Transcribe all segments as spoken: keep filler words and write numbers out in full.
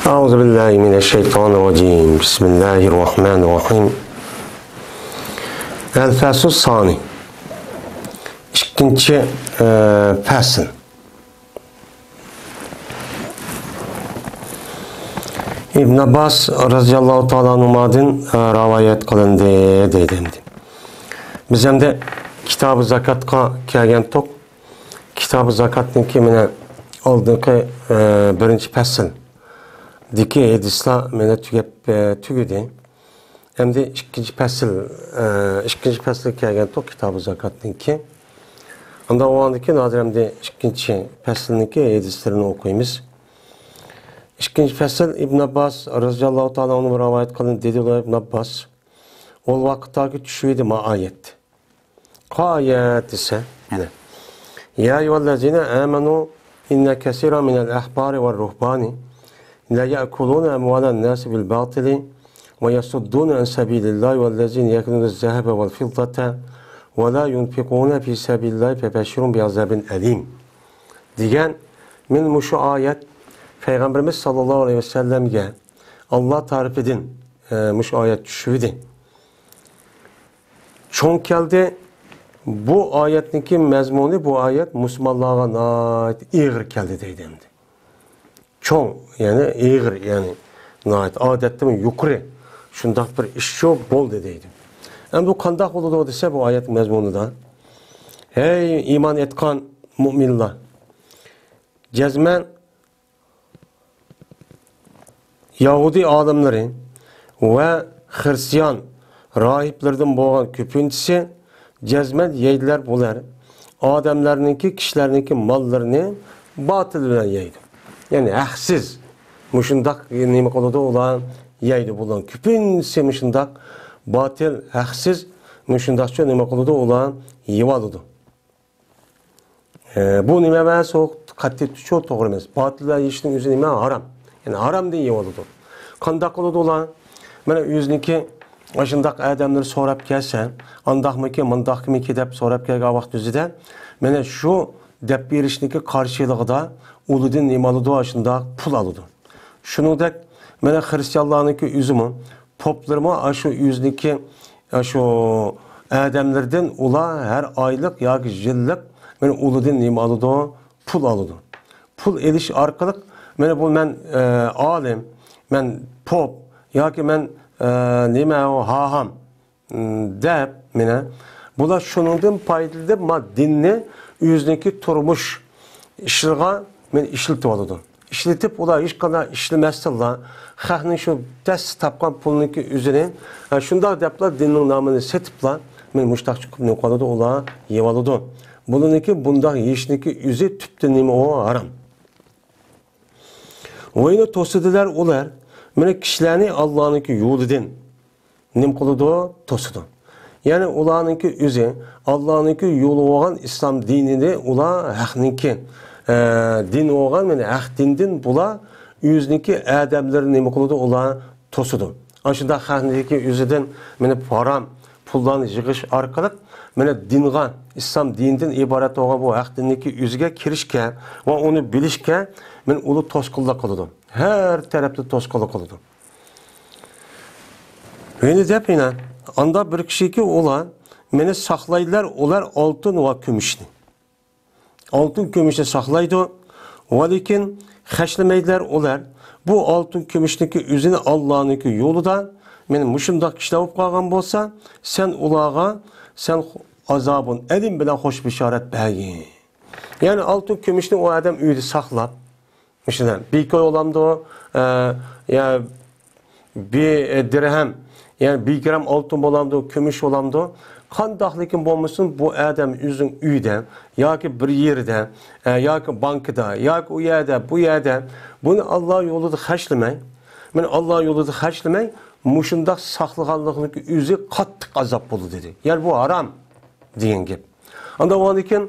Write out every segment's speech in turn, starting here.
أعوذ بالله من الشيطان الرجيم. بسم الله الرحمن الرحيم. الفصل الثاني. ئىككىنچى، ئە، پەسىل. ئىبن ئابباس رەزىياللاھۇ تائالا ئەنھۇمادىن، ئە، رىۋايەت قىلىندى، دەيدۇ ئەمدى. بىز ئەمدى كىتابى زاكاتقا كەلگەنتۇق. كىتابى زاكاتنىڭكى مانا ئالدىنقى، ئە، بىرىنچى پەسىلدىكى ھەدىسلەر مانا تۈگەپ، ئە، تۈگىدى. ئەمدى ئىككىنچى پەسىل، ئە، ئىككىنچى پەسىلگە كەلگەنتۇق كىتابى زاكاتنىڭكى. ئاندىن ئۇنىڭدىن كېيىن ھازىر ئەمدى ئىككىنچى پەسىلنىڭكى ھەدىسلىرىنى ئوقۇيمىز. ئىككىنچى پەسىل ئىبن ئابباس رەزىياللاھۇ تائالا ئەنھۇ رىۋايەت قىلىندى، دېدى ئىبن ئابباس. ئۇ ۋاقىتتاكى چۈشۈۋىدى ما ئايەت. قايەت دېسە، يەنە. يا أيها الذين آمنوا إن كثيرا من الأحبار والرهبان ليأكلون أموال الناس بالباطل ويصدون عن سبيل الله والذين يكنزون الذهب والفضة ولا ينفقون في سبيل الله فبشرهم بعذاب أليم دېگەن. مانا مۇشۇ ئايەت پەيغەمبىرىمىز ساللاللاھۇ ئەلەيھى ۋەسەللەمگە ئاللا تەرىپىدىن، ئە، مۇشۇ ئايەت چۈشۈۋىدى. چوڭ كەلدى. بۇ ئايەتنىڭكى مەزمۇنى، بۇ ئايەت مۇسۇلمانلارغا ناھايىتى ئېغىر كەلدى دەيدۇ ئەمدى. چوڭ، يەنى ئېغىر، يەنى ناھايىتى ئادەتتىن يۇقىرى شۇنداق بىر ئىشچۇ بولدى دەيدۇ. ئەمدى بۇ قانداق بولىدۇ دېسە، بۇ ئايەت مەزمۇنىدا، ھەي ئىمان ئېيتقان مۇئمىنلار، جەزمەن يەھۇدىي ئالىملىرى ۋە خىرىستىيان راھىبلىرىدىن بولغان كۆپىنچىسى جەزمەن يەيدىلەر بۇلار ئادەملەرنىڭكى، كىشىلەرنىڭكى ماللىرىنى باتىل بىلەن يەيدۇ. يەنى ھەقسىز مۇشۇنداق نېمە قىلىدۇ ئۇلار، يەيدۇ بۇلار. كۆپىنچىسى مۇشۇنداق باتىل، ھەقسىز مۇشۇنداقچە نېمە قىلىدۇ ئۇلار، يەۋالىدۇ. ئە، بۇ نېمە ئەمەس، ئۇ قەتئىي چوڭ توغرا ئەمەس. باتىل بىلەن يېيىشنىڭ ئۆزى نېمە؟ ھارام. يەنى ھارامدىن يەۋالىدۇ. قانداق قىلىدۇ ئۇلار؟ مانا ئۆزىنىڭكى ئاشۇنداق ئادەملىرى سوراپ كەلسە، ئانداقمىكى، مۇنداقمىكى دەپ سوراپ كەلگەن ۋاقىت ئۆزىدە، مانا شۇ دەپ بېرىشنىڭكى قارشىلىقىدا ئۇلىدىن نېمە ئالىدۇ؟ ئاشۇنداق پۇل ئالىدۇ. شۇنىڭدەك، مانا خىرىستىيانلارنىڭكى ئۆزىمۇ، پوپلىرىمۇ ئاشۇ ئۆزىنىڭكى، ئاشۇ ئادەملىرىدىن ئۇلار ھەر ئايلىق ياكى يىللىق مانا ئۇلىدىن نېمە ئالىدۇ؟ پۇل ئالىدۇ. پۇل ئېلىش ئارقىلىق، مانا بۇ مەن، ئە، ئالىم، مەن پوپ ياكى مەن، ئە، نېمە ئۇ، ھاھام، ئىم، دەپ، مانا بۇلار شۇنىڭدىن پايدىلىنىپ، ما دىننى ئۆزىنىڭكى تۇرمۇش ئىشلىرىغا مانا ئىشلىتىۋالىدۇ. ئىشلىتىپ، ئۇلار ھېچقانداق ئىشلىمەستىنلا، خەقنىڭ شۇ دەستە تاپقان پۇلىنىڭكى ئۆزىنى، ھە، شۇنداق دەپلا دىننىڭ نامىنى سېتىپلا، مانا مۇشۇنداق چىقىپ نېمە قىلىدۇ، ئۇلار يەۋالىدۇ. بۇلىنىڭكى بۇنداق يېيىشنىڭكى ئۆزى تۈپتىن نېمە ئۇ؟ ھارام. ۋاينى توسىدىلەر ئۇلار، مانا كىشىلەرنى ئاللانىڭكى يولىدىن نېمە قىلىدۇ؟ توسىدۇ. يەنى ئۇلارنىڭكى ئۆزى ئاللانىڭكى يولى بولغان ئىسلام دىنىنى ئۇلار ھەقنىڭكى، ئە، دىن بولغان، مانا ھەق دىندىن بۇلار ئۆزىنىڭكى ئادەملىرىنى نېمە قىلىدۇ؟ ئۇلار توسىدۇ. ئاشۇنداق خەقنىڭكى ئۆزىدىن مانا ھارام پۇللارنى يىغىش ئارقىلىق مانا دىنغا، ئىسلام دىنىدىن ئىبارەت بولغان بۇ ھەق دىننىڭكى ئۆزىگە كىرىشكە ۋە ئۇنى بىلىشكە مانا ئۇلار توسقۇنلۇق قىلىدۇ. ھەر تەرەپتىن توسقۇنلۇق قىلىدۇ. يەنە دەپ يەنە، ئاندا بىر كىشىكى ئۇلار مانا ساقلايدىلار، ئۇلار ئالتۇن ۋە كۈمۈشنى. ئالتۇن كۈمۈشنى ساقلايدۇ. ۋە لېكىن خەجلىمەيدىلەر ئۇلار. بۇ ئالتۇن كۈمۈشنىڭكى ئۆزىنى ئاللانىڭكى يولىدا، مانا مۇشۇنداق كىشىلەر بولۇپ قالغان بولسا، سەن ئۇلارغا، سەن ئازابۇن ئەلىم بىلەن خوش بېشارەت بەرگىن. يەنى ئالتۇن كۈمۈشنى ئۇ ئادەم ئۆيدە ساقلاپ، مۇشۇنداق بىكوي بولامدۇ، ئە، يا بى-، دىرھەم، يەنى بىر گرام ئالتۇن بولامدۇ، كۈمۈش بولامدۇ، قانداقلىكىن بولمىسۇن، بۇ ئادەم ئۆزىنىڭ ئۆيىدە ياكى بىر يېرىدە، ئە، ياكى بانكىدا، ياكى ئۇ يەردە، بۇ يەردە، بۇنى ئاللا يولىدا خەجلىمەي، مانا ئاللا يولىدا خەجلىمەي، مۇشۇنداق ساقلىغانلىقىنىڭ ئۆزى قاتتىق ئازاب بولىدۇ، دېدى. يەنى بۇ ھارام دېگەن گەپ. ئاندىن ئۇنىڭدىن كېيىن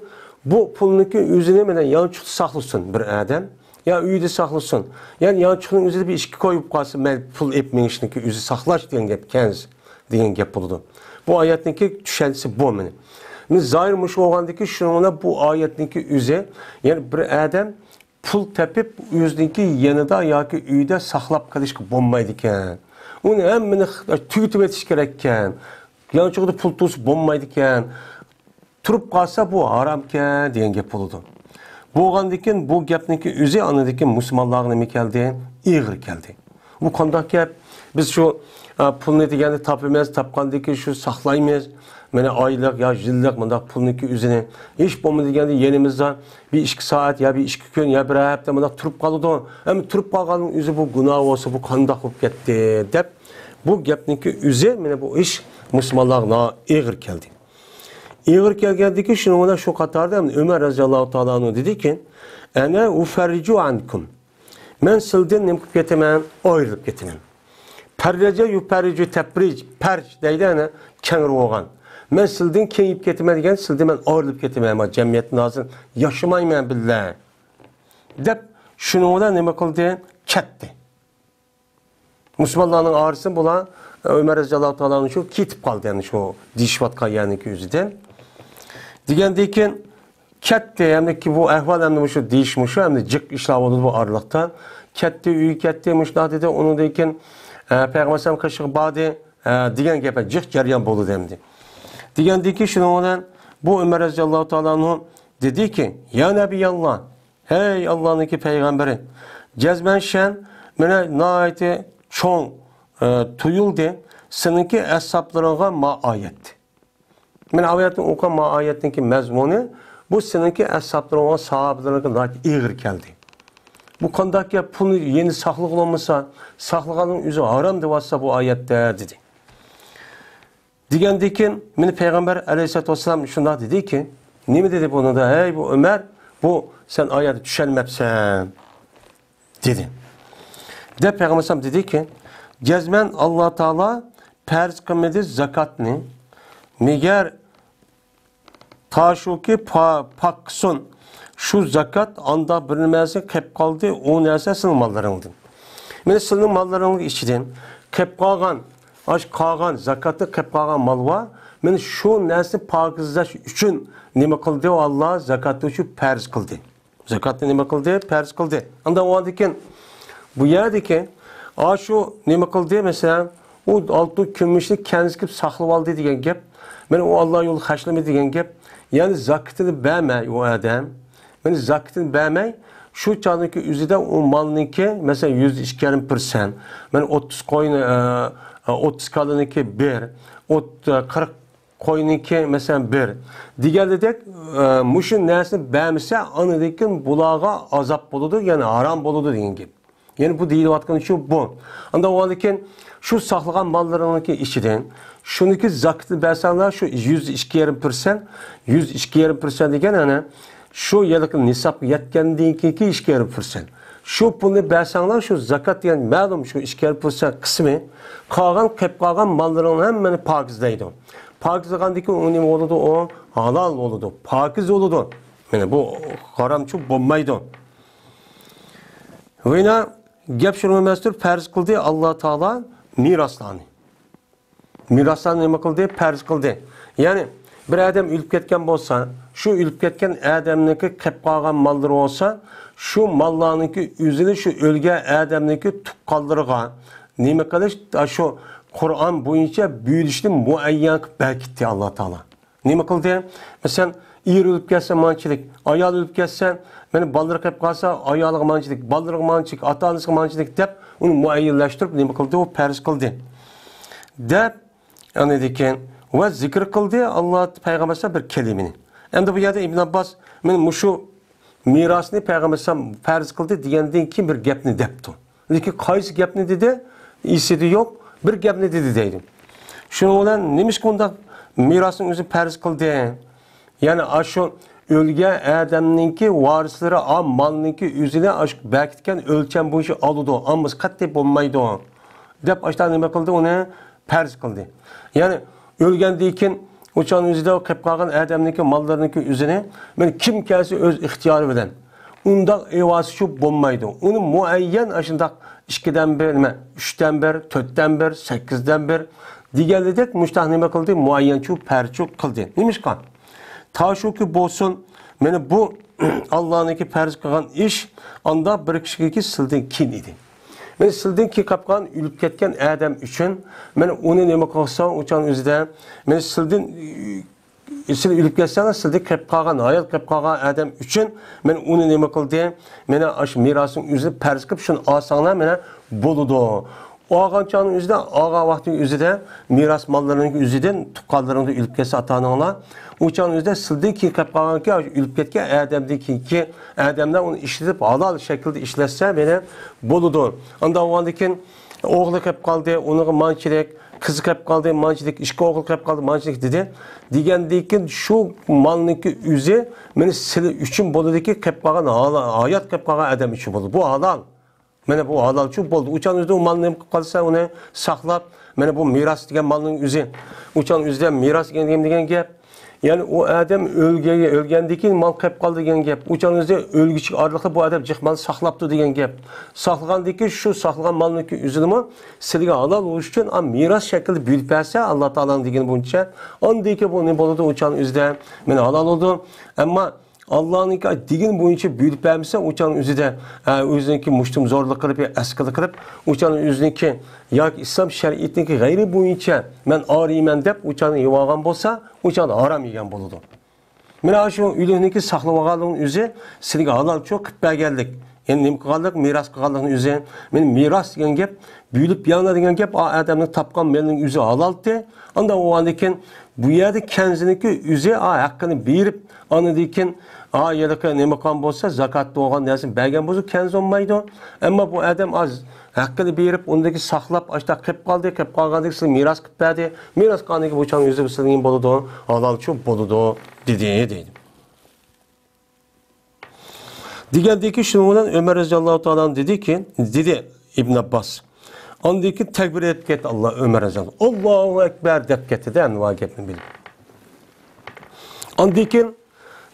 بۇ پۇلنىڭكى ئۆزىنى مانا يانچۇقتا ساقلىسۇن بىر ئادەم، يا ئۆيدە ساقلىسۇن. يەنى يانچۇقنىڭ ئۆزىدە بىر ئىككى كوي بولۇپ قالسا، مەيلى پۇل ئېلىپ مېڭىشنىڭكى ئۆزى ساقلاش دېگەن گەپ، كەنز دېگەن گەپ بولىدۇ. بۇ ئايەتنىڭكى چۈشەنچىسى بۇ مانا. مانا زاھىر مۇشۇ بولغاندىكىن شۇنىڭ بىلەن بۇ ئايەتنىڭكى ئۆزى، يەنى بىر ئادەم پۇل تېپىپ، ئۆزىنىڭكى يېنىدا ياكى ئۆيدە ساقلاپ قېلىشقا بولمايدىكەن. ئۇنى ھەممىنى تۈگىتىۋېتىش كېرەككەن. يانچۇقىدا پۇل تۇرسا بولمايدىكەن. تۇرۇپ قالسا، بۇ ھارامكەن دېگەن گەپ بولىدۇ. بولغاندىكىن بۇ گەپنىڭكى ئۆزى ئاندىكىن مۇسۇلمانلارغا نېمە كەلدى؟ ئېغىر كەلدى. بۇ قانداق گەپ؟ بىز شۇ، ئە، پۇلنى دېگەندە تاپىمىز، تاپقاندىن كېيىن شۇ ساقلايمىز. مانا ئايلىق يا يىللىق مۇنداق پۇلنىڭكى ئۆزىنى. ھېچ بولمىدى دېگەندە يېنىمىزدا بىر ئىككى سائەت يا بىر ئىككى كۈن يا بىر ھەپتە مۇنداق تۇرۇپ قالىدۇ. ئەمما تۇرۇپ قالغاننىڭ ئۆزى بۇ گۇناھ بولسا، بۇ قانداق بولۇپ كەتتى دەپ، بۇ گەپنىڭكى ئۆزى مانا بۇ ئىش مۇسۇلمانلارغا ئېغىر كەلدى. ئېغىر كەلگەندىكى شۇنىڭ بىلەن شۇ قاتاردا ئۆمەر رەزىياللاھۇ تائالا ئەنھۇ دېدىكى، «ئەنە ئۇفەررىجۇ ئەنكۇم.» مەن سىلدىن نېمە قىلىپ كېتىمەن؟ ئايرىلىپ كېتىمەن. پەررەجە يۇپەررىجۇ تەپرىج، پەرج دەيدۇ، يەنى كەڭرى بولغان. مەن سىلدىن كېڭىيىپ كېتىمەن دېگەن، سىلدىن مەن ئايرىلىپ كېتىمەن، مانا جەمئىيەتتىن ھازىر ياشىمايمەن بىللە، دەپ شۇنىڭ بىلەن نېمە قىلدى؟ كەتتى. مۇسۇلمانلارنىڭ ئارىسىدا بۇلار، ئۆمەر رەزىياللاھۇ تائالا ئەنھۇ شۇ كېتىپ قالدى، يەنى شۇ دېيىشىۋاتقان يەرنىڭكى ئۆزىدىن. دېگەندىن كېيىن كەتتى، ھەمدە بۇ ئەھۋال ئەمدى مۇشۇ دېيىش مۇشۇ، ئەمدى جىق ئىشلار بولدى بۇ ئارىلىقتا. كەتتى، ئۆيگە كەتتى، مۇشۇنداق دېدى. ئۇنىڭدىن كېيىن، ئە، پەيغەمبەر ئەلەيھىسسالام قېشىغا باردى، ئە، دېگەن گەپ جىق جەريان بولدى ئەمدى. دېگەندىن كېيىن شۇنىڭ بىلەن بۇ ئۆمەر رەزىياللاھۇ تائالا ئەنھۇ دېدىكى، يا نەبىياللا، ھەي ئاللانىڭكى پەيغەمبىرى، جەزمەن شەن مانا ناھايىتى چوڭ، ئە، تۇيۇلدى سېنىڭكى ئەسھابلىرىڭغا ما ئايەت. مانا ئايەتنى ئوقۇغان ما ئايەتنىڭكى مەزمۇنى، بۇ سېنىڭكى ئەسھابلىرىڭغا، ساھابىلىرىڭگە ناھايىتى ئېغىر كەلدى. بۇ قانداق گەپ؟ پۇلنى يەنە ساقلىغىلى بولمىسا، ساقلىغاننىڭ ئۆزى ھارام دەۋاتسا بۇ ئايەتتە، دېدى. دېگەندىن كېيىن مېنى پەيغەمبەر ئەلەيھىسسالاتۇ ۋەسسالام شۇنداق دېدىكى، نېمە دېدى بۇنىڭدا؟ ھەي بۇ ئۆمەر، بۇ سەن ئايەتنى چۈشەنمەپسەن، دېدى. دەپ پەيغەمبەر ئەلەيھىسسالام دېدىكى، جەزمەن ئاللا تائالا پەرز قىلمىدى زاكاتنى، مەگەر تا شۇكى پا-، پاكسۇن، شۇ زاكات ئاندا بىر نەرسە قېپ قالدى، ئۇ نەرسە سېنىڭ ماللىرىڭدىن. مانا سېنىڭ ماللىرىڭنىڭ ئىچىدىن قېپ قالغان، ئاش قالغان، زاكاتنى قېپ قالغان مال بار. مانا شۇ نەرسىنى پاكىزلاش ئۈچۈن نېمە قىلدى؟ ئاللا زاكاتنى شۇ پەرز قىلدى. زاكاتنى نېمە قىلدى؟ پەرز قىلدى. ئاندا ئۇنىڭدىن كېيىن بۇ يەردىكى، ئاشۇ نېمە قىلدى؟ مەسىلەن، ئۇ ئالتۇن كۈمۈشنى كەنزى قىلىپ ساقلىۋالدى دېگەن گەپ. مانا ئۇ ئاللا يولىدا خەجلىمىدى دېگەن گەپ. يەنى زاكىتىنى بەرمەي ئۇ ئادەم. مانا زاكىتىنى بەرمەي، شۇ چاغدىكى ئۆزىدە ئۇ مالنىڭكى، مەسىلەن، يۈزدە ئىككى يېرىم پىرسەنت. مانا ئوتتۇز قوينى، ئە، ئوتتۇز كالىنىڭكى بىر، ئوت-، قىرىق قوينىڭكى، مەسىلەن، بىر. دېگەندەك، ئە، مۇشۇ نەرسىنى بەرمىسە، ئاندىن كېيىن بۇلارغا ئازاب بولىدۇ، يەنى ھارام بولىدۇ دېگەن گەپ. يەنى بۇ دېيىلىۋاتقىنى شۇ بۇ. ئاندا ئۇنىڭدىن كېيىن شۇ ساقلىغان ماللىرىڭنىڭكى ئىچىدىن شۇنىڭكى زاكىتىنى بەرسەڭلار، شۇ يۈزدە ئىككى يېرىم پىرسەنت، يۈزدە ئىككى يېرىم پىرسەنت دېگەن، ئەنە، شۇ يىلقى نىسابقا يەتكەندىن كېيىنكى ئىككى يېرىم پىرسەنت. شۇ پۇلنى بەرسەڭلار، شۇ زاكات دېگەن مەلۇم، شۇ ئىككى يېرىم پىرسەنت قىسمى، قالغان، قېپ قالغان ماللىرىڭنى ھەممىنى پاكىزلەيدۇ. پاكىزلىغاندىن كېيىن ئۇ نېمە بولىدۇ؟ ئۇ ھالال بولىدۇ، پاكىز بولىدۇ. يەنى بۇ ھارامچۇ بولمايدۇ. ۋىنا گەپ شۇنىڭ ئەمەستۇر، پەرز قىلدى ئاللا تائالا مىراسلارنى. مىراسلارنى نېمە قىلدى؟ پەرز قىلدى. يەنى بىر ئادەم ئۆلۈپ كەتكەن بولسا، شۇ ئۆلۈپ كەتكەن ئادەمنىڭكى قېپ قالغان ماللىرى بولسا، شۇ ماللارنىڭكى ئۆزىنى شۇ ئۆلگەن ئادەمنىڭكى تۇغقانلىرىغا نېمە قىلىش، شۇ قۇرئان بويىچە بۆلۈشنى مۇئەييەن قىلىپ بەركىتتى ئاللا تائالا. نېمە قىلدى؟ مەسىلەن، ئېرى ئۆلۈپ كەتسە مانچىلىك، ئايالى ئۆلۈپ كەتسە، مانا بالىلىرى قېلىپ قالسا، ئايالىغا مانچىلىك، بالىلىرىغا مانچىلىك، ئاتا-ئانىسىغا مانچىلىك دەپ، ئۇنى مۇئەييەنلەشتۈرۈپ نېمە قىلدى؟ ئۇ پەرز قىلدى. دەپ، ئاندىن كېيىن، ۋە زىكىر قىلدى، ئاللا پەيغەمبەر بىر كەلىمىنى. ئەمدى بۇ يەردە ئىبن ئابباس، مانا مۇشۇ مىراسنى پەيغەمبەر پەرز قىلدى دېگەندىن كېيىن بىر گەپنى دەپتۇ. لېكىن قايسى گەپنى دېدى؟ ئېسىدە يوق، بىر گەپنى دېدى دەيدۇ. شۇنىڭ بىلەن نېمىشقا ئۇنداق مىراسنىڭ ئۆزىنى پەرز قىلدى؟ يەنى ئاشۇ ئۆلگەن ئادەمنىڭكى ۋارىسلىرى ئا مالنىڭكى ئۆزىنى ئاشۇ بەكىتكەن ئۆلچەم بويىچە ئالىدۇ، ئالمىسا قەتئىي بولمايدۇ، دەپ ئاشۇنداق نېمە قىلدى؟ ئۇنى پەرز قىلدى. يەنى ئۆلگەندىن كېيىن ئۇ چاغنىڭ ئۆزىدە ئۇ قېلىپ قالغان ئادەمنىڭكى ماللىرىنىڭكى ئۆزىنى، مانا، كىم كەلسە ئۆز ئىختىيارى بىلەن، ئۇنداق ئېۋاسى شۇ بولمايدۇ. ئۇنى مۇئەييەن ئاشۇنداق ئىككىدىن بىر، نېمە، ئۈچتىن بىر، تۆتتىن بىر، سەككىزدىن بىر دېگەنلىدەك مۇشتاق نېمە قىلدى؟ مۇئەييەن شۇ پەرز شۇ قىلدى. نېمىشقا؟ تا شۇكى بولسۇن، مانا بۇ ئاللانىڭكى پەرز قىلغان ئىش ئاندا بىر كىشىگىكى سىلدىن كېيىن ئىدى. مانا سىلدىن كېيىن قېلىپ قالغان ئۆلۈپ كەتكەن ئادەم ئۈچۈن، مانا ئۇنى نېمە قىلسا، ئۇچان ئۆزىدە، مانا سىلدىن، سىل ئۆلۈپ كەتسەڭ، سىلدىن قېلىپ قالغان، ھايات قېلىپ قالغان ئادەم ئۈچۈن، مانا ئۇنى نېمە قىلدى؟ مانا ئاشۇ مىراسنىڭ ئۆزىنى پەرز قىلىپ، شۇنى ئالساڭلار، مانا بولىدۇ. ئالغان چاغنىڭ ئۆزىدە، ئالغان ۋاقتىنىڭ ئۆزىدە مىراس ماللىرىنىڭ ئۆزىدىن، تۇغقانلىرىڭدىن ئۆلۈپ كەتسە ئاتا-ئاناڭلار، ئۇ چاغنىڭ ئۆزىدە سىلدىن كېيىن قېلىپ قالغانكى، ئۆلۈپ كەتكەن ئادەمدىن كېيىنكى ئادەملەر ئۇنى ئىشلىتىپ، ھالال شەكىلدە ئىشلەتسە، مانا بولىدۇ. ئاندىن ئاۋۋالدىن كېيىن ئوغلى قېلىپ قالدى، ئۇنىڭغا مانچىلىك، قىزى قېلىپ قالدى، مانچىلىك، ئىككى ئوغۇل قېلىپ قالدى، مانچىلىك دېدى. دېگەندىن كېيىن شۇ مالنىڭكى ئۆزى مانا سىلى ئۈچۈن بولىدۇكى، قېلىپ قالغان ھالا-، ھايات قېلىپ قالغان ئادەم ئۈچۈن بولىدۇ. بۇ ھالال. مانا بۇ ھالالچۇ بولدى. ئۇچان ئۆزى ئۇ مالنى نېمە قىلىپ قالسا، ئۇنى ساقلاپ، مانا بۇ مىراس دېگەن مالنىڭ ئۆزى. ئۇچان ئۆزىدە مىراس دېگەن، دېگەن گەپ. يەنى ئۇ ئادەم ئۆلگەن، ئۆلگەندىن كېيىن مال قېلىپ قالدى دېگەن گەپ. ئۇچان ئۆزى ئۆلگۈچە ئارىلىقتا بۇ ئادەم جىق مالنى ساقلاپتۇ دېگەن گەپ. ساقلىغاندىن كېيىن شۇ ساقلىغان مالنىڭكى ئۆزىنىمۇ سىلىگە ھالال بولۇش ئۈچۈن، ئا، مىراس شەكلىدە بۆلۈپ بەرسە، ئاللا تائالانىڭ دېگىنى بويىچە، ئاندىن كېيىن بۇ نېمە بولىدۇ؟ ئۇچان ئۆزىدە مانا ھالال بولىدۇ. ئەمما ئاللانىڭكى دېگىنى بويىچە بۆلۈپ بەرمىسە، ئۇچان ئۆزىدە، ئە، ئۆزىنىڭكى مۇشتۇم زورلۇق قىلىپ، يا ئەسكىلىك قىلىپ، ئۇچان ئۆزىنىڭكى ياكى ئىسلام شەرىئىتىنىڭكى غەيرى بويىچە مەن ئارىيمەن دەپ، ئۇچان يېۋالغان بولسا، ئۇچان ھارام يېگەن بولىدۇ. مانا شۇ ئۆلۈكنىڭكى ساقلىۋالغانلىقىنىڭ ئۆزى سىلىگە ھالالچۇ قىلىپ بەرگەنلىك. يەنى نېمە قىلغانلىق؟ مىراس قىلغانلىقنىڭ ئۆزى. مانا مىراس دېگەن گەپ، بۆلۈپ يەڭلار دېگەن گەپ، ئا ئادەمنىڭ تاپقان مېلىنىڭ ئۆزى ھالالتى. ئاندىن بولغاندىن كېيىن بۇ يەردە كەنزىنىڭكى ئۆزى، ئا، ھەققىنى بېرىپ، ئاندىن كېيىن، ئا، ھېلىقى نېمە قىلغان بولسا، زاكات بولغان نەرسىنى بەرگەن بولسا، كەنز بولمايدۇ. ئەمما بۇ ئادەم ئاز ھەققىنى بېرىپ، ئۇندىكى ساقلاپ، ئاشتا قېلىپ قالدى، قېلىپ قالغاندىكى سىلى مىراس قىلىپ بەردى. مىراس قىلغاندىكى بۇ چاغ ئۆزى سىلىگە بولىدۇ، ھالالچۇ بولىدۇ، دېدى، دەيدۇ. دېگەندىن كېيىن شۇنىڭ بىلەن ئۆمەر رەزىياللاھۇ تائالا ئەنھۇ دېدىكى، دېدى ئىبن ئابباس. ئاندىن كېيىن تەكبىر ئېيتىپ كەتتى ئاللا، ئۆمەر رەزىياللاھۇ، ئاللاھۇ ئەكبەر دەپ كەتتى-دە، ئەنۋا گەپنى بىلىپ. ئاندىن كېيىن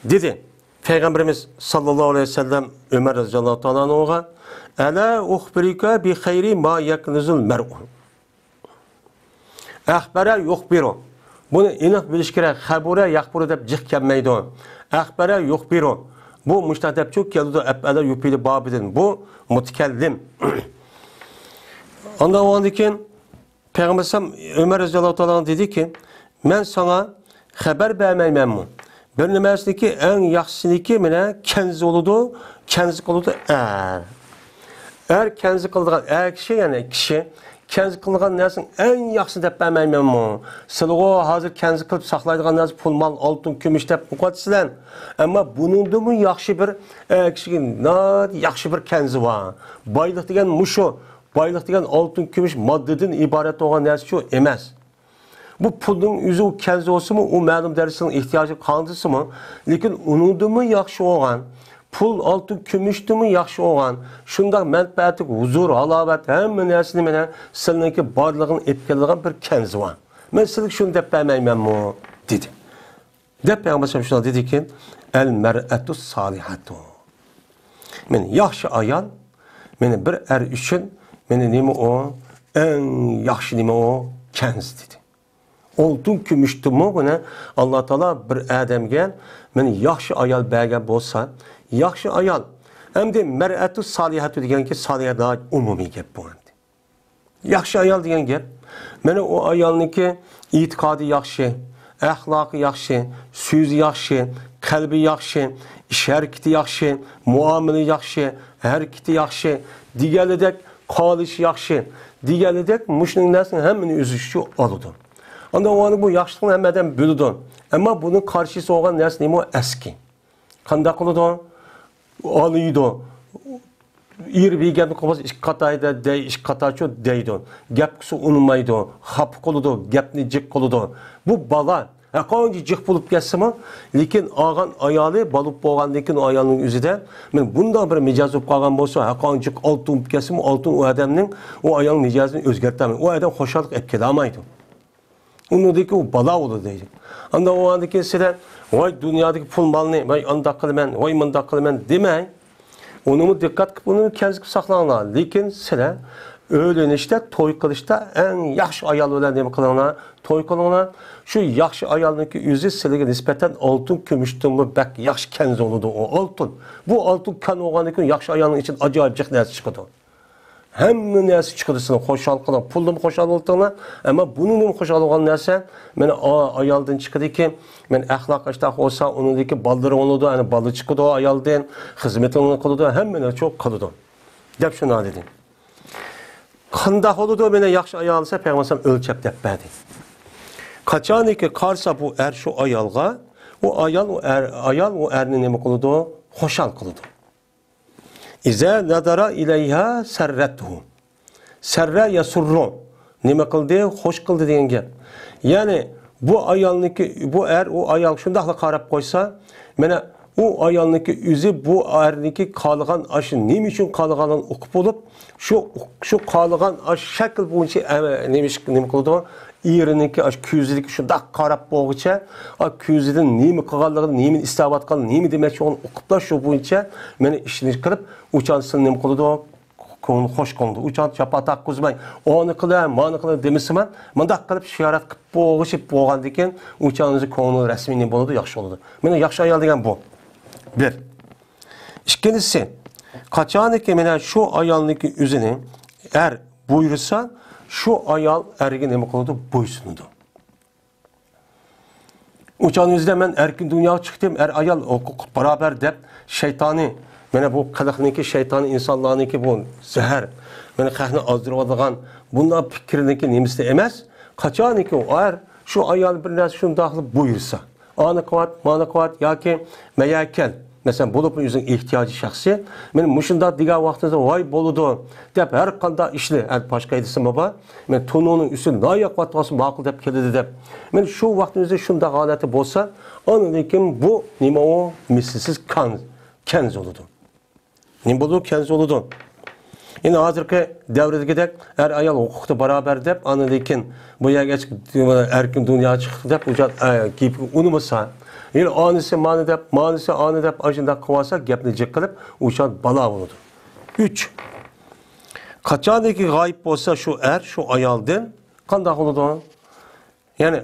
دېدى پەيغەمبىرىمىز ساللاللاھۇ ئەلەيھى ۋەسەللەم ئۆمەر رەزىياللاھۇ تائالا ئەنھۇغا، ئەلا ئۇخبىرۇكە بىخەيرى ما يەكنىزۇل مەرئۇ. ئەخبەرە يۇخبىرۇ. بۇنى ئېنىق بىلىش كېرەك. خەبۇرە يەخبۇرۇ دەپ جىق كەلمەيدۇ. ئەخبەرە يۇخبىرۇ. بۇ مۇشۇنداق دەپچۇ كېلىدۇ، ئەپئەلە يۇفىلۇ بابىدىن. بۇ مۇتەكەللىم. ئاندىن ئاندىن كېيىن پەيغەمبەر ئەلەيھىسسالام ئۆمەر رەزىياللاھۇ تائالا ئەنھۇغا دېدىكى، مەن ساڭا خەۋەر بەرمەيمەنمۇ؟ بىر نېمىسىنىڭكى ئەڭ ياخشىسىنىڭكى مانا كەنزى بولىدۇ، كەنزى قىلىدۇ ئەر. ئەر كەنزى قىلىدىغان، ئەر كىشى، يەنى كىشى كەنزى قىلىدىغان نەرسىنىڭ ئەڭ ياخشىسىنى دەپ بەرمەيمەنمۇ؟ سىلىغۇ ھازىر كەنزى قىلىپ ساقلايدىغان نەرسە پۇل، مال، ئالتۇن، كۈمۈش دەپ قويۇۋاتىسىلەر. ئەمما بۇنىڭدىنمۇ ياخشى بىر، ئەر كىشىگە ناھايىتى ياخشى بىر كەنزى بار. بايلىق دېگەن مۇشۇ. بايلىق دېگەن ئالتۇن، كۈمۈش، ماددىدىن ئىبارەت بولغان نەرسىچۇ ئەمەس. بۇ پۇلنىڭ ئۆزى ئۇ كەنز بولسىمۇ، ئۇ مەلۇم دەرىجىنىڭ ئېھتىياجىغا قاندىسىمۇ، لېكىن ئۇنىڭدىنمۇ ياخشى بولغان، پۇل، ئالتۇن، كۈمۈشتىنمۇ ياخشى بولغان، شۇنداق مەنپەئەتلىك، ھۇزۇر، ھالاۋەت، ھەممە نەرسىنى مانا سىلىنىڭكى بارلىقىنى ئېلىپ كېلىدىغان بىر كەنزى بار. مەن سىلىگە شۇنى دەپ بەرمەيمەنمۇ؟ دېدى. دەپ پەيغەمبەر ئەلەيھىسسالام شۇنداق دېدىكى، ئەل مەرئەتۇ سالىھەتۇ. مانا ياخشى ئايال، مانا بىر ئەر ئۈچۈن، مانا نېمە ئۇ؟ ئەڭ ياخشى نېمە ئۇ؟ كەنز دېدى. ئالتۇن كۈمۈشتىنمۇ بۇنى ئاللا تائالا بىر ئادەمگە مانا ياخشى ئايال بەرگەن بولسا، ياخشى ئايال. ئەمدى مەرئەتۇ سالىھەتۇ دېگەنكى سالىھە ناھايىتى ئومۇمىي گەپ بۇ ئەمدى. ياخشى ئايال دېگەن گەپ. مانا ئۇ ئايالنىڭكى ئېتىقادى ياخشى، ئەخلاقى ياخشى، سۆزى ياخشى، قەلبى ياخشى، ئىش ھەرىكىتى ياخشى، مۇئامىلە ياخشى، ھەرىكىتى ياخشى، دېگەنلىدەك قالىشى ياخشى، دېگەنلىدەك مۇشۇنىڭ نەرسىنىڭ ھەممىنى ئۆز ئىچىگە ئالىدۇ. ئاندىن ئۇنى بۇ ياخشىلىقنى ھەممە ئادەم بىلىدۇ. ئەمما بۇنىڭ قارشىسى بولغان نەرسە نېمە؟ ئەسكى. قانداق قىلىدۇ؟ ئالىيدۇ. ئېرى بىر گەپنى قىلغان بولسا، ئىككى قاتا دەي، ئىككى قاتاچۇ دەيدۇ. گەپ قىلسا ئۇنىمايدۇ، خاپا قىلىدۇ، گەپنى جىق قىلىدۇ. بۇ بالا، ھەرقانچە جىق بولۇپ كەتسىمۇ، لېكىن ئالغان ئايالى بالا بولۇپ بولغاندىن كېيىن ئۇ ئايالنىڭ ئۆزىدە، مانا بۇنداق بىر مىجەز بولۇپ قالغان بولسا، ھەرقانچە جىق ئالتۇن بولۇپ كەتسىمۇ، ئالتۇن ئۇ ئادەمنىڭ، ئۇ ئايالنىڭ مىجەزىنى ئۆزگەرتەلمەيدۇ. ئۇ ئادەم خۇشاللىق ئېلىپ كېلەلمەيدۇ. ئۇنىڭدىكى ئۇ بالا بولىدۇ دەيدۇ. ئاندىن ئۇنىڭدىن كېيىن سىلەر، ۋاي دۇنيادىكى پۇل مالنى، ۋاي ئانداق قىلىمەن، ۋاي مۇنداق قىلىمەن دېمەي. ئۇنىمۇ دىققەت قىلىپ، ئۇنى كەنز قىلىپ ساقلاڭلار. لېكىن سىلەر ئۆيلىنىشتە، توي قىلىشتا ئەڭ ياخشى ئايال بىلەن نېمە قىلىڭلار؟ توي قىلىڭلار. شۇ ياخشى ئايالنىڭكى ئۆزى سىلىگە نىسبەتەن ئالتۇن، كۈمۈشتىنمۇ بەك ياخشى كەنزى بولىدۇ. ئۇ ئالتۇن. بۇ ئالتۇن كان بولغاندىن كېيىن ياخشى ئايالنىڭ ئىچىدىن ئاجايىپ جىق نەرسە چىقىدۇ. ھەممە نەرسە چىقىدۇ سىلىڭ. خۇشال قىلىڭ. پۇلدىنمۇ خۇشال بولدۇڭلار. ئەمما بۇنىڭدىن خۇشال بولغان نەرسە، مانا، ئا-، ئايالدىن چىقىدىكى، مانا، ئەخلاق ئاشتاق بولسا، ئۇنىڭدىكى بالىلىرى بولىدۇ، ئەنە بالا چىقىدۇ ئايالدىن، خىزمىتىنى قىلىدۇ، ھەممە نەرسە قىلىدۇ. دەپ شۇنداق دېدى. قانداق بولىدۇ مېنى ياخشى ئايال دېسە، پەيغەمبەر ئەلەيھىسسالام ئۆلچەپ دەپ بەردى. قاچانكى قارىسا بۇ ئەر شۇ ئايالغا، ئۇ ئايال، ئۇ ئەر، ئايال ئۇ ئەرنى نېمە قىلىدۇ؟ خۇشال قىلىدۇ. ئىزا نەزەرە ئىلەيھا سەررەتھۇ. سەررە يەسۇررۇ. نېمە قىلدى؟ خۇش قىلدى دېگەن گەپ. يەنى بۇ ئايالنىڭكى، بۇ ئەر ئۇ ئايالغا شۇنداقلا قاراپ قويسا، مانا ئۇ ئايالنىڭكى ئۆزى بۇ ئەرنىڭكى قالغان ئاشۇ نېمە ئۈچۈن قالغانلىقىنى ئۇقۇپ بولۇپ، شۇ، شۇ قالغان ئاشۇ شەكىل بويىچە ئە-، نېمە ئىش، نېمە قىلىدۇ؟ ئېرىنىڭكى ئاشۇ كۆزىدىكى شۇنداق قاراپ بولغۇچە، ئا، كۆزىدىن نېمە قىلغانلىقىنى، نېمىنى ئىستەۋاتقانلىقىنى، نېمە دېمەكچى بولغانلىقىنى ئۇقۇپلا شۇ بويىچە مانا ئىشنى قىلىپ، ئۇ چاغدا سىلى نېمە قىلىدۇ؟ كۆڭلى خوش قىلىدۇ. ئۇ چاغدا جاپا تارتقۇزماي، ئانى قىلە، مانى قىلە دېمىسىمەن، مۇنداق قىلىپ شىيارەت قىلىپ بولغۇچە بولغاندىن كېيىن، ئۇ چاغدا كۆڭلى رەسمىي نېمە بولىدۇ؟ ياخشى بولىدۇ. مانا ياخشى ئايال دېگەن بۇ. بىر. ئىككىنچىسى، قاچانكى مانا شۇ ئايالنىڭكى ئۆزىنى ئەر بۇيرۇسا، شۇ ئايال ئەرگە نېمە قىلىدۇ؟ بويسۇنىدۇ. ئۇ چاغنىڭ ئۆزىدە مەن ئەركىن دۇنياغا چىقتىم، ئەر-ئايال ھوقۇق باراۋەر دەپ، شەيتانى، مانا بۇ قىلىقنىڭكى، شەيتانى، ئىنسانلارنىڭكى بۇ زەھەر، مانا خەقنى ئازدۇرۇۋاتىدىغان بۇنداق پىكىرنىڭكى نېمىسىدە ئەمەس. قاچانكى ئۇ ئەر شۇ ئايال بىر نەرسە شۇنداقلا بۇيرۇسا، ئانى قىلىۋەت، مانى قىلىۋەت ياكى مەيەكەل، مەسىلەن، بولۇپمۇ ئۆزىنىڭ ئېھتىياجى شەخسىي، مانا مۇشۇنداق دېگەن ۋاقتىدا ۋاي بولىدۇ دەپ، ھەر قانداق ئىشنى، ئەر باشقا ئېيتسىمۇ بار، مانا تونۇرنىڭ ئۈستىنى نان ياقىۋاتقانسا ماقۇل دەپ كېلىدۇ دەپ. مانا شۇ ۋاقتىمىزدا شۇنداق ھالەتتە بولسا، ئاندىن كېيىن بۇ نېمە ئۇ؟ مىسلىسىز كان-، كەنز بولىدۇ. نېمە بولىدۇ؟ كەنز بولىدۇ. ئەمدى ھازىرقى دەۋردىكىدەك ئەر-ئايال ھوقۇقتا باراۋەر دەپ، ئاندىن كېيىن بۇ يەرگە چىقىپ، ئەركىن دۇنياغا چىقتى دەپ، ئۇ چاغ، ئە، گېپى ئۇنىمىسا، يەنە ئانىسى مانا دەپ، مانىسى ئانى دەپ، ئاشۇنداق قىلىۋالسا، گەپنى جىق قىلىپ، ئۇ چاغ بالا بولىدۇ. ئۈچ. قاچانكى غايىب بولسا شۇ ئەر شۇ ئايالدىن، قانداق بولىدۇ؟ يەنى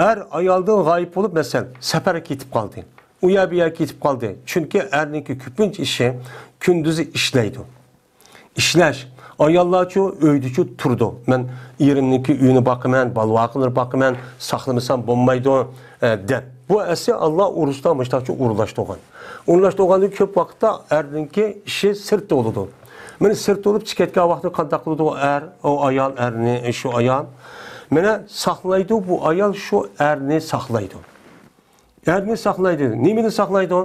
ئەر ئايالدىن غايىب بولۇپ، مەسىلەن، سەپەرگە كېتىپ قالدى. ئۇ يەر بۇ يەرگە كېتىپ قالدى. چۈنكى ئەرنىڭكى كۆپىنچە ئىشى كۈندۈزى ئىشلەيدۇ. ئىشلەش. ئاياللارچۇ ئۆيدىچۇ تۇرىدۇ. مەن ئېرىمنىڭكى ئۆيىنى باقىمەن، بالا-ۋاقىلىرىنى باقىمەن، ساقلىمىسام بولمايدۇ، ئە، دەپ. بۇ ئەسلى ئاللا ئۇرۇشتا مۇشتاقچۇ ئورۇنلاشتۇرغان. ئورۇنلاشتۇرغاندىن كۆپ ۋاقىتتا ئەرنىڭكى ئىشى سىرتتا بولىدۇ. مانا سىرتتا بولۇپ چىقىپ كەتكەن ۋاقتىدا قانداق قىلىدۇ ئۇ ئەر، ئۇ ئايال ئەرنى، شۇ ئايال؟ مانا ساقلايدۇ، بۇ ئايال شۇ ئەرنى ساقلايدۇ. ئەرنى ساقلايدۇ. نېمىنى ساقلايدۇ؟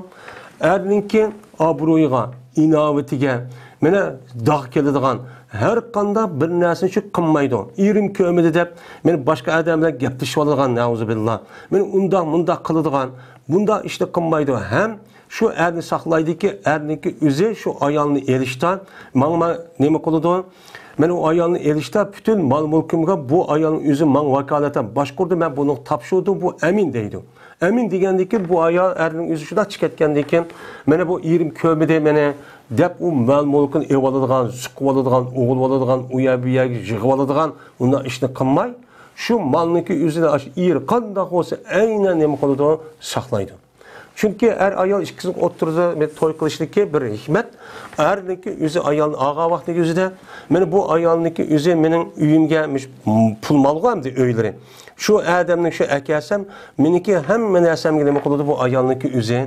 ئەرنىڭكى ئابرۇيىغا، ئىناۋىتىگە، مانا داغ كېلىدىغان ھەر قانداق بىر نەرسىنى شۇ قىلمايدۇ. ئېرىم كۆرمىدى دەپ، مانا باشقا ئادەم بىلەن گەپلىشىۋالىدىغان، نەئۇزۇبىللا. مانا ئۇنداق، مۇنداق قىلىدىغان، بۇنداق ئىشنى قىلمايدۇ. ھەم شۇ ئەرنى ساقلايدىكى، ئەرنىڭكى ئۆزى شۇ ئايالنى ئېلىشتا ماڭما نېمە قىلىدۇ؟ مەن ئۇ ئايالنى ئېلىشتا پۈتۈن مال-مۈلكۈمگە بۇ ئايالنىڭ ئۆزى ماڭا ۋاكالىتەن باشقۇردى، مەن بۇنىڭغا تاپشۇردۇم، بۇ ئەمىن دەيدۇ. ئەمىن دېگەندىن كېيىن بۇ ئايال ئەرنىڭ ئۆزى شۇنداق چىقىپ كەتكەندىن كېيىن، مانا بۇ ئېرىم كۆرمىدى مېنى دەپ، ئۇ مال-مۈلكىنى ئېلىۋالىدىغان، زۇقۇۋالىدىغان، ئوغۇلۇۋالىدىغان، ئۇ يەر بۇ يەرگە يىغىۋالىدىغان ئۇنداق ئىشنى قىلماي، شۇ مالنىڭكى ئۆزىنى ئاشۇ ئېرى قانداق بولسا ئەينەن نېمە قىلىدۇ، ساقلايدۇ. چۈنكى ئەر-ئايال ئىككىسىنىڭ ئوتتۇرىدا مەن توي قىلىشنىڭكى بىر ھېكمەت، ئەرنىڭكى ئۆزى ئايالنى ئالغان ۋاقتىنىڭ ئۆزىدە، مانا بۇ ئايالنىڭكى ئۆزى مېنىڭ ئۆيۈمگە مۇش-، پۇل مالغۇ ئەمدى ئۆيلىرى. شۇ ئادەمنىڭ شۇ ئەكەلسەم، مېنىڭكى ھەممە نەرسەمگە نېمە قىلىدۇ بۇ ئايالنىڭكى ئۆزى.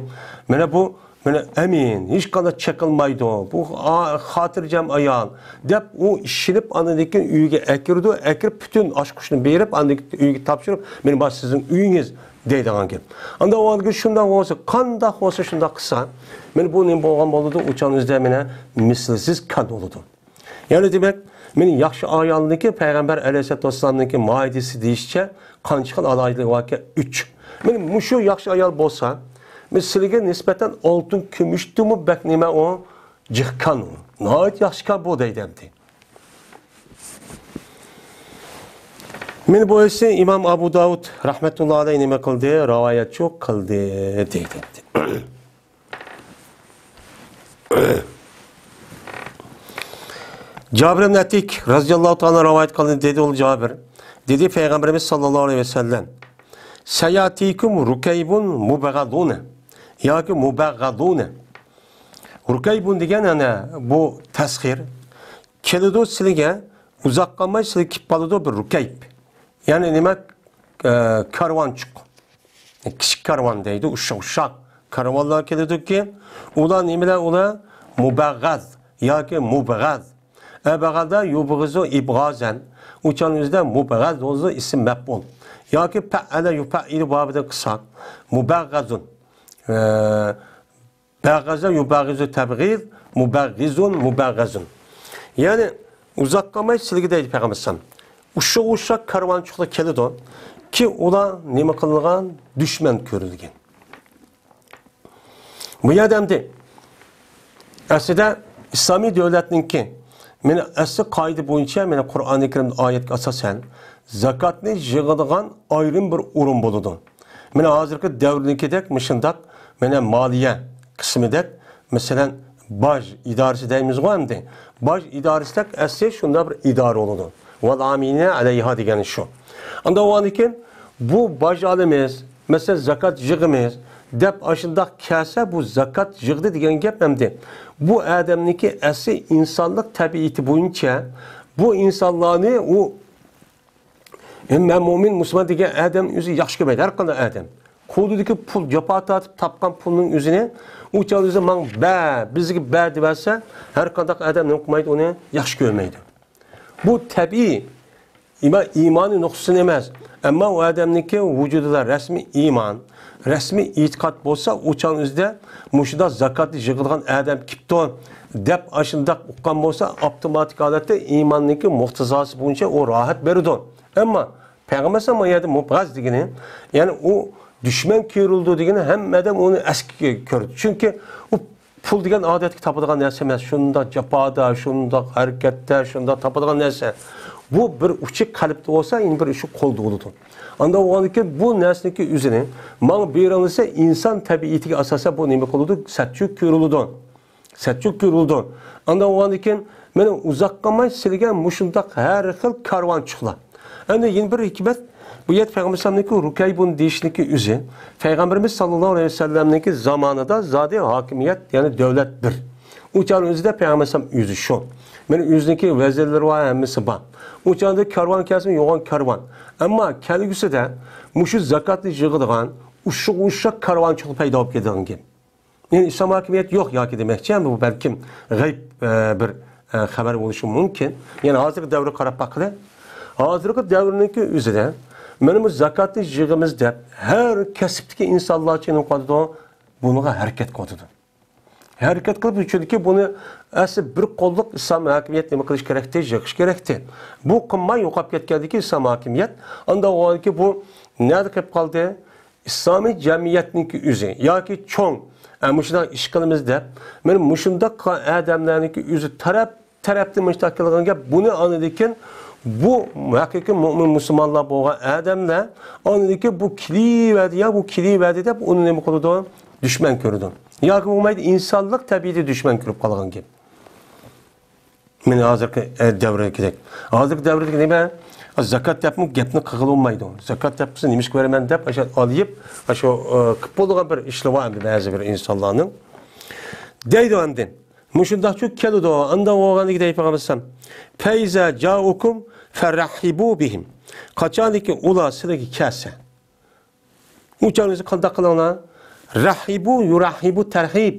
مانا بۇ، مانا ئەمىن، ھېچقانداق چېقىلمايدۇ. بۇ ئا-، خاتىرجەم ئايال، دەپ ئۇ ئىشىنىپ، ئاندىن كېيىن ئۆيگە ئەكىرىدۇ، ئەكىرىپ پۈتۈن ئاچقۇچنى بېرىپ، ئاندىن كېيىن ئۆيگە تاپشۇرۇپ، مانا بار سىزنىڭ ئۆيىڭىز. دەيدىغان گەپ. ئاندا ئۇ ھالدا شۇنداق بولسا، قانداق بولسا شۇنداق قىلسا، مانا بۇ نېمە بولغان بولىدۇ؟ ئۇ چاغنىڭ ئۆزىدە مانا مىسلىسىز كان بولىدۇ. يەنى دېمەك، مانا ياخشى ئايالنىڭكى پەيغەمبەر ئەلەيھىسسالاتۇ ۋەسسالامنىڭكى ماھىيىتى دېيىشىچە قانچە خىل ئالاھىدىلىكى باركەن؟ ئۈچ. مانا مۇشۇ ياخشى ئايال بولسا، مانا سىلىگە نىسبەتەن ئالتۇن كۈمۈشتىنمۇ بەك نېمە ئۇ؟ جىق كان ئۇ. ناھايىتى ياخشى كان بۇ دەيدۇ ئەمدى. مانا بۇ ھەدىسنى ئىمام ئابۇ داۋۇد رەھمەتۇللا ئەلەيھ نېمە قىلدى؟ رىۋايەتچۇ قىلدى دەيدۇ. جابىر ئىبن ئەتىك رەزىياللاھۇ تائالا رىۋايەت قىلدى، دېدى ئۇ جابىر. دېدى پەيغەمبىرىمىز ساللاللاھۇ ئەلەيھى ۋەسەللەم، سەيەتىكۇم رۇكەيبۇن مۇبغەزۇن، ياكى مۇبەغغەزۇن. رۇكەيبۇن دېگەن، ئەنە، بۇ تەسخىر. كېلىدۇ سىلىگە، ئۇزاق قالماي سىلىگە كېلىپ قالىدۇ بىر رۇكەيب. يەنى نېمە؟ ئە، كارۋانچۇق. كىچىك كارۋان دەيدۇ، ئۇششاق، ئۇششاق كارۋانلار كېلىدۇكى، ئۇلار نېمىلەر ئۇلار؟ مۇبەغغەز ياكى مۇبغەز. ئەبغەزە يۇبغىزۇ ئىبغازەن. ئۇ چاغنىڭ ئۆزىدە مۇبغەز بولسا ئىسىم مەپئۇل. ياكى پەئەلە يۇپەئىلۇ بابىدىن قىلساق، مۇبەغغەزۇن. ئە، بەغەزە يۇبەغىزۇ تەبغىز، مۇبەغغىزۇن، مۇبەغغەزۇن. يەنى ئۇزاق قالماي سىلىگە دەيدۇ پەيغەمبەر ئەلەيھىسسالام. ئۇششاق ئۇششاق كارۋانچۇقلار كېلىدۇ. كى ئۇلار نېمە قىلىنغان؟ دۈشمەن كۆرۈلگەن. بۇ يەردە ئەمدى ئەسلىدە ئىسلامىي دۆلەتنىڭكى، مانا ئەسلى قائىدە بويىچە، مانا قۇرئانى كەرىم ئايەتكە ئاساسەن، زاكاتنى يىغىدىغان ئايرىم بىر ئورۇن بولىدۇ. مانا ھازىرقى دەۋرنىڭكىدەك مۇشۇنداق، مانا مالىيە قىسمىدەك، مەسىلەن، باج ئىدارىسى دەيمىزغۇ ئەمدى. باج ئىدارىسىدەك ئەسلى شۇنداق بىر ئىدارە بولىدۇ. ۋەل ئامىلىنە ئەلەيھا دېگەن شۇ. ئاندىن ئاندىن كېيىن بۇ باج ئالىمىز، مەسىلەن، زاكات يىغىمىز دەپ ئاشۇنداق كەلسە، بۇ زاكات يىغدى دېگەن گەپ ئەمدى. بۇ ئادەمنىڭكى ئەسلى ئىنسانلىق تەبىئىتى بويىچە بۇ ئىنسانلارنى ئۇ، ئە، مەن مۆمىن، مۇسۇلمان دېگەن ئادەم ئۆزى ياخشى كۆرمەيدۇ، ھەر قانداق ئادەم. قولىدىكى پۇل، جاپا تارتىپ تاپقان پۇلنىڭ ئۆزىنى ئۇ چاغدا ئۆزى ماڭا بەر، بىزگە بەر دېۋەرسە، ھەر قانداق ئادەم نېمە قىلمايدۇ، ئۇنى ياخشى كۆرمەيدۇ. بۇ تەبىئىي. ئىما-، ئىمانىي نۇقتىسىدىن ئەمەس. ئەمما ئۇ ئادەمنىڭكى ۋۇجۇدىدا رەسمىي ئىمان، رەسمىي ئېتىقاد بولسا، ئۇ چاغنىڭ ئۆزىدە مۇشۇنداق زاكاتنى يىغىدىغان ئادەم كېپتۇ دەپ ئاشۇنداق ئۇققان بولسا، ئاپتوماتىك ھالەتتە ئىماننىڭكى مۇقتىزاسى بويىچە ئۇ راھەت بېرىدۇ. ئەمما پەيغەمبەر ئەلەيھىسسالام ئۇ يەردە مۇبغەز دېگىنى، يەنى ئۇ دۈشمەن كۆرۈلىدۇ دېگىنى ھەممە ئادەم ئۇنى ئەسكى كۆرىدۇ. چۈنكى ئۇ پۇل دېگەن ئادەتتىكى تاپىدىغان نەرسە ئەمەس. شۇنداق جاپادا، شۇنداق ھەرىكەتتە، شۇنداق تاپىدىغان نەرسە. بۇ بىر ئۇچى قەلبتە بولسا، يەنە بىر ئۇچى قولدا بولىدۇ. ئانداق بولغاندىن كېيىن بۇ نەرسىنىڭكى ئۆزىنى ماڭا بېرىڭلىسە، ئىنسان تەبىئىتىگە ئاساسەن بۇ نېمە قىلىدۇ؟ سەتچۈك كۆرۈلىدۇ. سەتچۈك كۆرۈلىدۇ. ئانداق بولغاندىن كېيىن مانا ئۇزاق قالماي سىلىگە مۇشۇنداق ھەر خىل كارۋانچۇقلار. ئەمدى يەنە بىر ھېكمەت، بۇ يەردە پەيغەمبەر ئەلەيھىسسالامنىڭكى رۇكەيبۇن دېيىشنىڭكى ئۆزى، پەيغەمبىرىمىز ساللاللاھۇ ئەلەيھى ۋەسەللەمنىڭكى زامانىدا زادى ھاكىمىيەت، يەنى دۆلەت بىر. ئۇ چاغنىڭ ئۆزىدە پەيغەمبەر ئەلەيھىسسالام ئۆزى شۇ. مانا ئۆزىنىڭكى ۋەزىرلىرى بار، ھەممىسى بار. ئۇ چاغدا كارۋان كەلسىمۇ يوغان كارۋان. ئەمما كەلگۈسىدە مۇشۇ زاكاتنى يىغىدىغان ئۇششاق-ئۇششاق كارۋانچۇقلار پەيدا بولۇپ كېتىدىغان گەپ. يەنى ئىسلام ھاكىمىيەت يوق ياكى دېمەكچى، بۇ بەلكىم غەيب، ئە، بىر، ئە، خەۋەر بولۇشى مۇمكىن. يەنى ھازىرقى دەۋرگە قاراپ باققىلى. ھازىرقى دەۋرنىڭكى ئۆزىدە مانا بۇ زاكاتنى يىغىمىز دەپ ھەر كەسىپتىكى ئىنسانلار چېنىپ قالىدۇ، بۇنىڭغا ھەرىكەت قىلىدۇ. ھەرىكەت قىلىپ، چۈنكى بۇنى ئەسلى بىر قوللۇق ئىسلام ھاكىمىيەت نېمە قىلىش كېرەكتى، يىغىش كېرەكتى. بۇ قىلماي يوقاپ كەتكەندىكى ئىسلام ھاكىمىيەت، ئانداق بولغاندىكى بۇ نەدە قېلىپ قالدى؟ ئىسلامىي جەمئىيەتنىڭكى ئۆزى ياكى چوڭ، ئە، مۇشۇنداق ئىش قىلىمىز دەپ، مانا مۇشۇنداق قىلغان ئادەملەرنىڭكى ئۆزى تەرەپ، تەرەپتىن مۇشۇنداق كېلىدىغان گەپ، بۇنى ئاندىن كېيىن بۇ ھەقىقىي مۆمىن مۇسۇلمانلار بولغان ئادەملەر ئاندىن كېيىن بۇ كېلىۋەردى يا بۇ كېلىۋەردى دەپ ئۇنى نېمە قىلىدۇ؟ دۈشمەن كۆرىدۇ. ياكى بولمايدۇ، ئىنسانلىق تەبىئىتى دۈشمەن كۆرۈپ قالغان گەپ. مانا ھازىرقى، ئە، دەۋردىكىدەك. ھازىرقى دەۋردىكى نېمە؟ زاكات دەپمۇ گەپنى قىلغىلى بولمايدۇ. زاكات دەپ بولسا نېمىشقا بېرىمەن دەپ، ئاشۇ ئالايىپ، ئاشۇ، ئە، قىلىپ بولىدىغان بىر ئىشلار بار ئەمدى بەزى بىر ئىنسانلارنىڭ. دەيدۇ ئاندىن. مۇشۇنداق چۈ كېلىدۇ. ئانداق بولغاندىكى دەي پەيغەمبەر. فەيزا جاءۇكۇم فەرەھىبۇ بىھىم. قاچانكى ئۇلار سىلەرگە كەلسە. ئۇ چاغنىڭ ئۆزى قانداق قىلىڭلار؟ رەھىبۇ، يۇرەھىبۇ، تەرھىب.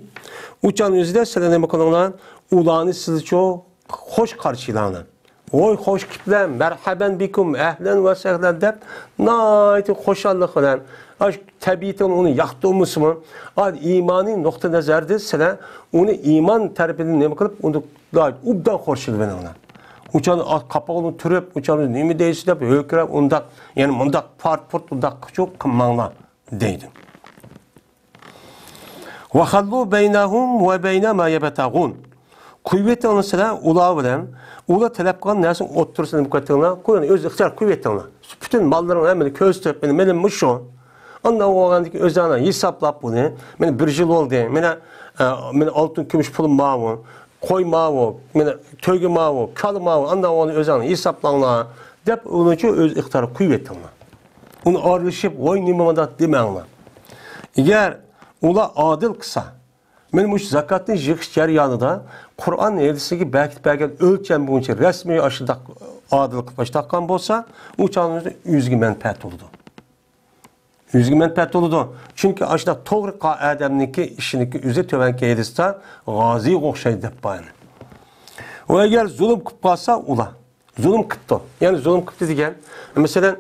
ئۇ چاغنىڭ ئۆزىدە سىلەر نېمە قىلىڭلار؟ ئۇلارنى سىلەرچۇ خوش قارشىلاڭلار. ۋوي، خوش كېپلەر، مەرھەبەن بىكۇم، ئەھلەن ۋە سەھلەن دەپ، ناھايىتى خۇشاللىق بىلەن، ئاش تەبىئىتىڭ ئۇنى ياقتۇرمىسىمۇ، ئا، ئىمانىي نۇقتىئى نەزەردىن سىلەر ئۇنى ئىمان تەرىپىدىن نېمە قىلىپ، ئۇنى ئوبدان خورشىلىۋېلىڭلار. ئۇچان قاپىقىنى تۈرۈپ، ئۇچان نېمە دەيسىز دەپ ھۆركىرەپ، ئۇنداق، يەنى مۇنداق پارت-پۇرت ئۇنداق قىلىپ قىلماڭلار دەيدۇ. ۋەخەللۇ بەينەھۇم ۋە بەينە ما يەبتەغۇن. قويۇۋېتىڭلار سىلەر ئۇلار بىلەن، ئۇلار تەلەپ قىلغان نەرسىنىڭ ئوتتۇرىسىنى نېمە قىلىۋېتىڭلار، قويۇڭلار، ئۆز ئىختىيار قويۇۋېتىڭلار. پۈتۈن ماللىرىڭ ھەممىنى كۆرسىتىپ، مانا مېنىڭ مۇشۇ. ئاندىن ئۇ بولغاندىن كېيىن ئۆزۈڭلار ھېسابلاپ بۇنى. مانا بىر يىل بولدى. مانا، ئە، مانا ئالتۇن، كۈمۈش پۇلۇم ماۋۇ. قوي ماۋۇ، مانا تۆگە ماۋۇ، كالا ماۋۇ، ئانداق ئۇنى ئۆزۈڭلار ھېسابلاڭلار، دەپ ئۇنىچۇ ئۆز ئىقتىدارىغا قويۇۋېتىڭلار. ئۇنى ئارىلىشىپ، ۋاي نېمە مۇنداق دېمەڭلار. ئەگەر ئۇلار ئادىل قىلسا، مانا مۇشۇ زاكاتنى يىغىش جەريانىدا قۇرئان ھەدىستىكى بەكىتىپ بەرگەن ئۆلچەم بويىچە رەسمىي ئاشۇنداق ئادىل قىلىپ باشلاققان بولسا، ئۇ چاغدا ئۆزىگە مەنپەئەت بولىدۇ. ئۆزىگە مەنپەئەت بولىدۇ. چۈنكى ئاشۇنداق توغرا قىلغان ئادەمنىڭكى ئىشىنىڭكى ئۆزى تۆۋەنكى ھەدىستە غازىيغا ئوخشايدۇ دەپ بار. ئۇ ئەگەر زۇلۇم قىلىپ قالسا ئۇلار، زۇلۇم قىپتۇ. يەنى زۇلۇم قىپتۇ دېگەن، مەسىلەن،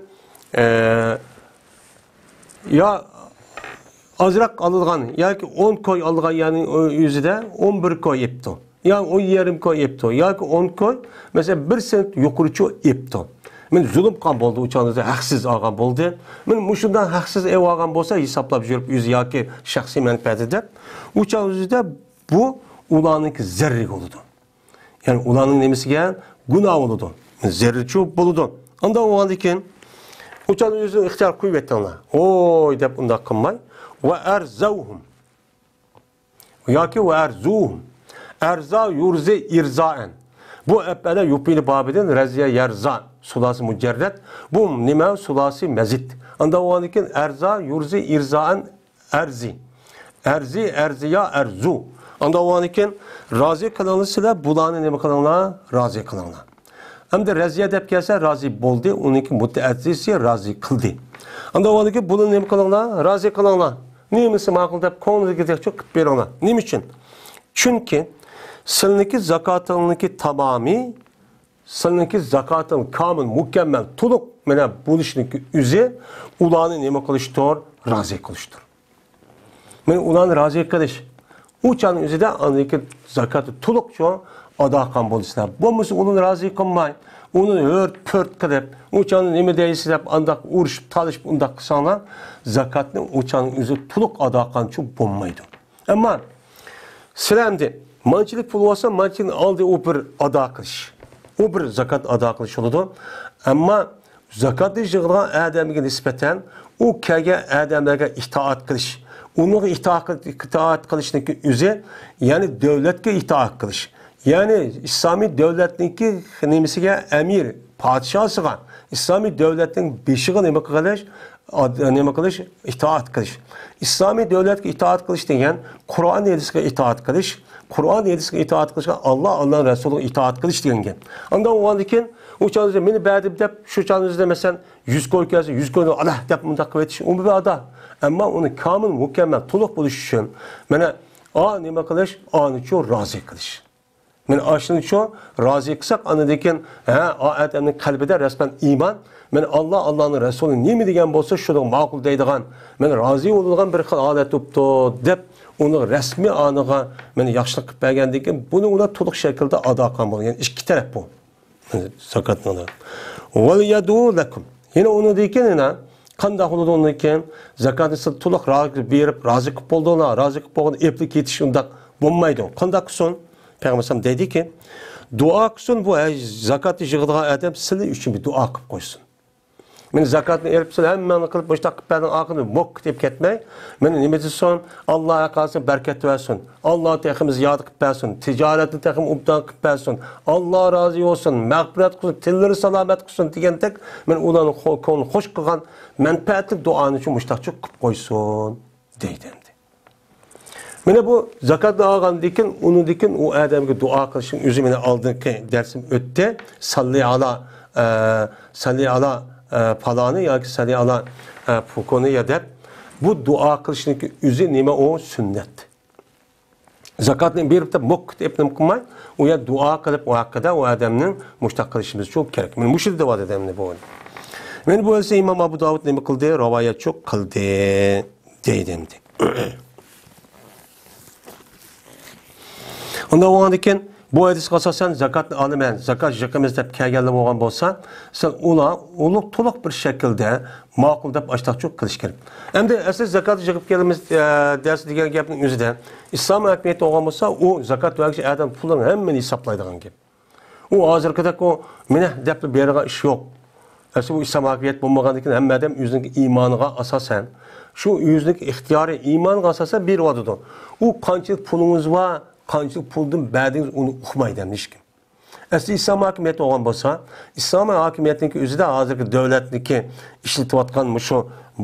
ئە، يا ئازراق ئالىدىغان ياكى ئون كوي ئالىدىغان يەرنىڭ ئۆزىدە ئون بىر كوي ئېپتۇ. يا ئون يېرىم كوي ئېپتۇ. ياكى ئون كوي، مەسىلەن، بىر سېنت يۇقىرىچۇ ئېپتۇ. مەن زۇلۇم قىلغان بولدى، ئۇ چاغدا ھەقسىز ئالغان بولدى. مەن مۇشۇنداق ھەقسىز ئېلىۋالغان بولسا، ھېسابلاپ يۈرۈپ ئۆزى ياكى شەخسىي مەنپەئەتى دەپ، ئۇ چاغدا بۇ ئۇلارنىڭكى زەررىگە بولىدۇ. يەنى ئۇلارنىڭ نېمىسىگە؟ گۇناھ بولىدۇ. زەررىچۇ بولىدۇ. ئانداق بولغاندىن كېيىن، ئۇ چاغدا ئۆزىنى ئىختىيار قويۇۋېتىڭلار. ھوي دەپ ئۇنداق قىلماي. ۋە ئەرزەۋھۇم. ياكى ۋە ئەرزۇھۇم. ئەرزا يۇرزى ئىرزائەن. بۇ ئەپئەلە يۇپىلى بابىدىن رەزىيە يەرزا. سۇلاسى مۇجەررەت. بۇ نېمە؟ سۇلاسى مەزىد. ئانداق بولغاندىن كېيىن، ئەرزا يۇرزى ئىرزائەن. ئەرزى. ئەرزى، ئەرزىيا، ئەرزۇ. ئانداق بولغاندىن كېيىن، رازى قىلىڭلار سىلەر، بۇلارنى نېمە قىلىڭلار؟ رازى قىلىڭلار. ئەمدى رەزىيە دەپ كەلسە، رازى بولدى، ئۇنىڭكى مۇتەئەددىسى رازى قىلدى. ئانداق بولغاندىن كېيىن، بۇلارنى نېمە قىلىڭلار؟ رازى قىلىڭلار. نېمىسى ماقۇل دەپ كۆڭلىگىدەكچۇ قىلىپ بېرىڭلار. نېمە ئۈچۈن؟ چۈنكى سىلىنىڭكى زاكاتىڭنىڭكى تامامى سىلىنىڭكى زاكاتىڭ كامىل، مۇكەممەل، تولۇق مانا بولۇشنىڭكى ئۆزى ئۇلارنى نېمە قىلىشتۇر؟ رازى قىلىشتۇر. مانا ئۇلارنى رازى قىلىش. ئۇ چاغنىڭ ئۆزىدە ئاندىن كېيىن زاكاتنى تولۇقچە ئادا قىلغان بولىسىلەر. بولمىسا ئۇلارنى رازى قىلماي، ئۇنى ھۆرت-پۆرت قىلىپ، ئۇ چاغدا نېمە دەيسىز دەپ ئانداق ئۇرۇشۇپ، تالىشىپ ئۇنداق قىلساڭلار، زاكاتنى ئۇ چاغنىڭ ئۆزى تولۇق ئادا قىلغانچە بولمايدۇ. ئەمما سىلەر ئەمدى مانچىلىك پۇل بولسا، مانچىلىكنى ئالدى ئۇ بىر ئادا قىلىش. ئۇ بىر زاكات ئادا قىلىش بولىدۇ. ئەمما زاكاتنى يىغىدىغان ئادەمگە نىسبەتەن ئۇ كەلگەن ئادەملەرگە ئىتائەت قىلىش. ئۇنىڭغا ئىتائەت، ئىتائەت قىلىشنىڭكى ئۆزى، يەنى دۆلەتكە ئىتائەت قىلىش. يەنى ئىسلامىي دۆلەتنىڭكى نېمىسىگە، ئەمىر، پادىشاسىغا، ئىسلامىي دۆلەتنىڭ بېشىغا نېمە قىلىش؟ ئاد-، نېمە قىلىش؟ ئىتائەت قىلىش. ئىسلامىي دۆلەتكە ئىتائەت قىلىش دېگەن قۇرئان ھەدىسكە ئىتائەت قىلىش، قۇرئان ھەدىسكە ئىتائەت قىلىشقا ئاللا، ئاللانىڭ رەسۇلىغا ئىتائەت قىلىش دېگەن گەپ. ئانداق بولغاندىن كېيىن ئۇ چاغدا مېنى بەردىم دەپ شۇ چاغدا مەسىلەن يۈز كوي كەلسە يۈز كوينى ئالا دەپ مۇنداق قىلىۋېتىش ئۇ بىر ئادا. ئەمما ئۇنى كامىل، مۇكەممەل، تولۇق بولۇش ئۈچۈن مانا ئا نېمە قىلىش؟ ئانىچۇ رازى قىلىش. مانا ئاشۇنىڭ ئۈچۈن رازى قىلساق، ئاندىن كېيىن، ھە، ئا ئادەمنىڭ قەلبىدە رەسمەن ئىمان، مانا ئاللا، ئاللانىڭ رەسۇلى نېمە دېگەن بولسا، شۇنىڭغا ماقۇل دەيدىغان، مانا رازى بولىدىغان بىر خىل ھالەت بوپتۇ، دەپ ئۇنىڭ رەسمىي ئانىغا مانا ياخشىلىق قىلىپ بەرگەندىن كېيىن، بۇنى ئۇلار تولۇق شەكىلدە ئادا قىلغان بولىدۇ. يەنى ئىككى تەرەپ بۇ. مانا زاكاتنىڭ. ۋەليەدۇ لەكۇم. يەنە ئۇنىڭدىن كېيىن يەنە قانداق بولىدۇ ئۇنىڭدىن كېيىن؟ زاكاتنى سىز تولۇق را-، بېرىپ، رازى قىلىپ بولدۇڭلار، رازى قىلىپ بولغان ئېپلىك كېتىش ئۇنداق بولمايدۇ. قانداق قىلسۇن؟ پەيغەمبەر ئەلەيھىسسالام دەيدىكى، دۇئا قىلسۇن، بۇ ھە-، زاكاتنى يىغىدىغان ئادەم سىلەر ئۈچۈن بىر دۇئا قىلىپ قويسۇن. مانا زاكاتنى ئېلىپ، سىلەر ھەممەڭلار قىلىپ، مۇشۇنداق قىلىپ بەردىڭ، ئاخىرىدا موكك دەپ كەتمەي، مانا نېمە دېسۇن، ئاللا ھەققاسىنى بەرىكەت بەرسۇن، ئاللا تېخىمۇ زىيادە قىلىپ بەرسۇن، تىجارەتنى تېخىمۇ ئوبدان قىلىپ بەرسۇن، ئاللا رازى بولسۇن، مەغپىرەت قىلسۇن، تىللىرى سالامەت قىلسۇن دېگەندەك، مانا ئۇلارنىڭ خو-، كۆڭلىنى خوش قىلغان مەنپەئەتلىك دۇئانى شۇ مۇشۇنداقچە قىلىپ قويسۇن، دەيدۇ ئەمدى. مانا بۇ زاكاتنى ئالغاندىن كېيىن، ئۇنىڭدىن كېيىن ئۇ ئادەمگە دۇئا قىلىشنىڭ ئۆزى مانا ئالدىنقى دەرسىم ئۆتتى. ساللى ئالا، ئە، ساللى ئالا، ئە، پالانى ياكى ساللى ئالا، ئە، پۇكۇنى يا دەپ بۇ دۇئا قىلىشنىڭ ئۆزى نېمە ئۇ؟ سۈننەت. زاكاتنى بېرىپ دەپ موكك دەپ نېمە قىلماي، ئۇ يەر دۇئا قىلىپ، ئۇ ھەققىدە ئۇ ئادەمنىڭ مۇشۇنداق قىلىشىمىز شۇ كېرەك. مانا مۇشۇ دەۋاتىدۇ ئەمدى بۇ. مانا بۇ ھەدىسنى ئىمام ئەبۇ داۋۇد نېمە قىلدى؟ راۋايەتچۇ قىلدى. دەيدۇ ئەمدى. ئۇنداق بولغاندىن كېيىن، بۇ ھەدىسكە ئاساسەن، زاكاتنى ئالىمەن، زاكات يىغىمىز دەپ كەلگەنلەر بولغان بولسا، سىز ئۇلار ئۇلۇق، تولۇق بىر شەكىلدە ماقۇل دەپ ئاشتاقچۇ قىلىش كېرەك. ئەمدى ئەسلى زاكات يىغىپ كېلىمىز، ئە، دەرس دېگەن گەپنىڭ ئۆزىدە، ئىسلام ھاكىمىيىتى بولغان بولسا، ئۇ زاكات بەرگۈچى ئادەم پۇلنىڭ ھەممىنى ھېسابلايدىغان گەپ. ئۇ ھازىرقىدەك ئۇ مىنە دەپلا بېرىدىغان ئىش يوق. ئەسلى ئۇ ئىسلام ھاكىمىيەت بولمىغاندىن كېيىن ھەممە ئادەم ئۆزىنىڭ ئىمانىغا ئاساسەن، شۇ ئۆزىنىڭ ئىختىيارى ئىمانىغا ئاساسەن بېرىۋاتىدۇ. ئۇ قانچىلىك پۇلىڭىز بار، قانچىلىك پۇلدىن بەردىڭىز، ئۇنى ئۇقمايدۇ ھەم ھېچكىم. ئەسلى ئىسلام ھاكىمىيىتى بولغان بولسا، ئىسلام ھاكىمىيەتنىڭكى ئۆزىدە ھازىرقى دۆلەتنىڭكى ئىشلىتىۋاتقان مۇشۇ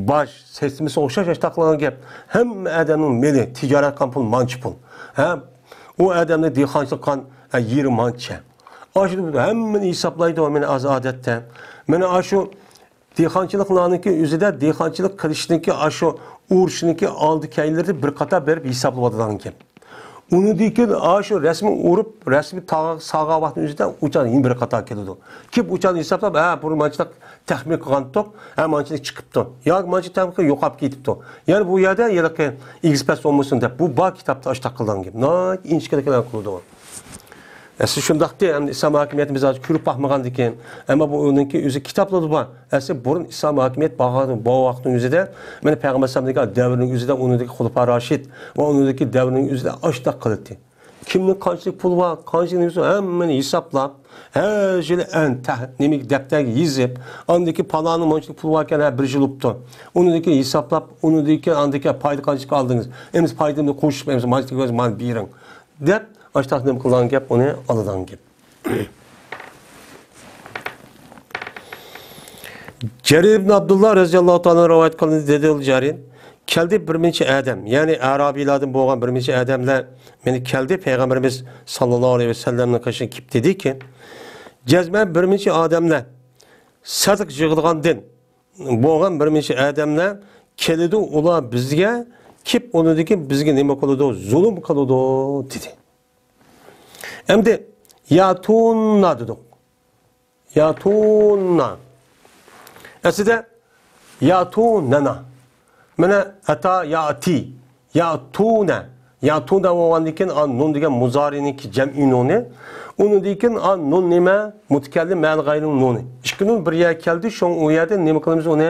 باج سىستېمىسىغا ئوخشاش ئاشتاق قىلغان گەپ. ھەممە ئادەمنىڭ مېلى، تىجارەت قىلغان پۇل مانچە پۇل. ھە؟ ئۇ ئادەمنىڭ دېھقانچىلىق قىلغان، ھە، يېرى مانچە. ئاشۇ ھەممىنى ھېسابلايدۇ، مانا ئاز ئادەتتە. مانا ئاشۇ دېھقانچىلىقلارنىڭكى ئۆزىدە، دېھقانچىلىق قىلىشنىڭكى ئاشۇ ئۇرۇشنىڭكى ئالدى كەينىلىرىدە بىر قاتار بېرىپ ھېسابلىۋاتىدىغان گەپ. ئۇنىڭدىن كېيىن ئاشۇ رەسمىي ئۇرۇپ، رەسمىي تاغا سالغان ۋاقىتنىڭ ئۆزىدە ئۇچان يەنە بىر قاتار كېلىدۇ. كېلىپ ئۇچان ھېسابلاپ، ھە، بۇ مانچىلىق تەخمىن قىلغانتۇق، ھە، مانچىلىك چىقىپتۇ. ياكى مانچىلىك تەخمىن قىلىپ يوقاپ كېتىپتۇ. يەنە بۇ يەردە ھېلىقى ئېگىز پەس بولمىسۇن دەپ، بۇ بار كىتابتا ئاشتاق قىلغان گەپ. ناھايىتى ئىنچىكىلىك بىلەن قىلىدۇ. ئەسلى شۇنداقتى، ئەمدى ئىسلام ھاكىمىيىتى بىز ھازىر كۆرۈپ باقمىغاندىكىن، ئەمما بۇ ئۇنىڭكى ئۆزى كىتابلىرىدا بار. ئەسلى بۇرۇن ئىسلام ھاكىمىيەت بارغان، بار ۋاقىتنىڭ ئۆزىدە، مانا پەيغەمبەر ئەلەيھىسسالامنىڭكى دەۋرىنىڭ ئۆزىدە، ئۇنىڭدىكى خۇلىپا راشىد ۋە ئۇنىڭدىكى دەۋرنىڭ ئۆزىدە ئاشتاق قىلاتتى. كىمنىڭ قانچىلىك پۇلى بار، قانچىلىك نېمىسى بار، ھەممىنى ھېسابلاپ، ھەر يىلى ئەن تەھ-، نېمىگە دەپتەرگە يېزىپ، ئاندىن كېيىن پالانىڭ مۇنچىلىك پۇلى باركەن، ھە، بىر يىل بوپتۇ. ئۇنىڭدىن كېيىن ھېسابلاپ، ئۇنىڭدىن كېيىن ئاندىن كېيىن پايدا قانچىلىك ئالدىڭىز؟ ئەمدى پايدىنى قوشۇپ، ئەمدى مانچىلىك مانا بېرىڭ. دەپ، ئاشتاق نېمە قىلغان گەپ، ئۇنى ئالىدىغان گەپ. جەرىر ئىبن ئابدۇللا رەزىياللاھۇ تائالا رىۋايەت قىلىندى، دېدى ئۇ جەرىر، كەلدى بىر نەچچە ئادەم، يەنى ئەرابىيلاردىن بولغان بىر نەچچە ئادەملەر مېنى كەلدى، پەيغەمبىرىمىز ساللاللاھۇ ئەلەيھى ۋەسەللەمنىڭ قېشىغا كېلىپ دېدىكى، جەزمەن بىر نەچچە ئادەملەر سەدىقە يىغىلغاندىن بولغان بىر نەچچە ئادەملەر كېلىدۇ، ئۇلار بىزگە كېلىپ، ئۇنىڭدىن كېيىن بىزگە نېمە قىلىدۇ؟ زۇلۇم قىلىدۇ، دېدى. ئەمدى ياتۇننا دېدۇق. ياتۇننا. ئەسلىدە ياتۇنەنا. مانا ئەتا ياتى. ياتۇنە. ياتۇنە بولغاندىن كېيىن، ئا، نۇن دېگەن مۇزارىنىڭكى جەمئىي نۇنى. ئۇنىڭدىن كېيىن، ئا، نۇن نېمە؟ مۇتەكەللىم مەنى غەيرىنىڭ نۇنى. ئىككى نۇن بىر يەرگە كەلدى، شۇڭا ئۇ يەردە نېمە قىلىمىز؟ ئۇنى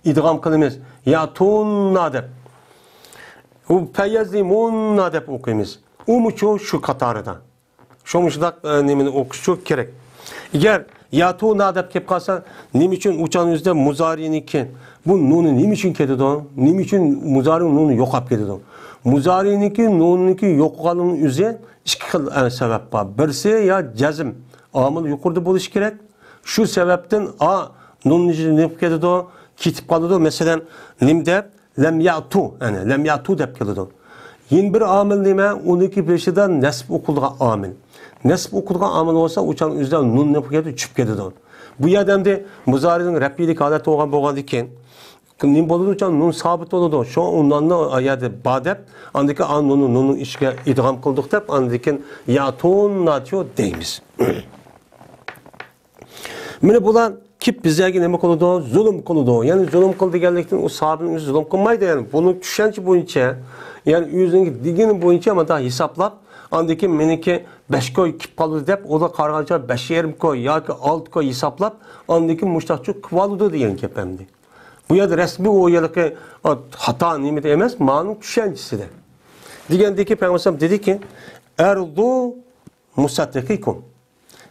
ئىدغام قىلىمىز. ياتۇننا دەپ. ئۇ پەيەزلىمۇننا دەپ ئوقۇيمىز. ئۇمۇ شۇ، شۇ قاتارىدا. شۇ مۇشۇنداق، ئە، نېمىنى ئوقۇشچۇ كېرەك. ئەگەر ياتۇنا دەپ كېلىپ قالسا، نېمە ئۈچۈن ئۇچان ئۆزىدە مۇزارىنىڭكى بۇ نۇنى نېمە ئۈچۈن كېتىدۇ؟ نېمە ئۈچۈن مۇزارىنىڭ نۇنى يوقاپ كېتىدۇ؟ مۇزارىنىڭكى نۇنىنىڭكى يوقىغانلىقىنىڭ ئۆزى ئىككى خىل، ئە، سەۋەب بار. بىرسى يا جەزم، ئامىل يۇقىرىدا بولۇشى كېرەك. شۇ سەۋەبتىن ئا نۇن نېمە بولۇپ كېتىدۇ؟ كېتىپ قالىدۇ. مەسىلەن، نېمە دەپ؟ لەم يەتۇ، ئەنە، لەم يەتۇ دەپ كېلىدۇ. يەنە بىر ئامىل نېمە؟ ئۇنىڭكى بېشىدا نەسب ئوقۇلىدىغان ئامىل. نەسب ئوقۇلىدىغان ئامىل بولسا، ئۇچان ئۆزىدە نۇن نېمە قىلىدۇ؟ چۈشۈپ كېتىدۇ. بۇ يەردە ئەمدى مۇزارىنىڭ رەپئىيلىك ھالەتتە بولغان بولغاندىن كېيىن، نېمە بولىدۇ؟ ئۇچان نۇن سابىت بولىدۇ. شۇڭا ئۇ نۇننى ئۇ يەردە بار دەپ، ئاندىن كېيىن ئا نۇننى نۇننىڭ ئىچىگە ئىدغام قىلدۇق دەپ، ئاندىن كېيىن ياتۇنناتۇ دەيمىز. مانا بۇلار كېلىپ بىزلەرگە نېمە قىلىدۇ؟ زۇلۇم قىلىدۇ. يەنى زۇلۇم قىل دېگەنلىكتىن ئۇ ساھابىنىڭ ئۆزى زۇلۇم قىلمايدۇ. يەنى بۇنىڭ چۈشەنچە بويىچە، يەنى ئۆزىنىڭ دېگىنى بويىچە مانا ھېسابلاپ، ئاندىن كېيىن مېنىڭكى بەش كوي كېلىپ قالىدۇ دەپ، ئۇلار قارىغانچە بەش يېرىم كوي ياكى ئالتە كوي ھېسابلاپ، ئاندىن كېيىن مۇشتاقچۇ قىلىۋالىدۇ دېگەن گەپ ئەمدى. بۇ يەردە رەسمىي ئۇ ھېلىقى، ئا، خاتا نېمىدە ئەمەس، مانىڭ چۈشەنچىسىدە. دېگەندىكى پەيغەمبەر دېدىكى، ئەرزۇ مۇسەددىقىكۇم.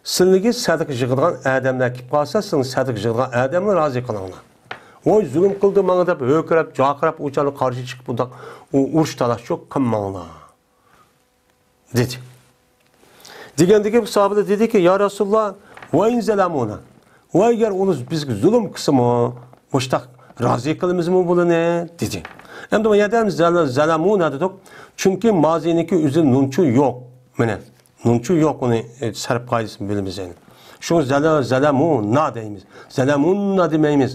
سىلىگە سەدىقە يىغىدىغان ئادەملەر كېلىپ قالسا، سىلىگە سەدىقە يىغىدىغان ئادەمنى رازى قىلىڭلار. ۋاي، زۇلۇم قىلدى ماڭا دەپ ھۆركىرەپ، جارقىراپ، ئۇچارغا قارشى چىقىپ، بۇنداق ئۇ-، ئۇرۇش تالاشچۇ قىلماڭلار، دېدى. دېگەندىكى بۇ ساھابىلەر دېدىكى، يا رەسۇلاللا، ۋەئىن زەلەمۇنا. ۋە ئەگەر ئۇلار بىزگە زۇلۇم قىلسىمۇ، مۇشتاق رازى قىلىمىزمۇ بۇلىنى؟ دېدى. ئەمدى بۇ يەردە ھەم زەلە-، زەلەمۇنا دېدۇق. چۈنكى مازىنىڭكى ئۆزىدە نۇنچۇ يوق. مانا، نۇنچۇ يوق، ئۇنى، ئە، سەرپ قائىدىسىنى بىلىمىز يەنى. شۇڭا زەلە-، زەلەمۇنا دەيمىز. زەلەمۇنا دېمەيمىز.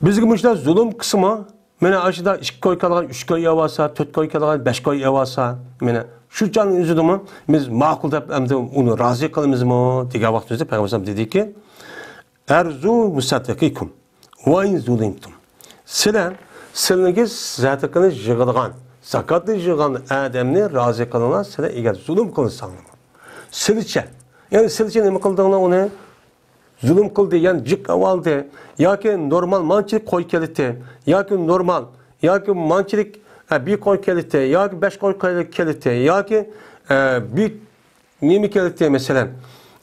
بىزگە مۇشۇنداق زۇلۇم قىلسىمۇ، مانا ئاشۇنداق ئىككى كوي كالغان ئۈچ كوي ئېۋالسا، تۆت كوي كالغان بەش كوي ئېۋالسا، مانا شۇ چاغنىڭ ئۆزىدىمۇ بىز ماقۇل دەپ ئەمدى ئۇنى رازى قىلىمىزمۇ دېگەن ۋاقتىمىزدا پەيغەمبەر دېدىكى، ئەرزۇ مۇسەددىقىكۇم ۋەئىن زۇلىمتۇم. سىلەر سىلىگە زەكاتنى يىغىدىغان، زاكاتنى يىغىدىغان ئادەمنى رازى قىلىڭلار، سىلەر ئەگەر زۇلۇم قىلساڭلار. سىلىچە، يەنى سىلىچە نېمە قىلدىڭلار ئۇنى؟ زۇلۇم قىلدى، يەنى جىق ئەۋالدى ياكى نورمال مانچىلىك قوي كېلىتتى ياكى نورمال ياكى مانچىلىك، ئە، بىر قوي كېلىتتى ياكى بەش قوي كېلىتتى ياكى، ئە، بىر نېمە كېلىتتى، مەسىلەن،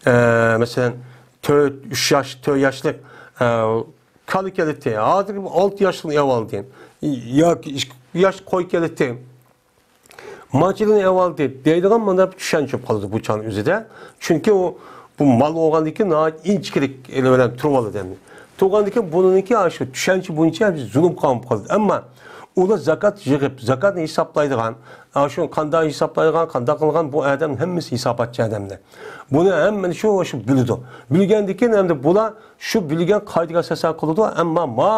ئە، مەسىلەن، تۆت، ئۈچ ياش، تۆت ياشلىق، ئە، كالا كېلىتتى، ھازىر ئالتە ياشلىق ئەۋالدى ياكى ئىككى ياش قوي كېلىتتى. مانچىلىنى ئەۋالدى دەيدىغان مانا بىر چۈشەنچە بولۇپ قالىدۇ بۇ چاغنىڭ ئۆزىدە. چۈنكى ئۇ، بۇ مال بولغاندىن كېيىن ناھايىتى ئىنچىكىلىك ئېلى بىلەن تۇرۇۋالىدۇ ئەمدى. تۇرغاندىن كېيىن بۇنىڭكى ئاشۇ چۈشەنچە بويىچە زۇلۇم قىلغان بولۇپ قالىدۇ. ئەمما ئۇلار زاكات يىغىپ، زاكاتنى ھېسابلايدىغان، ئاشۇ قانداق ھېسابلايدىغان، قانداق قىلغان، بۇ ئادەم ھەممىسى ھېساباتچى ئادەملەر. بۇنى ھەممىنى شۇ، شۇ بىلىدۇ. بىلگەندىن كېيىن ئەمدى بۇلار شۇ بىلگەن قائىدىگە ئاساسەن قىلىدۇ، ئەمما ما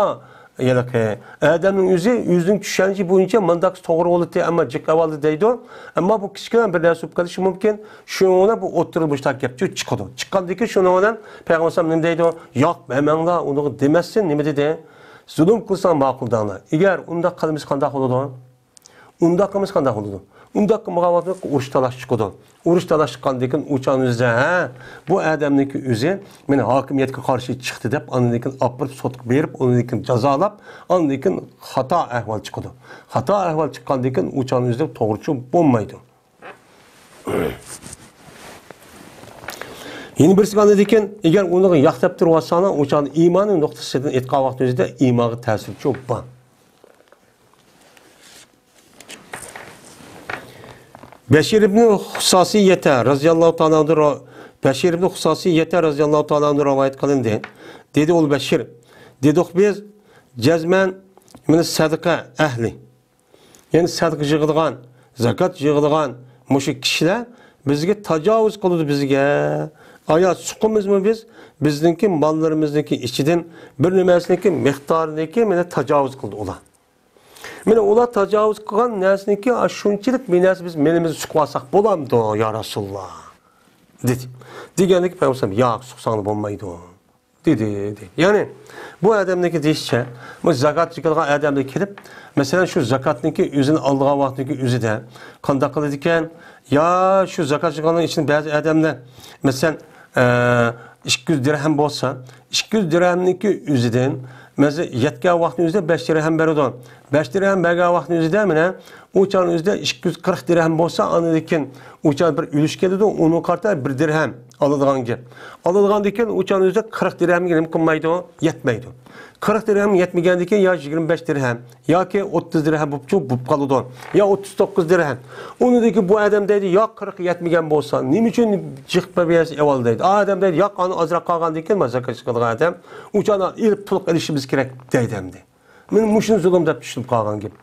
ھېلىقى ئادەمنىڭ ئۆزى ئۆزىنىڭ چۈشەنچە بويىچە مۇنداق توغرا بولاتتى، ئەمما جىق ئەۋالدى دەيدۇ. ئەمما بۇ كىچىككىنە بىر نەرسە بولۇپ قېلىشى مۇمكىن. شۇنىڭ بىلەن بۇ ئوتتۇرىدا مۇشۇنداق گەپ چىقىدۇ. چىققاندىن كېيىن شۇنىڭ بىلەن پەيغەمبەر ئەلەيھىسسالام نېمە دەيدۇ؟ ياق، بەرمەڭلار، ئۇنىڭغا دېمەسسىن، نېمە دېدى؟ زۇلۇم قىلساڭ ماقۇل دەڭلار. ئەگەر ئۇنداق قىلمىسا قانداق بولىدۇ؟ ئۇنداق قىلمىسا قانداق بولىدۇ؟ ئۇنداق قىلمىغان ۋاقىتتا ئۇرۇش تالاش چىقىدۇ. ئۇرۇش تالاش چىققاندىن كېيىن ئۇ چاغنىڭ ئۆزىدە، ھە، بۇ ئادەمنىڭكى ئۆزى مېنى ھاكىمىيەتكە قارشى چىقتى دەپ، ئاندىن كېيىن ئاپىرىپ سوتقا بېرىپ، ئاندىن كېيىن جازالاپ، ئاندىن كېيىن خاتا ئەھۋال چىقىدۇ. خاتا ئەھۋال چىققاندىن كېيىن ئۇ چاغنىڭ ئۆزىدە توغرىچۇ بولمايدۇ. يەنە بىرسىگە ئاندىن كېيىن، ئەگەر ئۇنىڭغا ياق دەپ تۇرۇۋاتساڭلار، ئۇ چاغدا ئىماننىڭ نۇقتىسىدىن ئېيتقان ۋاقتىمىزدا ئىمانغا تەسىرچۇ بار. بەشىر ئىبنى خۇساسىيەتە رەزىياللاھۇ تائالا ئەنھۇ، بەشىر ئىبنى خۇساسىيەتە رەزىياللاھۇ تائالا ئەنھۇ رىۋايەت قىلىندى. دېدى ئۇ بەشىر، دېدۇق بىز، جەزمەن، مانا سەدىقە ئەھلى، يەنى سەدىقە يىغىدىغان، زاكات يىغىدىغان مۇشۇ كىشىلەر بىزگە تاجاۋۇز قىلىدۇ بىزگە. ئايا سۇقىمىزمۇ بىز، بىزنىڭكى ماللىرىمىزنىڭكى ئىچىدىن بىر نېمەسىنىڭكى مىقدارىنىڭكى مانا تاجاۋۇز قىلىدۇ ئۇلار. مانا ئۇلار تاجاۋۇز قىلغان نەرسىنىڭكى شۇنچىلىك بىر نەرسە بىز مېلىمىزنى سۇقۇۋالساق بولامدۇ، يا رەسۇلاللا؟ دېدى. دېگەندىكىن پەيغەمبەر ياق، سۇقساڭلار بولمايدۇ، دېدى، دېدى. يەنى بۇ ئادەمنىڭكى دېيىشىچە، بۇ زاكات چېكىدىغان ئادەملەر كېلىپ، مەسىلەن، شۇ زاكاتنىڭكى ئۆزىنى ئالىدىغان ۋاقتىنىڭكى ئۆزىدە قانداق قىلىدىكەن؟ يا شۇ زاكات چېكىدىغاننىڭ ئىچىدە بەزى ئادەملەر، مەسىلەن، ئە، ئىككى يۈز دىرھەم بولسا، ئىككى يۈز دىرھەمنىڭكى ئۆزىدىن، مەسىلەن، يەتكەن ۋاقىتنىڭ ئۆزىدە بەش دىرھەم بېرىدۇ. بەش دىرھەم بەرگەن ۋاقىتنىڭ ئۆزىدە، مانا، ئۇ چاغنىڭ ئۆزىدە ئىككى يۈز قىرىق دىرھەم بولسا، ئاندىن كېيىن ئۇ چاغ بىر ئۈلۈش كېلىدۇ، ئۇنىڭغا قارىتا بىر دىرھەم ئالىدىغان گەپ. ئالىدىغاندىن كېيىن ئۇ چاغنىڭ ئۆزىدە قىرىق دىرھەمگە نېمە قىلمايدۇ؟ يەتمەيدۇ. قىرىق دىرھەم يەتمىگەندىن كېيىن يا يىگىرمە بەش دىرھەم، ياكى ئوتتۇز دىرھەم بوپچۇ، بوپ قالىدۇ. يا ئوتتۇز توققۇز دىرھەم. ئۇنىڭدىن كېيىن بۇ ئادەم دەيدۇ، ياق، قىرىق يەتمىگەن بولسا، نېمە ئۈچۈن جىق بەرمەيسىز ئەۋۋال دەيدۇ. ئادەم دەيدۇ، ياق، ئانا ئازراق قالغاندىن كېيىن، مانا زاكات چىقىدىغان ئادەم، ئۇ چاغدا ئېلىپ پۇل ئېلىشىمىز كېرەك دەيدۇ ئەمدى. مانا مۇشۇنى زۇلۇم دەپ چۈشىنىپ قالغان گەپ.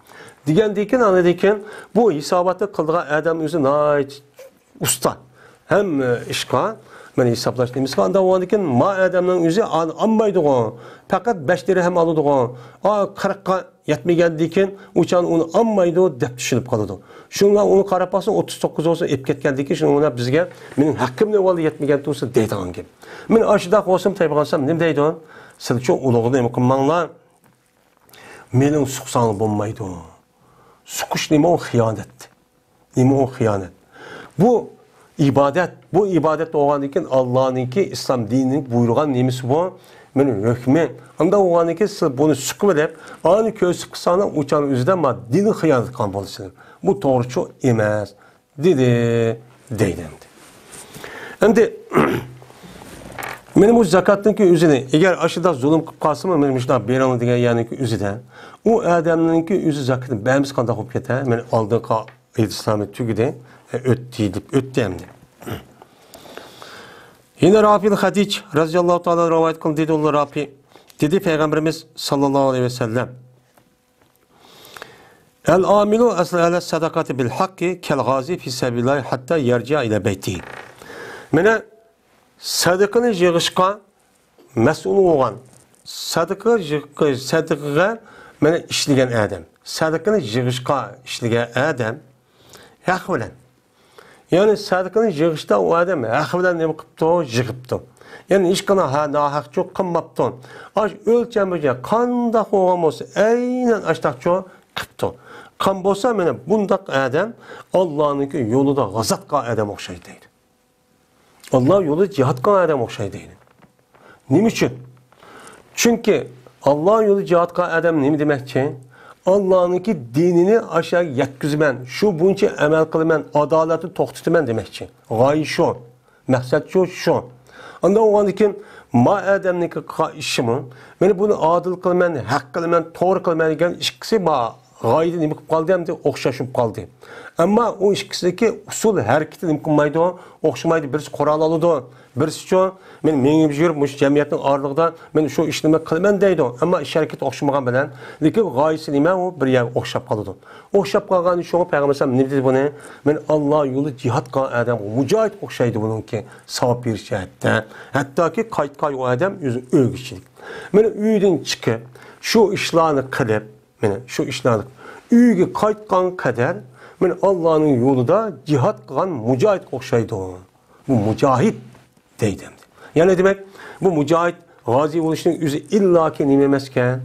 دېگەندىن كېيىن، ئاندىن كېيىن بۇ ھېساباتنى قىلىدىغان ئادەم ئۆزى ناھايىتى ئۇستا. ھەممە ئىشقا مانا ھېسابلاش نېمىسىگە ئانداق بولغاندىكىن، ما ئادەمنىڭ ئۆزى ئالمايدىغۇ، پەقەت بەش دىرھەم ئالىدىغۇ، ئا، قىرىققا يەتمىگەندىكىن ئۇ چاغ ئۇنى ئالمايدۇ دەپ چۈشىنىپ قالىدۇ. شۇڭا ئۇنى قاراپ باقسا، ئوتتۇز توققۇز بولسا ئېلىپ كەتكەندىكىن، شۇنىڭ بىلەن بىزگە مېنىڭ ھەققىمنى ئالدى يەتمىگەن تۇرسا دەيدىغان گەپ. مانا ئاشۇنداق بولسىمۇ، تەيبىغانسام نېمە دەيدۇ؟ سىلچۇ ئۇلۇغىنى نېمە قىلماڭلار، مېنىڭ سۇقساڭلار بولمايدۇ. سۇقۇش نېمە ئۇ؟ خىيانەت. نېمە ئۇ خىيانەت؟ بۇ ئىبادەت. بۇ ئىبادەت بولغاندىن كېيىن ئاللانىڭكى، ئىسلام دىنىنىڭ بۇيرۇغان نېمىسى بۇ؟ مېنىڭ ھۆكمى. ئانداق بولغاندىن كېيىن سىز بۇنى سۇقۇۋېلىپ، ئانى كۆرسىتىپ قىلساڭلار، ئۇ چاغنىڭ ئۆزىدە ما دىنغا خىيانەت قىلغان بولىسىلەر. بۇ توغرىچۇ ئەمەس. دېدى، دەيدۇ ئەمدى. ئەمدى، مانا بۇ زاكاتنىڭكى ئۆزىنى، ئەگەر ئاشۇنداق زۇلۇم قىلىپ قالسىمۇ، مانا مۇشۇنداق بېرىڭلار دېگەن يەرنىڭكى ئۆزىدە، ئۇ ئادەمنىڭكى ئۆزى زاكاتنى بەرمىسە قانداق بولۇپ كېتەر؟ مانا ئالدىنقى ھەدىسلەرمۇ تۈگىدى، ئە، ئۆتتى دەپ ئۆتتى ئەمدى. يەنە رافىل خەدىج رەزىياللاھۇ تائالا رىۋايەت قىلدى، دېدى ئۇلار رافىي. دېدى پەيغەمبىرىمىز ساللاللاھۇ ئەلەيھى ۋەسەللەم. ئەل ئامىلۇ ئەسلى ئەلە سەدەقەتى بىل ھەققى كەل غازى فى سەبىلىللاھى ھەتتا يەرجىئە ئىلە بەيتىھى. مانا سەدىقىنى يىغىشقا مەسئۇل بولغان، سەدىقە يىغ-، سەدىقىگە مانا ئىشلىگەن ئادەم، سەدىقىنى يىغىشقا ئىشلىگەن ئادەم ھەق بىلەن يەنى سەدىقىنى يىغىشتا ئۇ ئادەم ھەق بىلەن نېمە قىپتۇ؟ يىغىپتۇ. يەنى ھېچقانداق ھە-، ناھەقچۇ قىلماپتۇ. ئاش ئۆلچەم بويىچە قانداق بولغان بولسا، ئەينەن ئاشتاقچۇ قىپتۇ. قان بولسا، مانا بۇنداق ئادەم ئاللانىڭكى يولىدا غازات قىلغان ئادەم ئوخشايدۇ دەيدۇ. ئاللا يولىدا جىھاد قىلغان ئادەم ئوخشايدۇ دەيدۇ. نېمە ئۈچۈن؟ چۈنكى ئاللا يولىدا جىھاد قىلغان ئادەم نېمە دېمەكچى؟ ئاللانىڭكى دىنىنى ئاشۇ يەرگە يەتكۈزىمەن، شۇ بويىچە ئەمەل قىلىمەن، ئادالەتنى توختىتىمەن دېمەكچى. غايە شۇ. مەقسەت شۇ، شۇ. ئانداق بولغاندىكىن ما ئادەمنىڭكى قىلغان ئىشىمۇ، مانا بۇنى ئادىل قىلىمەن، ھەق قىلىمەن، توغرا قىلىمەن دېگەن ئىككىسى ما غايىدە نېمە قىلىپ قالدى؟ ئەمدى ئوخشاش بولۇپ قالدى. ئەمما ئۇ ئىككىسىدىكى ئۇسۇل ھەرىكىتى نېمە قىلمايدۇ؟ ئوخشىمايدۇ. بىرسى قورال ئالىدۇ، بىرسىچۇ، مەن مېڭىپ يۈرۈپ مۇشۇ جەمئىيەتنىڭ ئارىلىقىدا مەن شۇ ئىشنى مەن قىلىمەن دەيدۇ. ئەمما ئىش ھەرىكىتى ئوخشىمىغان بىلەن، لېكىن غايىسى نېمە؟ ئۇ بىر يەرگە ئوخشاپ قالىدۇ. ئوخشاپ قالغان ئۈچۈن پەيغەمبەر ئەلەيھىسسالام نېمە دېدى بۇنى؟ مەن ئاللا يولىدا جىھاد قىلغان ئادەمگە مۇجاھىدقا ئوخشايدۇ بۇنىڭكى ساۋاب بېرىش جەھەتتە. ھەتتاكى قايتقان ئادەم ئۆزى ئۆلگۈچىلىك. مانا ئۆيدىن چىقىپ، شۇ ئىشلارنى قىلىپ، مانا شۇ ئىشلارنى ئۆيگە قايتقان قەدەر، مانا ئاللانىڭ يولىدا جىھاد قىلغان مۇجاھىدقا ئوخشايدۇ. بۇ مۇجاھىد دەيدۇ ئەمدى. يەنى دېمەك، بۇ مۇجاھىد، غازى بولۇشنىڭ ئۆزى ئىللاكى نېمە ئەمەسكەن؟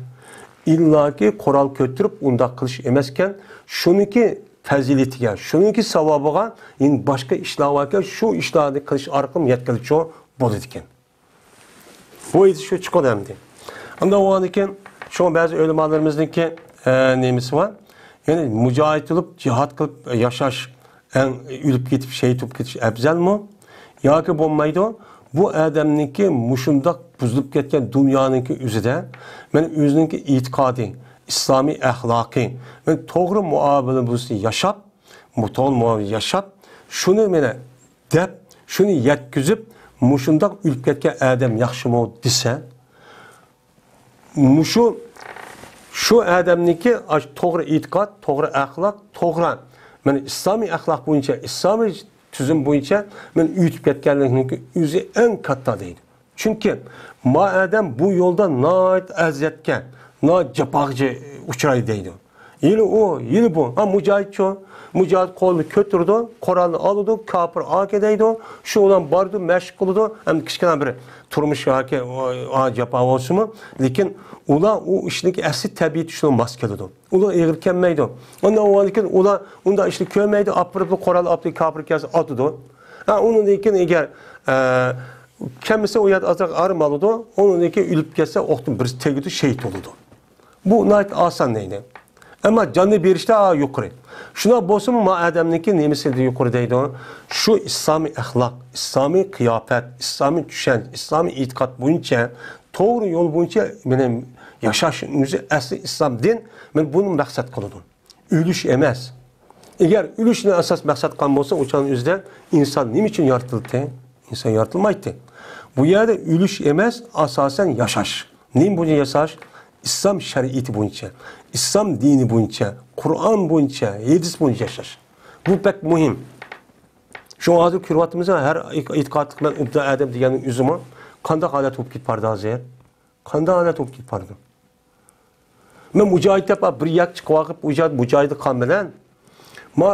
ئىللاكى قورال كۆتۈرۈپ ئۇنداق قىلىش ئەمەسكەن. شۇنىڭكى پەزىلىتىگە، شۇنىڭكى ساۋابىغا، يەنە باشقا ئىشلار باركەن، شۇ ئىشلارنى قىلىش ئارقىلىق يەتكىلىچۇ بولىدىكەن. بۇ ئېيتىش شۇ چىقىدۇ ئەمدى. ئاندىن ئۇنىڭدىن كېيىن شۇڭا بەزى ئۆلىمالىرىمىزنىڭكى، ئە، نېمىسى بار؟ يەنى مۇجاھىد بولۇپ، جىھاد قىلىپ ياشاش ئەڭ ئۆلۈپ كېتىپ، شېھىت بولۇپ كېتىش ئەپزەلمۇ؟ ياكى بولمايدۇ؟ بۇ ئادەمنىڭكى مۇشۇنداق بۇزۇلۇپ كەتكەن دۇنيانىڭكى ئۆزىدە، مەن ئۆزىنىڭكى ئېتىقادى، ئىسلامىي ئەخلاقى، مەن توغرا مۇئامىلە بولسا ياشاپ، مۇتول مۇئامىلە ياشاپ، شۇنى مانا دەپ، شۇنى يەتكۈزۈپ، مۇشۇنداق ئۆلۈپ كەتكەن ئادەم ياخشىمۇ دېسە، مۇشۇ، شۇ ئادەمنىڭكى ئاش-، توغرا ئېتىقاد، توغرا ئەخلاق، توغرا، مانا ئىسلامىي ئەخلاق بويىچە، ئىسلامىي تۈزۈم بويىچە مانا ئۆتۈپ كەتكەنلىكنىڭكى ئۆزى ئەڭ كاتتا دەيدۇ. چۈنكى ما ئادەم بۇ يولدا ناھايىتى ئەزىيەتكە، ناھايىتى جاپاغا ئۇچرايدۇ دەيدۇ. يىلى ئۇ، يىلى بۇ. ھا، مۇجاھىدچۇ؟ مۇجاھىد قولىنى كۆتۈرىدۇ، قورالنى ئالىدۇ، كاپىر ئاكا دەيدۇ. شۇ بىلەن بارىدۇ، مەشىق قىلىدۇ. ئەمدى كىچىككىنە بىر تۇرمۇش ياكى، ئا، جاپا بولسىمۇ، لېكىن ئۇلار ئۇ ئىشنىڭكى ئەسلى تەبىئىتى شۇنىڭغا ماس كېلىدۇ. ئۇلار ئېغىر كەلمەيدۇ. ئۇنداق بولغاندىن كېيىن ئۇلار ئۇنداق ئىشنى كۆرمەيدۇ، ئاپىرىپ قورال ئاپتۇ، كاپىر كەلسە ئاتىدۇ. ھا، ئۇنىڭدىن كېيىن ئەگەر، ئە، كەلمىسە ئۇ يەردە ئازراق ئارام ئالىدۇ، ئۇنىڭدىن كېيىن ئۆلۈپ كەتسە ئوقتىن بىرسى تېگىدۇ، شېھىت بولىدۇ. بۇ ناھايىتى ئاسان دەيدۇ. ئەمما جاننى بېرىشتە يۇقىرى. شۇنداق بولسىمۇ ما ئادەمنىڭكى نېمىسى يۇقىرى دەيدۇ؟ شۇ ئىسلامىي ئەخلاق، ئىسلامىي قىياپەت، ئىسلامىي چۈشەنچە، ئىسلامىي ئېتىقاد بويىچە، توغرا يول بويىچە مېنىڭ ياشاش ئۆزى ئەسلى ئىسلام دىن، مەن بۇنى مەقسەت قىلىدۇ. ئۆلۈش ئەمەس. ئەگەر ئۆلۈشنى ئاساس مەقسەت قىلغان بولسا، ئۇ چاغنىڭ ئۆزىدە ئىنسان نېمە ئۈچۈن يارىتىلدى؟ ئىنسان يارىتىلمايتتى. بۇ يەردە ئۆلۈش ئەمەس، ئاساسەن ياشاش. نېمە بويىچە ياشاش؟ ئىسلام شەرىئىتى بويىچە، ئىسلام دىنى بويىچە، قۇرئان بويىچە، ھەدىس بويىچە ياشاش. بۇ بەك مۇھىم. شۇڭا ھازىر كۆرۈۋاتىمىز، ھەر ئېتىقادلىق مەن ئوبدان ئادەم دېگەننىڭ ئۆزىمۇ قانداق ھالەت بولۇپ كېتىپ بارىدۇ ھازىر؟ قانداق ھالەت بولۇپ كېتىپ بارىدۇ؟ مەن مۇجاھىد دەپ بىر يەرگە چىقىۋېقىپ، ئۇ يەردە مۇجاھىد قىلغان بىلەن، ما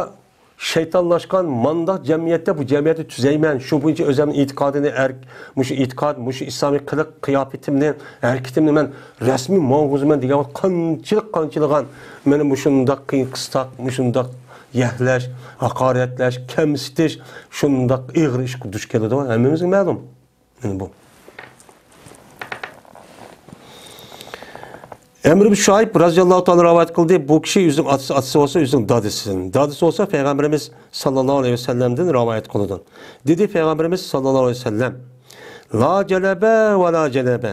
شەيتانلاشقان مانداق جەمئىيەتتە بۇ جەمئىيەتنى تۈزەيمەن، شۇ بويىچە ئۆزۈمنىڭ ئېتىقادىنى، ئەرك-، مۇشۇ ئېتىقاد، مۇشۇ ئىسلامىي قىلىق، قىياپىتىمنى، ھەرىكىتىمنى مەن رەسمىي ماڭغۇزىمەن دېگەن ۋاقىت قانچىلىق، قانچىلىغان مانا مۇشۇنداق قىيىن-قىستاق، مۇشۇنداق يەھلەش، ھاقارەتلەش، كەمسىتىش، شۇنداق ئېغىر ئىشقا دۇچ كېلىدۇ، ھەممىمىزگە مەلۇم. مانا بۇ. ئەمر ئىبن شۇئەيب رەزىياللاھۇ تائالا رىۋايەت قىلدى. بۇ كىشى ئۆزىنىڭ ئاتىسى، ئاتىسى بولسا ئۆزىنىڭ دادىسىدىن، دادىسى بولسا پەيغەمبىرىمىز ساللاللاھۇ ئەلەيھى ۋەسەللەمدىن رىۋايەت قىلىدۇ. دېدى پەيغەمبىرىمىز ساللاللاھۇ ئەلەيھى ۋەسەللەم، لا جەنابە ۋە لا جەنابە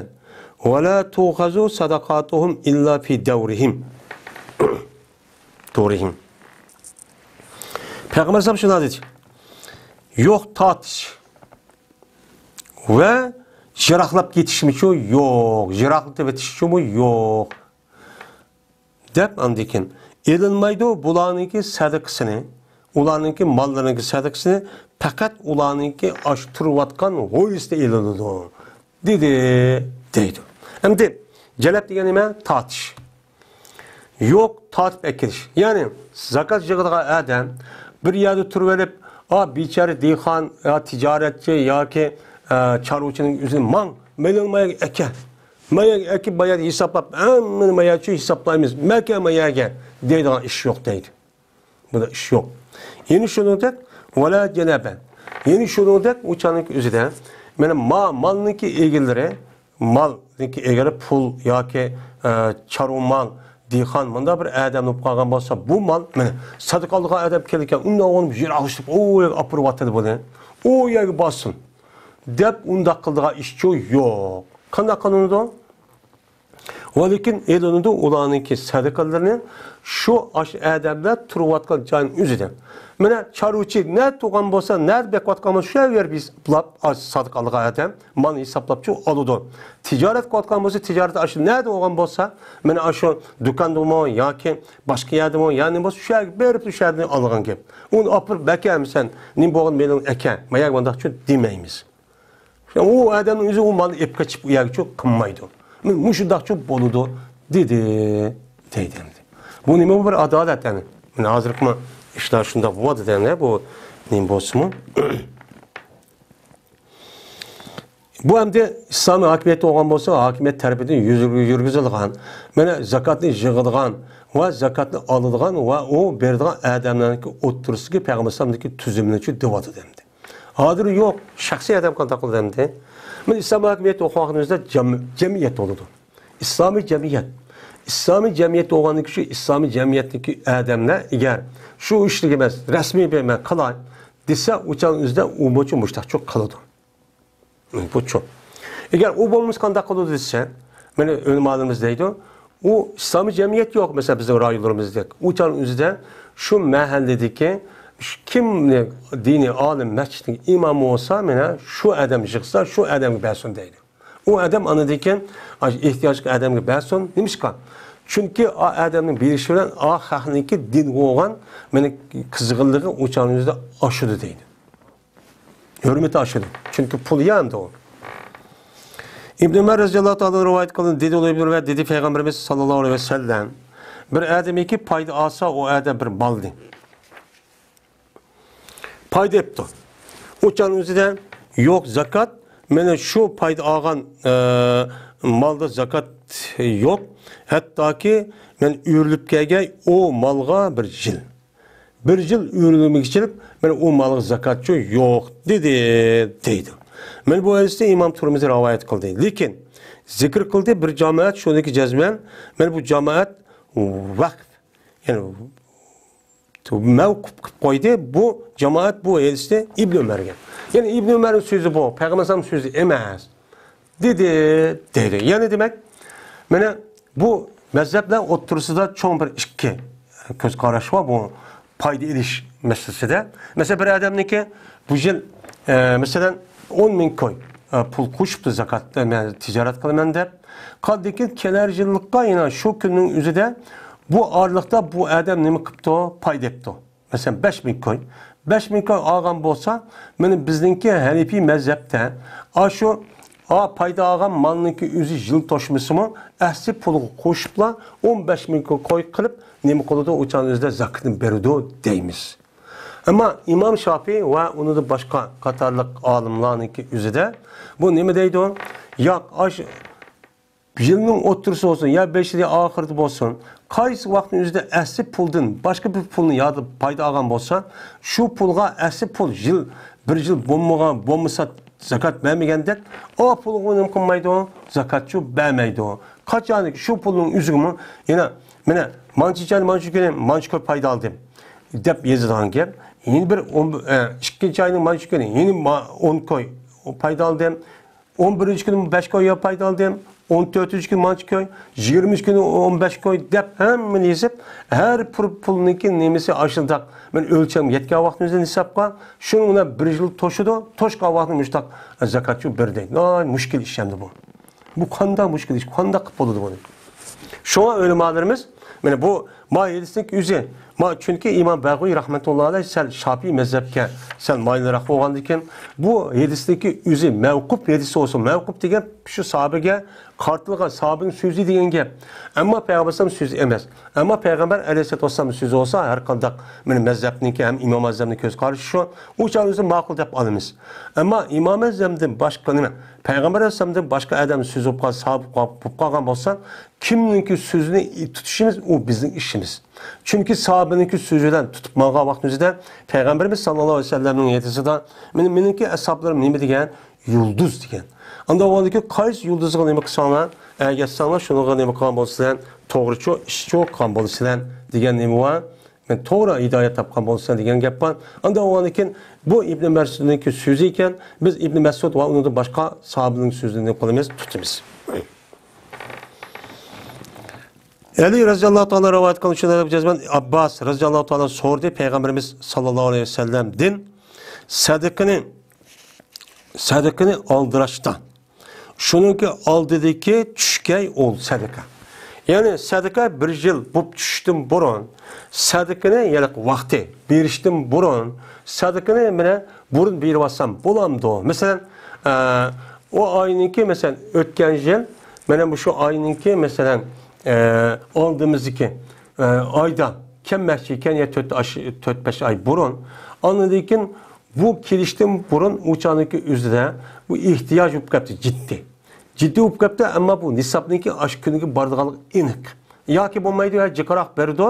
ۋە لا تۇخەزۇ سەدەقاتۇھۇم ئىللا فى دەۋرىھىم. دەۋرىھىم. پەيغەمبەر ئەلەيھىسسالام شۇنداق دېدى. يوق تارتىش. ۋە يىراقلاپ كېتىشمىچۇ؟ يوق. يىراقلىتىۋېتىشچۇمۇ؟ يوق. دەپ ئاندىن كېيىن، ئېلىنمايدۇ بۇلارنىڭكى سەدىقىسىنى، ئۇلارنىڭكى ماللىرىنىڭكى سەدىقىسىنى پەقەت ئۇلارنىڭكى ئاشۇ تۇرۇۋاتقان ھويلىسىدا ئېلىنىدۇ، دېدى، دەيدۇ. ئەمدى جەلەپ دېگەن نېمە؟ تارتىش. يوق، تارتىپ ئەكېلىش. يەنى زاكاز يىغىدىغان ئادەم بىر يەردە تۇرۇۋېلىپ، ئا، بىچارە دېھقان يا تىجارەتچى ياكى، ئە، چارۋىچىنىڭ ئۆزىنى ماڭ، مېلىڭ ما يەرگە ئەكەل. ما يەرگە ئەكىپ، ما يەردە ھېسابلاپ، ھەممىنى ما يەرچۇ ھېسابلايمىز، مەكە ما يەرگە دەيدىغان ئىش يوق دەيدۇ. بۇنداق ئىش يوق. يەنە شۇنىڭدەك، ۋەلا جەنابە. يەنە شۇنىڭدەك ئۇ چاغنىڭ ئۆزىدە، مانا ما-، مالنىڭكى ئىگىلىرى، مالنىڭكى ئىگىلىرى پۇل ياكى، ئە، چارۋا مال، دېھقان، مۇنداق بىر ئادەم بولۇپ قالغان بولسا، بۇ مال، مانا، سەدىقە ئالىدىغان ئادەم كېلىدىكەن، ئۇنداق ئۇنى يىراقلىشىپ، ئۇ يەرگە ئاپىرىۋاتىدۇ بۇنى. ئۇ يەرگە بارسۇن، دەپ ئۇنداق قىلىدىغان ئىشچۇ يوق. قانداق قىلىنىدۇ؟ ۋەلىكىن ئېلىنىدۇ ئۇلارنىڭكى سەدىقىلىرىنى شۇ ئاشۇ ئادەملەر تۇرۇۋاتقان جاينىڭ ئۆزىدىن. مانا چارۋىچى نەدە تۇرغان بولسا، نەدە بېقىۋاتقان بولسا، شۇ يەرگە بېرىپ ھېسابلاپ، ئاشۇ سادىقا ئالغان ئادەم مالنى ھېسابلاپچۇ ئالىدۇ. تىجارەت قىلىۋاتقان بولسا، تىجارەت ئاشۇ نەدە بولغان بولسا، مانا ئاشۇ دۇكاندىمۇ ياكى باشقا يەردىمۇ، يەنى بولسا شۇ يەرگە بېرىپ شۇ يەردىن ئالغان گەپ. ئۇنى ئاپىرىپ بەكەمسەن، نېمە بولغان مېلىڭ ئەكە، مايا مۇنداقچۇ دېمەيمىز. ئۇ ئادەمنىڭ ئۆزى ئۇ مالنى ئېلىپ قېچىپ ئۇ يەرگىچۇ قىلمايدۇ. مۇ-، مۇشۇنداقچۇ بولىدۇ، دېدى، دەيدۇ ئەمدى. بۇ نېمە، بۇ بىر ئادالەت، يەنى. مانا ھازىرقىمۇ ئىشلار شۇنداق بولىدۇ، يەنى بۇ نېمە بولسىمۇ. بۇ ئەمدى ئىسلامىي ھاكىمىيەت بولغان بولسا، ھاكىمىيەت تەرىپىدىن يۈز-، يۈرگۈزۈلگەن، مانا زاكاتنى يىغىدىغان ۋە زاكاتنى ئالىدىغان ۋە ئۇ بېرىدىغان ئادەملەرنىڭكى ئوتتۇرىسىدىكى پەيغەمبەر ئەلەيھىسسالامدىكى تۈزۈمنى دېۋاتىدۇ ئەمدى. ھازىر يوق، شەخسىي ئادەم قانداق قىلىدۇ ئەمدى؟ مانا ئىسلام ھاكىمىيەت ئوقۇغان ۋاقتىمىزدا جەم-، جەمئىيەت بولىدۇ. ئىسلامىي جەمئىيەت. ئىسلامىي جەمئىيەت بولغاندىكى شۇ ئىسلامىي جەمئىيەتتىكى ئادەملەر ئەگەر شۇ ئىشلىك ئەمەس، رەسمىي بىر مەن قىلاي دېسە، ئۇ چاغ ئۆزىدە ئۇ بويىچە مۇشتاقچۇ قىلىدۇ. بۇچۇ. ئەگەر ئۇ بولمىسا قانداق قىلىدۇ دېسە، مانا ئۆلىمالىرىمىز دەيدۇ، ئۇ ئىسلامىي جەمئىيەت يوق، مەسىلەن، بىزنىڭ رايونلىرىمىزدەك. ئۇ چاغنىڭ ئۆزىدە شۇ مەھەللىدىكى شۇ كىم دىنىي ئالىم، مەسچىتنىڭ ئىمامى بولسا، مانا شۇ ئادەم يىغسا، شۇ ئادەمگە بەرسۇن دەيدۇ. ئۇ ئادەم ئاندىن كېيىن ئاشۇ ئېھتىياجلىق ئادەمگە بەرسۇن. نېمىشقا؟ چۈنكى ئا ئادەمنىڭ بېرىشى بىلەن ئا خەقنىڭكى دىنغا بولغان مانا قىزغىنلىقى ئۇ چاغنىڭ ئۆزىدە ئاشىدۇ دەيدۇ. ھۆرمىتى ئاشىدۇ. چۈنكى پۇل يا ئەمدى ئۇ. ئىبن ئۆمەر رەزىياللاھۇ تائالا رىۋايەت قىلدى، دېدى ئۇلار ئىبن ئۆمەر، دېدى پەيغەمبىرىمىز ساللاللاھۇ ئەلەيھى ۋەسەللەم، بىر ئادەمكى پايدا ئالسا، ئۇ ئادەم بىر مالنى پايدا ئېپتۇ. ئۇ چاغنىڭ ئۆزىدە يوق زاكات، مانا شۇ پايدا ئالغان، ئە، مالدا زاكات يوق. ھەتتاكى مەن ئۆرۈلۈپ كەلگەي ئۇ مالغا بىر يىل. بىر يىل ئۆرۈلمىگە چىلىپ، مانا ئۇ مالغا زاكاتچۇ يوق دېدى، دەيدۇ. مانا بۇ ھەدىسنى ئىمام تۇرمۇزى رىۋايەت قىلدى. لېكىن زىكىر قىلدى بىر جامائەت، شۇنىڭكى جەزمەن، مانا بۇ جامائەت ۋەقىپ، يەنى مەۋقۇپ قىلىپ قويدى. بۇ جامائەت بۇ ھەدىسنى ئىبن ئۆمەرگە. يەنى ئىبن ئۆمەرنىڭ سۆزى بۇ، پەيغەمبەر ئەلەيھىسسالام سۆزى ئەمەس. دېدى، دەيدۇ. يەنى دېمەك، مانا بۇ مەزھەپلەر ئوتتۇرىسىدا چوڭ بىر ئىككى كۆز قاراش بار بۇ پايدا ئېلىش مەسىلىسىدە. مەسىلەن، بىر ئادەمنىڭكى بۇ يىل، ئە، مەسىلەن، ئون مىڭ كوي، ئە، پۇل قوشۇپتۇ زاكات، ئە، مەن تىجارەت قىلىمەن دەپ. قالدىكى كېلەر يىللىققا يەنە شۇ كۈننىڭ ئۆزىدە بۇ ئارىلىقتا بۇ ئادەم نېمە قىپتۇ؟ پايدا ئېپتۇ. مەسىلەن، بەش مىڭ كوي. بەش مىڭ كوي ئالغان بولسا، مانا بىزنىڭكى ھەنىفىي مەزھەپتە ئاشۇ، ئا، پايدا ئالغان مالنىڭكى ئۆزى يىل توشمىسىمۇ، ئەسلى پۇلىغا قوشۇپلا ئون بەش مىڭ كوي قىلىپ، نېمە قىلىدۇ؟ ئۇ چاغنىڭ ئۆزىدە زاكىتىنى بېرىدۇ دەيمىز. ئەمما ئىمام شافىئى ۋە ئۇنىڭدىن باشقا قاتارلىق ئالىملارنىڭكى ئۆزىدە بۇ نېمە دەيدۇ؟ ياق، ئاشۇ يىلنىڭ ئوتتۇرىسى بولسۇن يا بېشىدا، ئاخىرىدا بولسۇن، قايسى ۋاقىتنىڭ ئۆزىدە ئەسلى پۇلدىن باشقا بىر پۇلنى يا پايدا ئالغان بولسا، شۇ پۇلغا ئەسلى پۇل يىل، بىر يىل بولمىغان، بولمىسا زاكات بەرمىگەندەك، ئۇ پۇلغا نېمە قىلمايدۇ؟ زاكاتچۇ بەرمەيدۇ. قاچانكى شۇ پۇلنىڭ ئۆزىگىمۇ يەنە، مانا، مانچە چاينى مانچە كۈنى مانچە كوي پايدا ئالدىم دەپ يېزىدىغان گەپ. يەنە بىر ئون، ئە، ئىككىنچى ئاينىڭ مانچە كۈنى يەنە ما-، ئون كوي پايدا ئالدىم. ئون بىرىنچى كۈنى بەش كوي پايدا ئالدىم، ئون تۆتىنچى كۈنى مانچە كوي، يىگىرمىنچى كۈنى ئون بەش كوي دەپ ھەممىنى يېزىپ، ھەر بىر پۇلنىڭكى نېمىسى ئاشۇنداق، مەن ئۆلچەمگە يەتكەن ۋاقتىمىزدا ھېسابقا، شۇنىڭ بىلەن بىر يىل توشىدۇ، توشقان ۋاقتىدا مۇشتاق زاكاتچۇ بېرىدۇ. ناھايىتى مۇشكىل ئىش ئەمدى بۇ. بۇ قانداق مۇشكىل ئىش، قانداق قىلىپ بولىدۇ بۇنى؟ شۇڭا ئۆلىمالىرىمىز، مانا بۇ، ما ھەدىسنىڭ ئۆزى، ما، چۈنكى ئىمام بەغۋىي رەھمەتۇللا ئەلەيھ سەل شاپىئىي مەزھەپكە سەل مايىلراق بولغاندىكىن، بۇ ھەدىسنىڭكى ئۆزى مەۋقۇپ ھەدىس بولسا، مەۋقۇپ دېگەن شۇ ساھابىگە قارىتىلغان، ساھابىنىڭ سۆزى دېگەن گەپ. ئەمما پەيغەمبەر ئەلەيھىسسالام سۆزى ئەمەس. ئەمما پەيغەمبەر ئەلەيھىسسالام سۆزى بولسا، ھەر قانداق مېنىڭ مەزھەپنىڭكى ھەم ئىمام ئەزەمنىڭ كۆز قارىشى شۇ، ئۇ چاغدا ماقۇل دەپ ئالىمىز. ئەمما ئىمام ئەزەمدىن باشقا نېمە؟ پەيغەمبەر ئەلەيھىسسالامدىن باشقا ئادەم سۆزى بولۇپ قالسا، ساھابە بولۇپ قالغان بولسا، كىمنىڭكى سۆزىنى تۇتۇشىمىز، ئۇ بىزنىڭ ئىشىمىز. چۈنكى ساھابىنىڭكى سۆزى بىلەن تۇتۇپ ماڭغان ۋاقتىمىزدا پەيغەمبىرىمىز ساللاللاھۇ ئەلەيھى ۋەسەللەمنىڭ ھەدىسىدا، مېنىڭ، مېنىڭكى ئەسھابلىرىم نېمە دېگەن؟ يۇلدۇز دېگەن. ئاندىن ئۇنىڭدىكى قايسى يۇلدۇزغا نېمە قىلساڭلار، ئەگەشسەڭلار، شۇنىڭغا نېمە قىلغان بولىسىلەر؟ توغرىچۇ، ئىشچۇ قىلغان بولىسىلەر دېگەن نېمە بار؟ مەن توغرا ھىدايەت تاپقان بولىسىلەر دېگەن گەپ بار. ئاندىن ئۇنىڭدىن كېيىن بۇ ئىبن مەسئۇدنىڭكى سۆزى ئىكەن، بىز ئىبن مەسئۇد ۋە ئۇنىڭدىن باشقا ساھابىلەرنىڭ سۆزىنى نېمە قىلىمىز؟ تۇتىمىز. ئەلى رەزىياللاھۇ تائالا رىۋايەت قىلغان شۇنداق جەزمەن ئابباس رەزىياللاھۇ تائالا سورىدى پەيغەمبىرىمىز ساللاللاھۇ ئەلەيھى ۋەسەللەمدىن سەدىقىنى، سەدىقىنى ئالدىراشتا. شۇنىڭكى ئالدىدىكى چۈشكەي ئول سەدىقە. يەنى سەدىقە بىر يىل بوپ چۈشۈشتىن بۇرۇن، سەدىقىنى، يەنى ۋاقتى بېرىشتىن بۇرۇن، سەدىقىنى مانا بۇرۇن بېرىۋالسام بولامدۇ؟ مەسىلەن، ئە، ئۇ ئاينىڭكى، مەسىلەن، ئۆتكەن يىل، مانا مۇشۇ ئاينىڭكى، مەسىلەن، ئە، ئالدىمىزدىكى، ئە، ئايدا كەلمەكچى ئىكەن، يا تۆت ئاش-، تۆت بەش ئاي بۇرۇن، ئاندىن كېيىن بۇ كېلىشتىن بۇرۇن ئۇ چاغنىڭكى ئۆزىدە بۇ ئېھتىياج بولۇپ كەپتۇ، جىددىي. جىددىي بولۇپ كەپتۇ، ئەمما بۇ نىسابنىڭكى ئاشۇ كۈنىگە بارىدىغانلىقى ئېنىق. ياكى بولمايدۇ، يا جىقراق بېرىدۇ.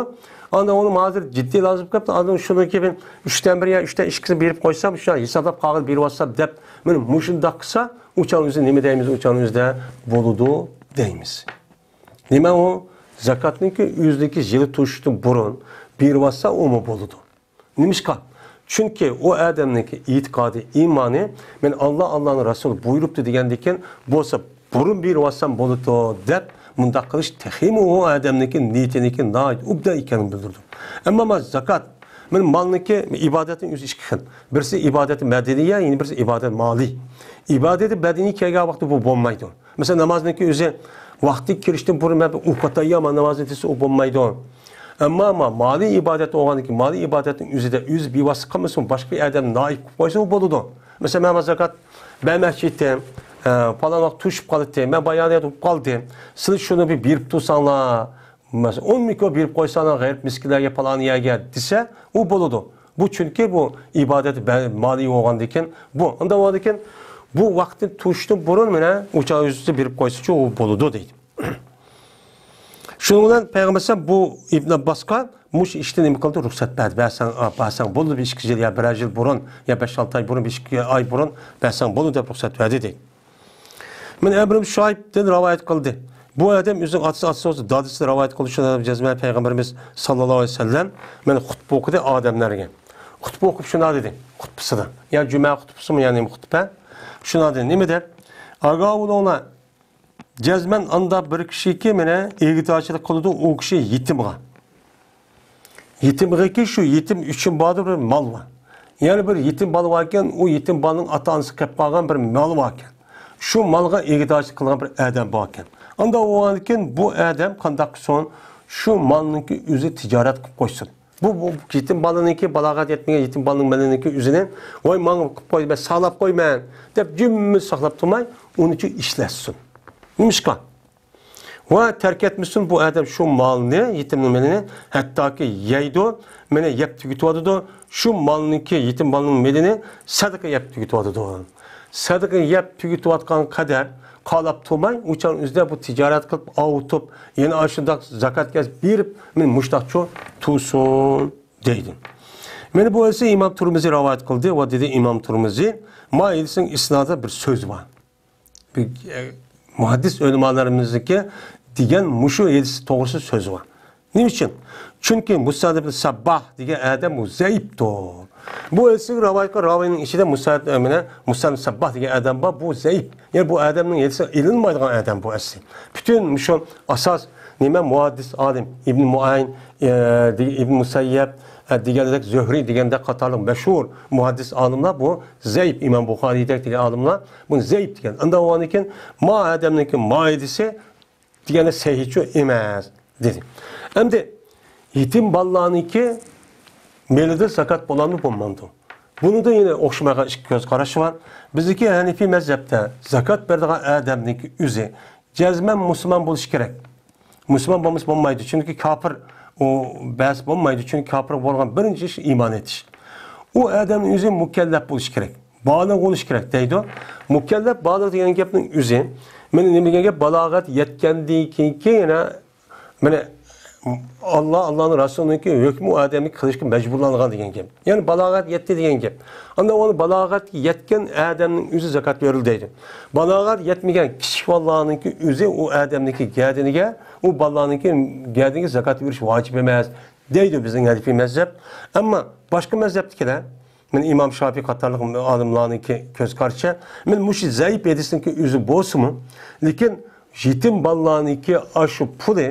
ئاندىن ئۇنى ھازىر جىددىي لازىم بولۇپ كەپتۇ. ئاندىن شۇنىڭ كېيىن ئۈچتىن بىر يا ئۈچتىن ئىككىسىنى بېرىپ قويسام، شۇ ھېسابلاپ قالغىنى بېرىۋالسام دەپ، مانا مۇشۇنداق قىلسا، ئۇ چاغنىڭ ئۆزىدە نېمە دەيمىز؟ ئۇ چاغنىڭ ئۆزىدە بولىدۇ دەيمىز. نېمە ئۇ؟ زاكاتنىڭكى ئۆزىدىكى يىلى توشۇشتىن بۇرۇن بېرىۋالسا، ئۇمۇ بولىدۇ. نېمىشقا؟ چۈنكى ئۇ ئادەمنىڭكى ئېتىقادى، ئىمانى، مەن ئاللا، ئاللانىڭ رەسۇلى بۇيرۇپتۇ دېگەندىكىن بولسا، بۇرۇن بېرىۋالسام بولىدۇ دەپ مۇنداق قىلىش تېخىمۇ ئۇ ئادەمنىڭكى نىيىتىنىڭكى ناھايىتى ئوبدان ئىكەنلىكىنى بىلدۈرىدۇ. ئەمما مانا زاكات، مەن مالنىڭكى ئىبادەتنىڭ ئۆزى ئىككى خىل. بىرسى ئىبادەت مەدەنىيە، يەنە بىرسى ئىبادەت مالىي. ئىبادەت مەدەنىيە كەلگەن ۋاقىتتا بۇ بولمايدۇ. مەسىلەن، نامازنىڭكى ئۆزى ۋاقتى كىرىشتىن بۇرۇن مەن بىر ئوقۇتايمەن نامازنى دېسە، ئۇ بولمايدۇ. ئەمما ما-، مالىي ئىبادەت بولغاندىن كېيىن، مالىي ئىبادەتنىڭ ئۆزىدە ئۆزى بىۋاسىتە قىلمىسۇن، باشقا بىر ئادەم نائىب قىلىپ قويسا، ئۇ بولىدۇ. مەسىلەن، مەن زاكات بەرمەكچى ئىدىم، ئە، پالان ۋاقىت توشۇپ قالدى، مەن بايانات بولۇپ قالدى، سىلەر شۇنى بىر بېرىپ تۇرساڭلار، مەسىلەن، ئون مىكرو بېرىپ قويساڭلار غەرىب مىسكىنلەرگە، پالان يەرگە دېسە، ئۇ بولىدۇ. بۇ چۈنكى بۇ ئىبادەت بە-، مالىي بولغاندىكىن، بۇ، ئۇنداق بولغاندىكىن، بۇ ۋاقىتنى توشۇشتىن بۇرۇن مانا ئۇ چاغ ئۆزى بېرىپ قويسىچۇ، ئۇ بولىدۇ دەيدۇ. شۇنىڭ بىلەن پەيغەمبەر ئەلەيھىسسالام بۇ ئىبن ئابباسقا مۇشۇ ئىشتىن نېمە قىلدى؟ رۇخسەت بەردى. بەرسەڭ، ئا، بەرسەڭ بولىدۇ، بىر ئىككى يىل يا بىرەر يىل بۇرۇن يا بەش ئالتە ئاي بۇرۇن، بىر ئىككى ئاي بۇرۇن بەرسەڭ بولىدۇ دەپ رۇخسەت بەردى دەيدۇ. مانا ئەمر ئىبن شۇئەيبتىن رىۋايەت قىلدى. بۇ ئادەم ئۆزىنىڭ ئاتىسى، ئاتىسى بولسا دادىسى رىۋايەت قىلدى. شۇنى جەزمەن پەيغەمبىرىمىز ساللاللاھۇ ئەلەيھى ۋەسەللەم مانا خۇتبە ئوقۇدى ئادەملەرگە. خۇتبە ئوقۇپ شۇنداق دېدى خۇتبىسىدا. يا جۈمە خۇتبىسىمۇ، يا نېمە خۇتبە؟ شۇنداق دېدى. نېمە دەپ؟ ئاگاھ بولۇڭلار. جەزمەن ئاندا بىر كىشىكى مانا ئىگىدارچىلىق قىلىدۇ، ئۇ كىشى يېتىمغا. يېتىمغىكى شۇ يېتىم ئۈچۈن باردا بىر مال بار. يەنى بىر يېتىم بالا باركەن، ئۇ يېتىم بالىنىڭ ئاتا-ئانىسى قېلىپ قالغان بىر مالى باركەن. شۇ مالغا ئىگىدارچىلىق قىلغان بىر ئادەم باركەن. ئاندا بولغاندىكىن بۇ ئادەم قانداق قىلسۇن؟ شۇ مالنىڭكى ئۆزى تىجارەت قىلىپ قويسۇن. بۇ، بۇ يېتىم بالىنىڭكى، بالاغەت يەتمىگەن يېتىم بالىنىڭ مېلىنىڭكى ئۆزىنى، ۋاي، ماڭا قىلىپ قوي، مەن ساقلاپ قويىمەن دەپ جىممىدە ساقلاپ تۇرماي، ئۇنىچۇ ئىشلەتسۇن. نېمىشقا؟ ۋە تەرك ئەتمىسۇن بۇ ئادەم شۇ مالنى، يېتىمنىڭ مېلىنى ھەتتاكى يەيدۇ، مېنى يەپ تۈگىتىۋاتىدۇ، شۇ مالنىڭكى، يېتىم مالنىڭ مېلىنى سەدىقە يەپ تۈگىتىۋاتىدۇ. سەدىقە يەپ تۈگىتىۋاتقان قەدەر قالاپ تۇرماي، ئۇ چاغنىڭ ئۆزىدە بۇ تىجارەت قىلىپ، ئاۋۇتۇپ، يەنە ئاشۇنداق زاكات كەلسە بېرىپ، مېنى مۇشتاقچۇ تۇرسۇن دەيدۇ. مېنى بۇ ھەدىسنى ئىمام تۇرمۇزى رىۋايەت قىلدى ۋە دېدى ئىمام تۇرمۇزى، ما ھەدىسنىڭ ئىسنادىدا بىر سۆز بار. بىر، ئە، مۇھەددىس ئۆلىمالىرىمىزنىڭكى دېگەن مۇشۇ ھەدىس توغرىسىدا سۆز بار. نېمە ئۈچۈن؟ چۈنكى مۇسەد ئىبن سەبباھ دېگەن ئادەم بۇ زەئىپتۇر. بۇ ھەدىسنى رىۋايەت قىلغان راۋىنىڭ ئىچىدە مۇسەد، ئە، مانا مۇسەد ئىبن سەبباھ دېگەن ئادەم بار، بۇ زەئىپ. يەنى بۇ ئادەمنىڭ ھەدىسى ئېلىنمايدىغان ئادەم بۇ ئەسلى. پۈتۈن مۇشۇ ئاساس نېمە؟ مۇھەددىس ئالىم ئىبن مۇئەين، ئە، دېگەن ئىبن مۇسەييەب، ئە، دېگەندەك زۆھرى دېگەندەك قاتارلىق مەشھۇر مۇھەددىس ئالىملار بۇ زەئىپ، ئىمام بۇخارىيدەك دېگەن ئالىملار بۇنى زەئىپ دېگەن. ئۇنداق بولغاندىكىن ما ئادەمنىڭكى ما ھەدىسى دېگەندە سەھىھچۇ ئەمەس دېدى. ئەمدى يېتىم بالىلارنىڭكى مېلىدا زاكات بولامدۇ، بولمامدۇ؟ بۇنىڭدا يەنە ئوخشىمايدىغان ئىككى كۆز قاراش بار. بىزدىكى ھەنىفىي مەزھەپتە زاكات بېرىدىغان ئادەمنىڭكى ئۆزى جەزمەن مۇسۇلمان بولۇشى كېرەك. مۇسۇلمان بولمىسا بولمايدۇ، چۈنكى كاپىر ئۇ بەس بولمايدۇ، چۈنكى كاپىر بولغان بىرىنچى ئىش ئىمان ئېيتىش. ئۇ ئادەمنىڭ ئۆزى مۇكەللەپ بولۇشى كېرەك، بالىغ بولۇشى كېرەك دەيدۇ. مۇكەللەپ، بالىغ دېگەن گەپنىڭ ئۆزى، مانا نېمە دېگەن گەپ؟ بالاغەت يەتكەندىن كېيىنكى يەنە مانا، ئاللا، ئاللانىڭ رەسۇلىنىڭكى ھۆكمى ئۇ ئادەمنى قىلىشقا مەجبۇرلانغان دېگەن گەپ. يەنى بالاغەت يەتتى دېگەن گەپ. ئاندىن ئۇنى بالاغەتكە يەتكەن ئادەمنىڭ ئۆزى زاكات بېرىلدى دەيدۇ. بالاغەت يەتمىگەن كىچىك بالىلارنىڭكى ئۆزى ئۇ ئادەمنىڭكى گەدىنىگە، ئۇ بالىلارنىڭكى گەدىنىگە زاكات بېرىش ۋاجىپ ئەمەس دەيدۇ بىزنىڭ ھەنىفىي مەزھەپ. ئەمما باشقا مەزھەپتىكىلەر، مانا ئىمام شافىي قاتارلىق ئالىملارنىڭكى كۆز قارىشىچە، مانا مۇشۇ زەئىپ ھەدىسنىڭكى ئۆزى بولسىمۇ، لېكىن يېتىم بالىلارنىڭكى ئاشۇ پۇلى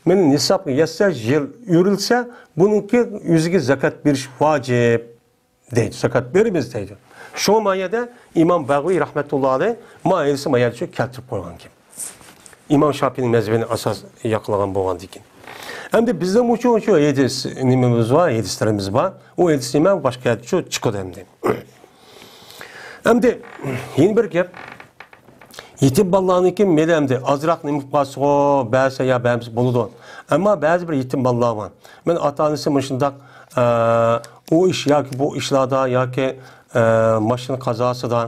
مېنىڭ نىسابقا يەتسە، يىل ئۆرۈلسە، بۇنىڭكى ئۆزىگە زاكات بېرىش ۋاجىپ دەيدۇ. زاكات بېرىمىز دەيدۇ. شۇڭا ما يەردە ئىمام باغۋىي رەھمەتۇللا ئەلەيھ ما ھەدىسنى ما يەردە شۇ كەلتۈرۈپ قويغانكەن. ئىمام شاپىئىنىڭ مەزھىپىنى ئاساس ياقلىغان بولغاندىكىن. ئەمدى بىزنىڭ ئۈچۈن شۇ ھەدىس نېمىمىز بار، ھەدىسلىرىمىز بار. ئۇ ھەدىس نېمە؟ باشقا يەردە شۇ چىقىدۇ ئەمدى. ئەمدى يەنە بىر گەپ. يېتىم بالىلارنىڭكى مېلى ئەمدى ئازراق نېمە قىلىپ قالسىغۇ، بەرسە يا بەرمىسە بولىدۇ. ئەمما بەزى بىر يېتىم بالىلار بار. مەن ئاتا-ئانىسى مۇشۇنداق، ئە، ئۇ ئىش ياكى بۇ ئىشلاردا ياكى، ئە، ماشىنا قازاسىدا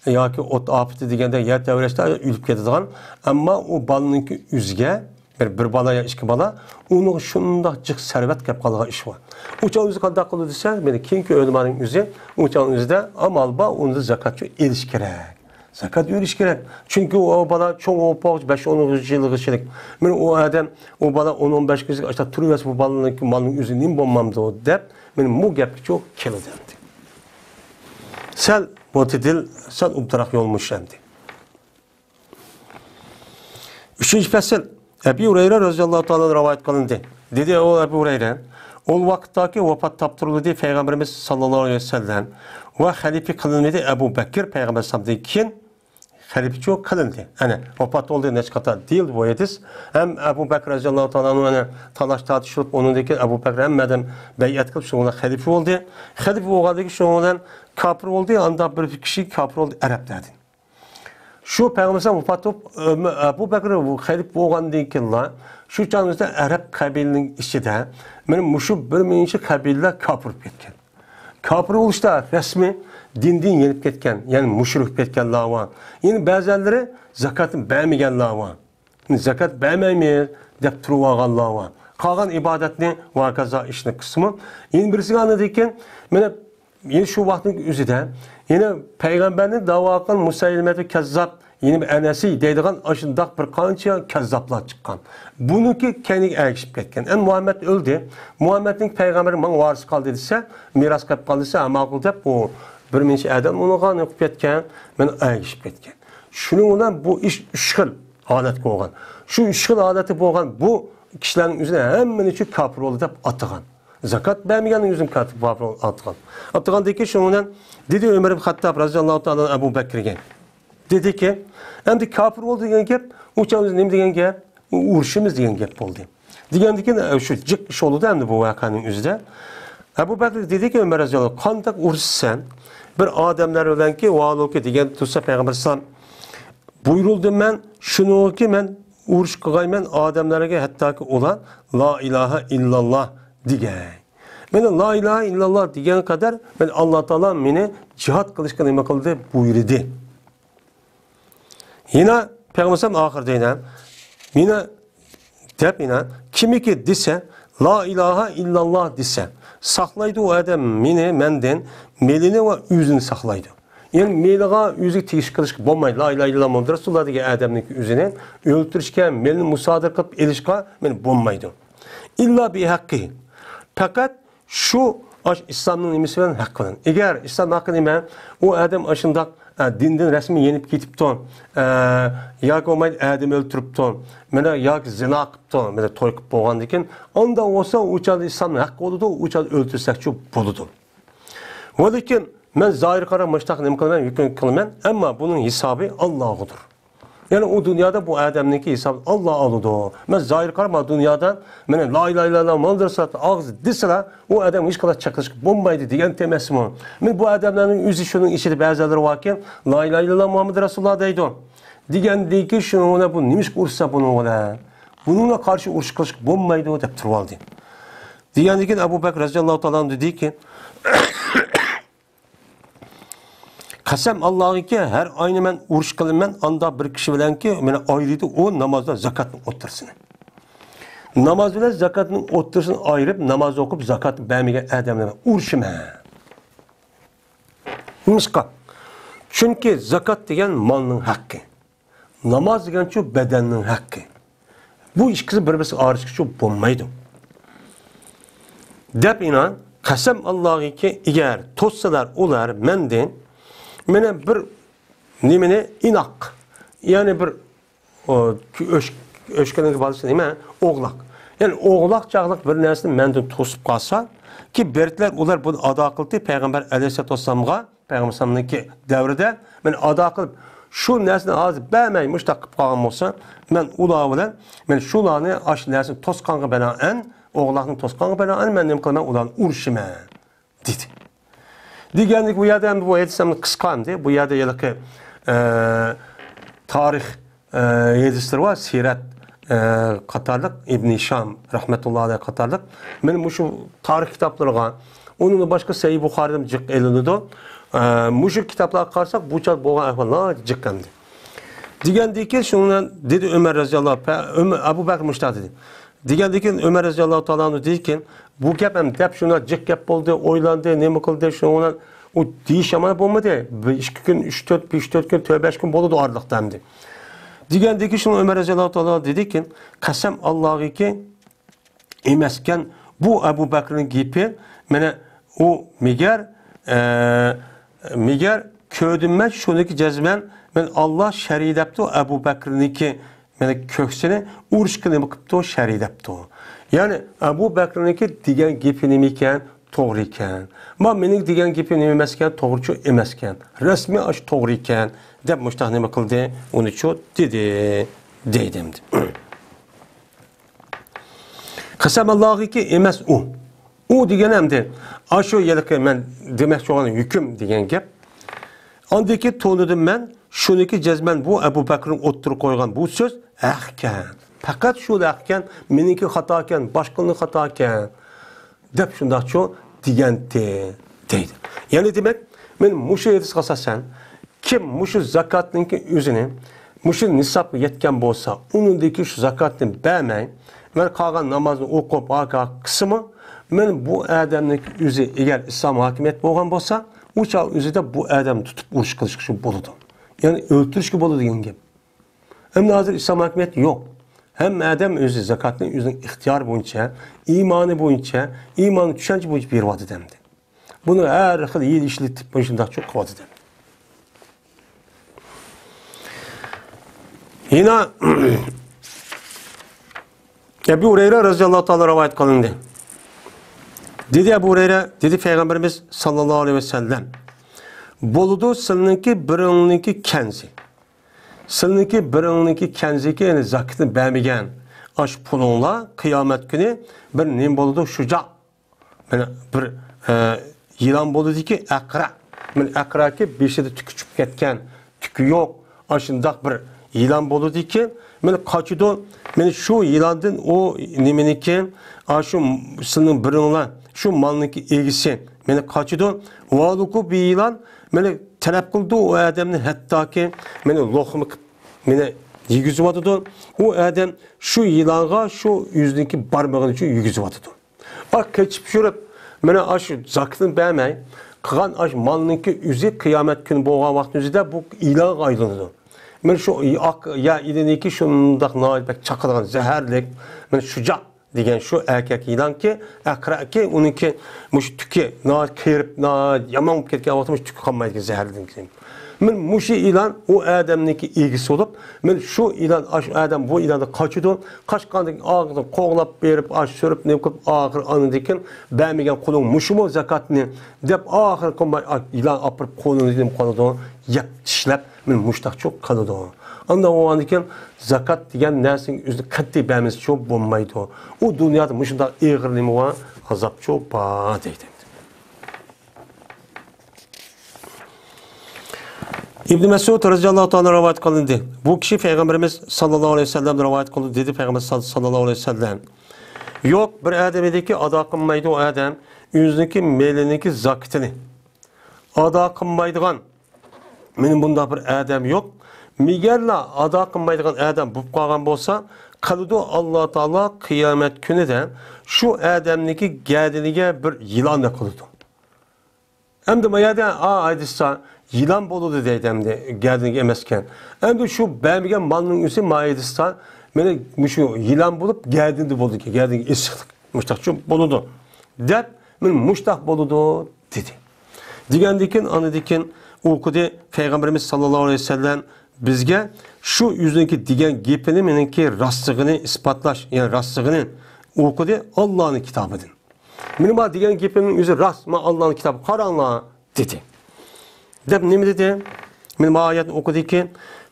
ياكى ئوت ئاپىتى دېگەندە يەر تەۋرەشتە ئۆلۈپ كېتىدىغان. ئەمما ئۇ بالىنىڭكى ئۆزىگە بىر، بىر بالا يا ئىككى بالا، ئۇنىڭغا شۇنداق جىق سەرۋەت كەپ قالىدىغان ئىش بار. ئۇ چاغ ئۆزى قانداق قىلىدۇ دېسە، مېنى كېيىنكى ئۆلىمانىڭ ئۆزى، ئۇ چاغ ئۆزىدە ئامال بار، ئۇندا زاكات ئېلىش كېرەك. زاكات ئېلىش كېرەك. چۈنكى ئۇ بالا چوڭ بولۇپ بولغۇچە بەش ئون يىلغىچىلىك. مېنى ئۇ ئادەم، ئۇ بالا ئون ئون بەش يىلغىچىلىك ئاشۇنداق تۇرۇۋەرسە، بۇ بالىنىڭكى مالنىڭ ئۆزى نېمە بولمامدۇ دەپ، مېنى بۇ گەپكە چوق كېلىدۇ ئەمدى. سەل مۆتىدىل، سەل ئوبدانراق يولمۇش ئەمدى. ئۈچىنچى پەسىل، ئەبى ھۇرەيرە رەزىياللاھۇ تائالا ئەنھۇ رىۋايەت قىلىندى. دېدى ئۇ ئەبۇ ھۇرەيرە، ئۇ ۋاقىتتاكى ۋاپات تاپتۇرۇلدى پەيغەمبىرىمىز ساللاللاھۇ ئەلەيھى ۋەسەللەم ۋە خەلىپە قىلىنمىدى ئەبۇ بەكىر پەيغەمبەر ئەلەيھىسسالامدىن كېيىن خەلىپىچۇ قىلىندى. ئەنە، ۋاپات بولدى، نەچچە قېتىم دېيىلدى بۇ ھەدىس. ھەم ئەبۇ بەكىر رەزىياللاھۇ تائالا ئەنھۇ ئەنە تالاش تارتىشىپ، ئۇنىڭدىن كېيىن ئەبۇ بەكىر ھەممە ئادەم بەيئەت قىلىپ، شۇنىڭ بىلەن خەلىپە بولدى. خەلىپە بولغاندىن كېيىن شۇنىڭ بىلەن كاپىر بولدى، ئاندا بىر كىشى كاپىر بولدى ئەرەبلەردىن. شۇ پەيغەمبەر ۋاپات بولۇپ، ئەبۇ بەكرى خەلىپە بولغاندىن كېيىنلا، شۇ چاغىمىزدا ئەرەب قەبىلىنىڭ ئىچىدە، مانا مۇشۇ بىر مىڭ قەبىلىلەر كاپىر بولۇپ كەتكەن. كاپىر بولۇشتا رەسمىي دىندىن يېنىپ كەتكەن، يەنى مۇشرىك بولۇپ كەتكەنلەر بار. يەنە بەزەنلىرى زاكاتنى بەرمىگەنلەر بار. زاكات بەرمەيمىز دەپ تۇرۇۋالغانلار بار. قالغان ئىبادەتنى ۋە ھاكازا ئىشنى قىلسىمۇ، يەنە بىرسىگە ئاندىن كېيىن، مانا يەنە شۇ ۋاقىتنىڭ ئۆزىدە، يەنە پەيغەمبەرنى دەۋا قىلغان مۇسەيلىمەتۇ كەززاب، يەنە بىر ئەنەسى دەيدىغان ئاشۇنداق بىر قانچە كەززابلار چىققان. بۇنىڭكى كەينىگە ئەگىشىپ كەتكەن. ئەمدى مۇھەممەد ئۆلدى. مۇھەممەدنىڭ پەيغەمبەر ماڭا ۋارىس قالدى دېسە، مىراس قېلىپ قالدى دېسە، ھە، ماقۇل دەپ، ئۇ بىر نەچچە ئادەم ئۇنىڭغا نېمە قىلىپ كەتكەن، مانا ئەگىشىپ كەتكەن. شۇنىڭ بىلەن بۇ ئىش ئۈچ خىل ھالەتكە بولغان. شۇ ئۈچ خىل ھالەتتە بولغان بۇ كىشىلەرنىڭ ئۆزىنى ھەممىنى شۇ كاپىر بولدى دەپ ئاتىغان. زاكات بەرمىگەننىڭ ئۆزىنى كاپىر، كاپىر ئاتىغان. ئاتىغاندىن كېيىن شۇنىڭ بىلەن دېدى ئۆمەر ئىبن خەتتاب رەزىياللاھۇ تائالا ئەبۇ بەكرىگە. دېدىكى، ئەمدى كاپىر بولدى دېگەن گەپ، ئۇ چاغ ئۆزى نېمە دېگەن گەپ؟ ئۇرۇشىمىز دېگەن گەپ بولدى. دېگەندىن كېيىن، ئە، شۇ جىق ئىش بولدى ئەمدى بۇ ۋەقەنىڭ ئۆزىدە. ئەبۇ بەكرى دېدىكى، ئۆمەر رەزىياللاھۇ، قانداق ئۇرۇشىسەن؟ بىر ئادەملەر بىلەنكى، ۋالۇكى دېگەن تۇرسا پەيغەمبەر ئەلەيھىسسالام بۇيرۇلدۇم مەن، شۇنىڭكى مەن ئۇرۇش قىلغايمەن ئادەملەرگە، ھەتتاكى ئۇلار لا ئىلاھە ئىللاللا دېگەي. مانا لا ئىلاھە ئىللاللا دېگەن قەدەر مانا ئاللا تائالا مېنى جىھاد قىلىشقا نېمە قىلدى؟ بۇيرۇدى. يەنە پەيغەمبەر ئەلەيھىسسالام ئاخىرىدا يەنە، يەنە دەپ يەنە، كىمكى دېسە، لا ئىلاھە ئىللاللا دېسە، ساقلايدۇ ئۇ ئادەم مېنى، مەندىن، مېلىنى ۋە ئۆزىنى ساقلايدۇ. يەنى مېلىغا ئۆزىگە تېگىش قىلىشقا بولمايدۇ. لا ئىلاھە ئىللاللا مۇھەممەد رەسۇلۇللا دېگەن ئادەمنىڭ ئۆزىنى ئۆلتۈرۈشكە، مېلىنى مۇسادىرە قىلىپ ئېلىشقا مېنى بولمايدۇ. ئىللا بىھەققى. پەقەت شۇ ئاش ئىسلامنىڭ نېمىسى بىلەن ھەق بىلەن. ئەگەر ئىسلام ھەققى نېمە؟ ئۇ ئادەم ئاشۇنداق، ئە، دىندىن رەسمىي يېنىپ كېتىپتۇ، ئە، ياكى بولمايدۇ ئادەم ئۆلتۈرۈپتۇ، مانا ياكى زىنا قىپتۇ، مانا توي قىپ بولغاندىن كېيىن، ئانداق بولسا ئۇ چاغدا ئىسلامنىڭ ھەققى بولىدۇ، ئۇ چاغدا ئۆلتۈرسەكچۇ بولىدۇ. ۋە لېكىن مەن زاھىرغا قاراپ مۇشتاق نېمە قىلىمەن، ھۆكۈم قىلىمەن، ئەمما بۇنىڭ ھېسابى ئاللاغىدۇر. يەنى ئۇ دۇنيادا بۇ ئادەمنىڭكى ھېسابىنى ئاللا ئالىدۇ. مەن زاھىرغا قاراپ، مانا دۇنيادا مانا لا ئىلاھە ئىللاللا مۇھەممەد رەسۇلۇللا ئاغزى دېسىلا، ئۇ ئادەم ھېچقانداق چەكلىشىپ بولمايدۇ دېگەن ئەمەسمۇ؟ مانا بۇ ئادەملەرنىڭ ئۆزى شۇنىڭ ئىچىدە بەزىلەر باركەن، لا ئىلاھە ئىللاللا مۇھەممەد رەسۇلۇللا دەيدۇ. دېگەندىن كېيىن شۇنىڭ بىلەن بۇ نېمىشقا ئۇرۇشسا بۇنىڭ بىلەن؟ بۇنىڭغا قارشى ئۇرۇش قىلىشقا بولمايدۇ دەپ تۇرۇۋالدى. دېگەندىن كېيىن ئەبۇ بەكرى رەزىياللاھۇ تائالا ئەنھۇ دېدىكى، قەسەم ئاللاغىكى، ھەر ئاينى مەن ئۇرۇش قىلىمەن، ئاندا بىر كىشى بىلەنكى مېنى ئايرىيدۇ، ئۇ ناماز بىلەن زاكاتنىڭ ئوتتۇرىسىنى. ناماز بىلەن زاكاتنىڭ ئوتتۇرىسىنى ئايرىپ، ناماز ئوقۇپ، زاكاتنى بەرمىگەن ئادەملەر بىلەن ئۇرۇشىمەن. نېمىشقا؟ چۈنكى زاكات دېگەن مالنىڭ ھەققى. ناماز دېگەنچۇ بەدەننىڭ ھەققى. بۇ ئىككىسى بىر-بىرسىگە ئارىلىشىشقىچۇ بولمايدۇ. دەپ ئىنان، قەسەم ئاللاغىكى، ئەگەر توسسىلار ئۇلار مەندىن، مېنى بىر نېمىنى ئىناق، يەنى بىر ئۆچ-، ئۆچكىنىڭ بالىسى نېمە؟ ئوغلاق. يەنى ئوغلاق چاغلىق بىر نەرسىنى مەندىن توسۇپ قالسا، كى بىرتلەر ئۇلار بۇنى ئادا قىلدى، پەيغەمبەر ئەلەيھىسسالاتۇ ۋەسسالامغا، پەيغەمبەر ئەلەيھىسسالامنىڭكى دەۋرىدە مەن ئادا قىلىپ، شۇ نەرسىنى ھازىر بەرمەي مۇشتاق قىلىپ قالغان بولسا، مەن ئۇلار بىلەن، مەن شۇلارنى ئاشۇ نەرسىنى توسقانغا بىنائەن، ئوغلاقنى توسقانغا بىنائەن مەن نېمە قىلىمەن؟ ئۇلارنى ئۇرۇشىمەن. دېدى. دېگەندەك بۇ يەردە ئەمدى بۇ ھەدىس ئەمدى قىسقا ئەمدى. بۇ يەردە ھېلىقى، ئە، تارىخ، ئە، ھەدىسلىرى بار، سىرەت، ئە، قاتارلىق، ئىبن ھىشام رەھمەتۇللا ئەلەيھ قاتارلىق. مانا مۇشۇ تارىخ كىتابلىرىغا، ئۇنىڭدىن باشقا سەھىھ بۇخارىدىن جىق ئېلىنىدۇ. ئە، مۇشۇ كىتابلارغا قارىساق، بۇ چاغ بولغان ئەھۋاللار جىق ئەمدى. دېگەندىكىن شۇنىڭ بىلەن دېدى ئۆمەر رەزىياللاھۇ، پە-، ئۆمە-، ئەبۇ بەكىر مۇشۇنداق دېدى. دېگەندىكىن ئۆمەر رەزىياللاھۇ تائالا ئەنھۇ دېدىكى، بۇ گەپ ھەم دەپ شۇنداق جىق گەپ بولدى، ئويلاندى، نېمە قىلدى، شۇنىڭ بىلەن ئۇ دېيىش يامان بولمىدى. بىر ئىككى كۈن، ئۈچ تۆت، بەش تۆت كۈن، تۆت بەش كۈن بولىدۇ ئارىلىقتا ئەمدى. دېگەندىكى شۇنىڭ ئۆمەر رەزىياللاھۇ تائالا دېدىكى، قەسەم ئاللاغىكى، ئەمەسكەن. بۇ ئەبۇ بەكرىنىڭ گېپى، مانا ئۇ مېگەر، ئە، مېگەر كۆردۈم مەن شۇنىكى جەزمەن، مەن ئاللا شەرى دەپتۇ ئەبۇ بەكرىنىڭكى، مانا كۆكسىنى ئۇرۇشقا نېمە قىپتۇ، شەرى دەپتۇ. يەنى ئەبۇ بەكرىنىڭكى دېگەن گېپى نېمە ئىكەن؟ توغرا ئىكەن. ما مېنىڭ دېگەن گېپىم نېمە ئەمەسكەن؟ توغرىچۇ ئەمەسكەن. رەسمىي ئاشۇ توغرا ئىكەن، دەپ مۇشتاق نېمە قىلدى؟ ئۇنىچۇ دېدى، دەيدۇ ئەمدى. قەسەمەللاھىكى ئەمەس ئۇ. ئۇ دېگەن ئەمدى ئاشۇ ھېلىقى مەن دېمەكچى بولغان ھۆكۈم دېگەن گەپ. ئاندىن كېيىن تونۇدۇم مەن، شۇنىكى جەزمەن بۇ ئەبۇ بەكرىنىڭ ئوتتۇرىغا قويغان بۇ سۆز ھەق ئىكەن. پەقەت شۇ ھەق ئىكەن، مېنىڭكى خاتا ئىكەن، باشقىلارنىڭ خاتا ئىكەن، دەپ شۇنداقچۇ دېگەنتى، دەيدۇ. يەنى دېمەك، مەن مۇشۇ ھەدىسكە ئاساسەن، كىم مۇشۇ زاكاتنىڭكى ئۆزىنى مۇشۇ نىسابقا يەتكەن بولسا، ئۇنىڭدىكى شۇ زاكاتنى بەرمەي، مەن قالغان نامازنى ئوقۇپ، ھاكا قىلسىمۇ، مەن بۇ ئادەمنىڭكى ئۆزى ئەگەر ئىسلام ھاكىمىيەت بولغان بولسا، ئۇ چاغ ئۆزىدە بۇ ئادەمنى تۇتۇپ ئۇرۇش قىلىشقا شۇ بولىدۇ. يەنى ئۆلتۈرۈشكە بولىدۇ دېگەن گەپ. ئەمدى ھازىر ئىسلام ھاكىمىيەت يوق. ھەممە ئادەم ئۆزى زاكاتنى ئۆزىنىڭ ئىختىيارى بويىچە، ئىمانى بويىچە، ئىمانى چۈشەنچە بويىچە بېرىۋاتىدۇ ئەمدى. بۇنى ھەر خىل ھىيلە ئىشلىتىپ مۇشۇنداقچۇ قىلىۋاتىدۇ. يەنە ئەبۇ ھۇرەيرە رەزىياللاھۇ تائالا رىۋايەت قىلىندى. دېدى ئەبۇ ھۇرەيرە، دېدى پەيغەمبىرىمىز ساللاللاھۇ ئەلەيھى ۋەسەللەم، بولىدۇ سىلىنىڭكى بىرىڭنىڭكى كەنزى. سىلىنىڭكى بىرىڭنىڭكى كەنزىكى، يەنى زاكىتىنى بەرمىگەن ئاشۇ پۇلۇڭلار قىيامەت كۈنى بىر نېمە بولىدۇ؟ شۇجا. مانا بىر، ئە، يىلان بولىدىكى ئەقرە. مانا ئەقرەكى بېشىدا تۈكى چۈشۈپ كەتكەن، تۈكى يوق. ئاشۇنداق بىر يىلان بولىدىكى، مانا قاچىدۇ. مانا شۇ يىلاندىن ئۇ نېمىنىكى، ئاشۇ سىلىنىڭ بىرىڭلار، شۇ مالنىڭكى ئىگىسى، مانا قاچىدۇ. ۋالۇكۇ بىر يىلان، مانا تەلەپ قىلىدۇ ئۇ ئادەمنى، ھەتتاكى مانا لوقما قىلىپ، مانا يېگۈزۈۋاتىدۇ. ئۇ ئادەم شۇ يىلانغا شۇ ئۆزىنىڭكى بارمىقىنى شۇ يېگۈزۈۋاتىدۇ. ئا، كېچىپ يۈرۈپ، مانا ئاشۇ زاكىتىنى بەرمەي، قىلغان ئاشۇ مالنىڭكى ئۆزى قىيامەت كۈنى بولغان ۋاقىتنىڭ ئۆزىدە بۇ يىلانغا ئايلىنىدۇ. مانا شۇ ئاق يا ئىلىنىكى شۇنداق ناھايىتى بەك چاقىدىغان زەھەرلىك، مانا شۇجاق دېگەن شۇ ئەركەك يىلانكى، ئەقرەكى، ئۇنىڭكى مۇشۇ تۈكى ناھايىتى قېرىپ، ناھايىتى يامان بولۇپ كەتكەن ۋاقىتتا مۇشۇ تۈكى قالمايدىكەن زەھەردىن كېيىن. مانا مۇشۇ يىلان ئۇ ئادەمنىڭكى ئىگىسى بولۇپ، مانا شۇ يىلان، ئاشۇ ئادەم بۇ يىلاندىن قاچىدۇ. قاچقاندىن كېيىن ئاغزىنى قوغلاپ بېرىپ، ئاشۇ سۈرۈپ، نېمە قىلىپ، ئاخىرى ئاندىن كېيىن بەرمىگەن قۇلۇڭ مۇشۇمۇ زاكاتنى دەپ، ئاخىرى قىلماي، يىلان ئاپىرىپ قولىنى نېمە قىلىدۇ، يەپ چىشلەپ، مانا مۇشتاقچۇ قىلىدۇ. ئاندىن بولغاندىن كېيىن زاكات دېگەن نەرسىنىڭ ئۆزىنى قەتئىي بەرمىسىچۇ بولمايدۇ. ئۇ دۇنيادا مۇشۇنداق ئېغىر نېمە بار، ئازابچۇ بار دەيدۇ. ئىبن مەسئۇد رەزىياللاھۇ تائالا رىۋايەت قىلىندى. بۇ كىشى پەيغەمبىرىمىز ساللاللاھۇ ئەلەيھى ۋەسەللەمدىن رىۋايەت قىلدى، دېدى پەيغەمبەر سال-، ساللاللاھۇ ئەلەيھى ۋەسەللەم. يوق، بىر ئادەمدىكى ئادا قىلمايدۇ ئۇ ئادەم ئۆزىنىڭكى مېلىنىڭكى زاكىتىنى. ئادا قىلمايدىغان، مېنىڭ بۇنداق بىر ئادەم يوق. مېگەرلا ئادا قىلمايدىغان ئادەم بولۇپ قالغان بولسا، قىلىدۇ ئاللا تائالا قىيامەت كۈنىدە شۇ ئادەمنىڭكى گەدىنىگە بىر يىلاننى قىلىدۇ. ئەمدى ما يەردە، ئا، ھەدىستە يىلان بولىدۇ دەيدۇ ئەمدى، گەدىنىگە ئەمەسكەن. ئەمدى شۇ بەرمىگەن مالنىڭ ئۆزى ما ھەدىستە، مانا مۇشۇ يىلان بولۇپ گەدىنىدە بولىدىكەن، گەدىنىگە ئېسىقلىق. مۇشتاقچۇ بولىدۇ دەپ، مانا مۇشتاق بولىدۇ دېدى. دېگەندىن كېيىن، ئاندىن كېيىن ئوقۇدى پەيغەمبىرىمىز ساللاللاھۇ ئەلەيھى ۋەسەللەم بىزگە شۇ ئۆزىنىڭكى دېگەن گېپىنى، مېنىڭكى راستلىقىنى ئىسپاتلاش، يەنى راستلىقىنى ئوقۇدى ئاللانىڭ كىتابىدىن. مېنىڭ ما دېگەن گېپىمنىڭ ئۆزى راست، ما ئاللانىڭ كىتابى، قاراڭلار، دېدى. دەپ نېمە دېدى؟ مېنىڭ ما ئايەتنى ئوقۇدىكى،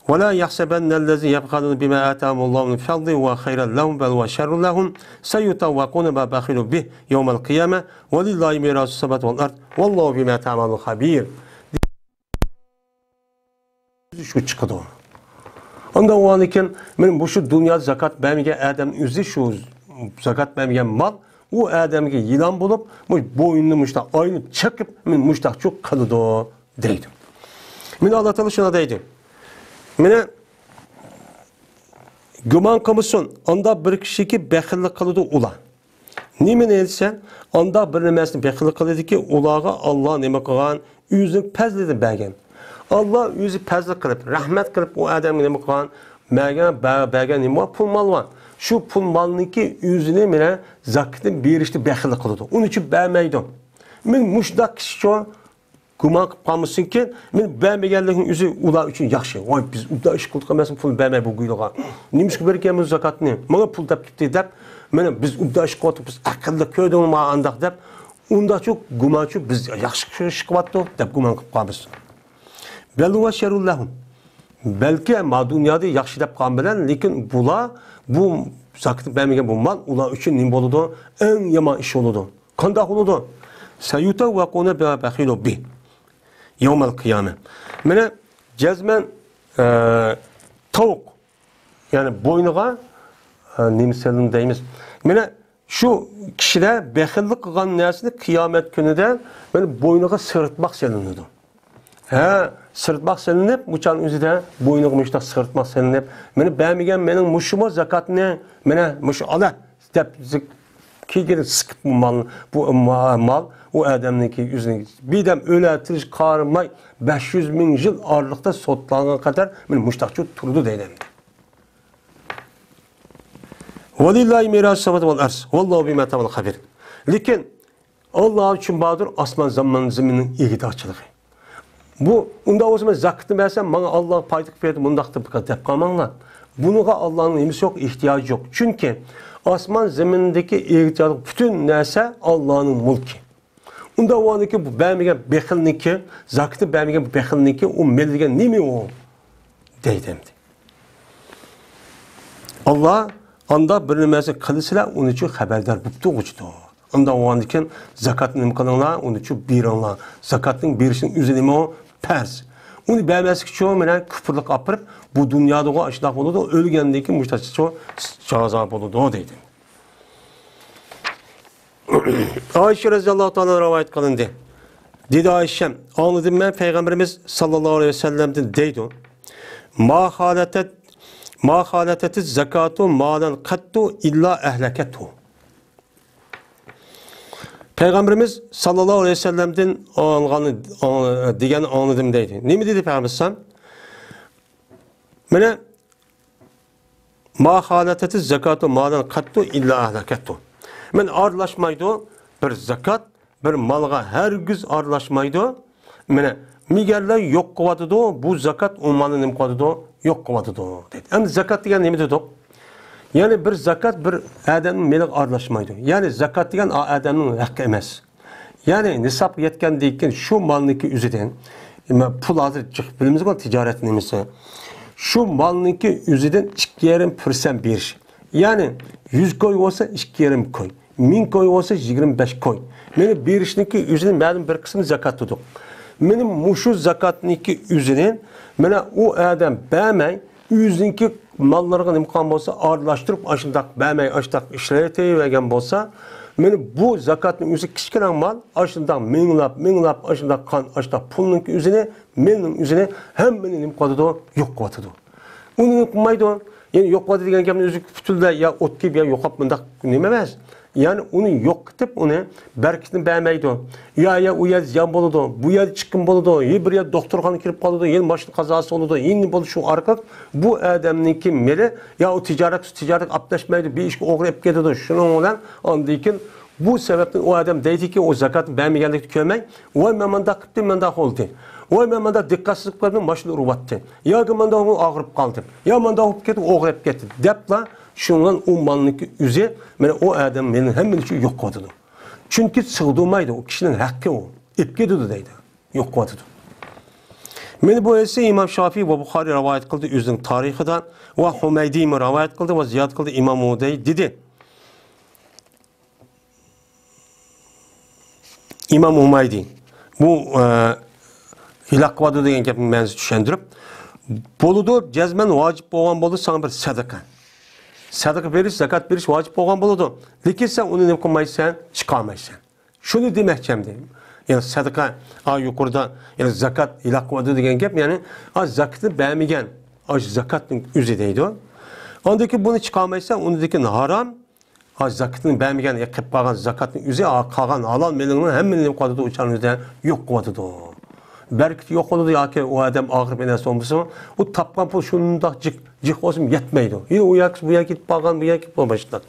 ولا يحسبن الذين يبخلون بما آتاهم الله من فضله هو خير لهم بل هو شر لهم سيطوقون ما بخلوا به يوم القيامة ولله ميراث السماوات والأرض والله بما تعملون خبير. شۇ چىقىدۇ. ئاندىن ئۇنىڭدىن كېيىن، مانا مۇشۇ دۇنيادا زاكات بەرمىگەن ئادەمنىڭ ئۆزى شۇ زاكات بەرمىگەن مال ئۇ ئادەمگە يىلان بولۇپ، بۇ بوينىنى مۇشۇنداق ئايلىنىپ چېقىپ، مانا مۇشۇنداق چۇ قىلىدۇ دەيدۇ. مانا ئاللا تائالا شۇنداق دەيدۇ. مانا گۇمان قىلمىسۇن، ئاندا بىر كىشىكى بەخىللىك قىلىدۇ ئۇلار. نېمىنى دېسە، ئاندا بىر نېمىسىنى بەخىللىك قىلىدىكى، ئۇلارغا ئاللا نېمە قىلغان؟ ئۆزىنىڭ پەزلىدىن بەرگەن. ئاللا ئۆزى پەزلى قىلىپ، رەھمەت قىلىپ ئۇ ئادەمگە نېمە قىلغان؟ بەرگەن، بە-، بەرگەن نېمە بار؟ پۇل مال بار. شۇ پۇل مالنىڭكى ئۆزىنى مانا زاكىتىنى بېرىشتە بەخىللىك قىلىدۇ. ئۇنىڭ ئۈچۈن بەرمەيدۇ. مانا مۇشۇنداق كىشىچۇ گۇمان قىلىپ قالمىسۇنكى، مانا بەرمىگەنلىكنىڭ ئۆزى ئۇلار ئۈچۈن ياخشى. ۋاي، بىز ئۇنداق ئىش قىلدۇق ئەمەسمۇ، پۇل بەرمەي بۇ گۇيلىغا. نېمىشقا بېرىكەن بۇ زاكاتنى؟ ماڭا پۇل دەپ كەتتى دەپ، مانا بىز ئۇنداق ئىش قىلىۋاتىق، بىز ئەقىللىق، كۆردۈڭمۇ ئانداق دەپ، ئۇنداقچۇ گۇمانچۇ بىز ياخشى ئىش قىلىۋاتتۇق دەپ گۇمان قىلىپ قالمىسۇن. بل ھۇۋە شەررۇن لەھۇم. بەلكى ما دۇنيادا ياخشى دەپ قالغان بىلەن، لېكىن بۇلار، بۇ زاكىتى بەرمىگەن بۇ مال ئۇلار ئۈچۈن نېمە بولىدۇ؟ ئەڭ يامان ئىش بولىدۇ. قانداق بولىدۇ؟ سەيۇتەۋۋەقۇنە بىما بەخىلۇ بىھ يەۋمەل قىيامە. مانا جەزمەن، ئە، تاۋۇق، يەنى بوينىغا، ئە، نېمە سېلىنىدۇ دەيمىز. مانا شۇ كىشىلەر بېخىللىق قىلغان نەرسىنى قىيامەت كۈنىدە مانا بوينىغا سىرىتماق سېلىنىدۇ. ھە، سىرىتماق سېلىنىپ، مۇچان ئۆزىدە بوينىغا مۇشۇنداق سىرىتماق سېلىنىپ، مانا بەرمىگەن مېنىڭ مۇشۇمۇ زاكاتنى، مانا مۇشۇ ئالا دەپ كېگىنى سىقىپ مال، بۇ ما-، مال ئۇ ئادەمنىڭكى ئۆزىنىڭ بىردەم ئۆلە تىرىش قارىماي بەش يۈز مىڭ يىل ئارىلىقتا سوتلانغان قەدەر مانا مۇشۇنداقچۇ تۇرىدۇ دەيدۇ. ۋەلىللاھى مىراسۇ سەماۋاتى ۋەل ئەرز. ۋەللاھۇ بىما تەمەل خەبىر. لېكىن ئاللا ئۈچۈن باردۇر ئاسمان زېمىن، زېمىننىڭ ئىگىدارچىلىقى. بۇ، ئۇنداق بولسا مەن زاكىتنى بەرسەم، ماڭا ئاللا پايدا قىلىپ بەردى، مۇنداق دەپ، دەپ قالماڭلار. بۇنىڭغا ئاللانىڭ نېمىسى يوق، ئېھتىياجى يوق. چۈنكى ئاسمان زېمىندىكى ئىگىدارچىلىق پۈتۈن نەرسە ئاللانىڭ مۈلكى. ئۇنداق بولغاندىكىن بۇ بەرمىگەن بېخىلنىڭكى، زاكىتنى بەرمىگەن بېخىلنىڭكى ئۇ مېلى دېگەن نېمە ئۇ؟ دەيدۇ ئەمدى. ئاللا ئاندا بىر نېمە قىلسىلەر، ئۇنى ئۈچۈن خەۋەردار بوپتۇ غۇچىدۇ. ئۇنداق بولغاندىكىن زاكاتنى نېمە قىلىڭلار، ئۇنى ئۈچۈن بېرىڭلار. زاكاتنىڭ بېرىشنىڭ ئۆزى نېمە ئۇ؟ پەرز. ئۇنى بەرمەسلىك ئۈچۈن مانا كۇپۇرلۇق ئاپىرىپ، بۇ دۇنيادىغۇ ئاشۇنداق بولىدۇ، ئۆلگەندىن كېيىن مۇشۇنداق جازا بولىدۇ دەيدۇ. ئائىشە رەزىياللاھۇ تائالا رىۋايەت قىلىندى. دېدى ئائىشەم، ئاڭلىدىم مەن پەيغەمبىرىمىز ساللاللاھۇ ئەلەيھى ۋەسەللەمدىن دەيدۇ، ما خالەتەت، ما خالەتەتىز زاكاتۇ مالەن قەتتۇ ئىللا ئەھلەكەتھۇ. پەيغەمبىرىمىز ساللاللاھۇ ئەلەيھى ۋەسەللەمدىن ئاڭلىغاننى، ئاڭ-، دېگەننى ئاڭلىدىم دەيدۇ. نېمە دېدى پەيغەمبىرىمىز؟ مانا، ما خالەتەتىز زاكاتۇ مالەن قەتتۇ ئىللا ئەھلەكەتھۇ. مانا ئارىلاشمايدۇ، بىر زاكات بىر مالغا ھەرگىز ئارىلاشمايدۇ. مانا، مىگەرلەر يوق قىلىۋاتىدۇ، بۇ زاكات ئۇ مالنى نېمە قىلىۋاتىدۇ؟ يوق قىلىۋاتىدۇ، دەيدۇ. ئەمدى زاكات دېگەن نېمە دېدۇق؟ يەنى بىر زاكات بىر ئادەمنىڭ مېلىغا ئارىلاشمايدۇ. يەنى زاكات دېگەن ئا-، ئادەمنىڭ ھەققى ئەمەس. يەنى نىسابقا يەتكەندىن كېيىن شۇ مالنىڭكى ئۆزىدىن، مە-، پۇل ھازىر جىق بىلىمىزغۇ، تىجارەت نېمىسى. شۇ مالنىڭكى ئۆزىدىن ئىككى يېرىم پىرسەنت بېرىش. يەنى يۈز كوي بولسا ئىككى يېرىم كوي، مىڭ كوي بولسا يىگىرمە بەش كوي. مانا بېرىشنىڭكى ئۆزىنى مەلۇم بىر قىسمىنى زاكات تۇتۇق. مانا مۇشۇ زاكاتنىڭكى ئۆزىنى مانا ئۇ ئادەم بەرمەي، ئۆزىنىڭكى ماللىرىغا نېمە قىلغان بولسا، ئارىلاشتۇرۇپ، ئاشۇنداق بەرمەي، ئاشۇنداق ئىشلىتىۋەرگەن بولسا، مانا بۇ زاكاتنىڭ ئۆزى كىچىككىنە مال، ئاشۇنداق مىڭلاپ، مىڭلاپ، ئاشۇنداق قان، ئاشۇنداق پۇلنىڭكى ئۆزىنى، مېلنىڭ ئۆزىنى ھەممىنى نېمە قىلىۋاتىدۇ؟ يوق قىلىۋاتىدۇ. ئۇنى نېمە قىلمايدۇ؟ يەنى يوق قىلىۋاتىدۇ دېگەن گەپنىڭ ئۆزى پۈتۈنلەي يا ئوت كېيىپ، يا يوقاپ، مۇنداق نېمە ئەمەس. يەنى ئۇنى يوقىتىپ، ئۇنى بەرىكىتىنى بەرمەيدۇ. يا، يا ئۇ يەر زىيان بولىدۇ، بۇ يەر چىقىم بولىدۇ، يا بىر يەر دوختۇرخانىغا كىرىپ قالىدۇ، يا ماشىنا قازاسى بولىدۇ، يا نېمە بولىدۇ، شۇ ئارقىلىق بۇ ئادەمنىڭكى مېلى يا ئۇ تىجارەت، تىجارەت ئاپلاشمايدۇ، بىر ئىشقا ئوغرى ئېلىپ كېتىدۇ. شۇنىڭ بىلەن ئاندىن كېيىن بۇ سەۋەبتىن ئۇ ئادەم دەيدىكى، ئۇ زاكاتنى بەرمىگەنلىكنى كۆرمەي، ۋاي، مەن مۇنداق قىپتىم، مۇنداق بولدى. ۋاي، مەن مانداق دىققەتسىز قىلىپ قالدىم، ماشىنا ئۇرۇۋەتتى. ياكى مانداق ئاغرىپ قالدىم. يا مانداق بولۇپ كەتتى، ئوغرى ئېلىپ كەتتى، دەپلا شۇنىڭ ئۇ مالنىڭكى ئۆزى، مانا ئۇ ئادەم مېنىڭ ھەممىنى شۇ يوق قىلىۋاتىدۇ. چۈنكى سىغدۇرمايدۇ، ئۇ كىشىنىڭ ھەققى ئۇ. ئېلىپ كېتىدۇ دەيدۇ. يوق قىلىۋاتىدۇ. مانا بۇ ھەدىسنى ئىمام شافىي ۋە بۇخارىي رىۋايەت قىلدى ئۆزىنىڭ تارىخىدا ۋە ھۇمەيدىمۇ رىۋايەت قىلدى ۋە زىيادە قىلدى ئىمام ھۇدەي دېدى. ئىمام ھۇمەيدى بۇ، ئە، ھېلاك قىلىۋاتىدۇ دېگەن گەپنىڭ مەنىسىنى چۈشەندۈرۈپ، بولىدۇ، جەزمەن ۋاجىپ بولغان بولىدۇ ساڭا بىر سەدىقە. سەدىقە بېرىش، زاكات بېرىش ۋاجىپ بولغان بولىدۇ. لېكىن سەن ئۇنى نېمە قىلمايسەن؟ چىقارمايسەن. شۇنى دېمەكچى ئەمدى. يەنى سەدىقە، ئا، يۇقىرىدا، يەنى زاكات ھېلاك قىلىۋاتىدۇ دېگەن گەپ، يەنى، ئا، زاكىتىنى بەرمىگەن، ئا، زاكاتنىڭ ئۆزى دەيدۇ. ئاندىن كېيىن بۇنى چىقارمايسەن، ئۇندىن كېيىن ھارام. ھا، زاكىتىنى بەرمىگەن، قېلىپ قالغان زاكاتنىڭ ئۆزى، ھا، قالغان ھالال مېلىڭنىڭ ھەممىنى نېمە قىلىۋاتىدۇ؟ ئۇ چاغنىڭ ئۆزىدە يوق قىلىۋاتىدۇ. بەرىكىتى يوق بولىدۇ ياكى ئۇ ئادەم ئاغرىپ نەرسە بولمىسا، ئۇ تاپقان پۇل شۇنداق جىق، جىق بولسىمۇ يەتمەيدۇ. يەنە ئۇ ياكى بۇ ياكى كېتىپ قالغان، بۇ ياكى كېتىپ قالغان.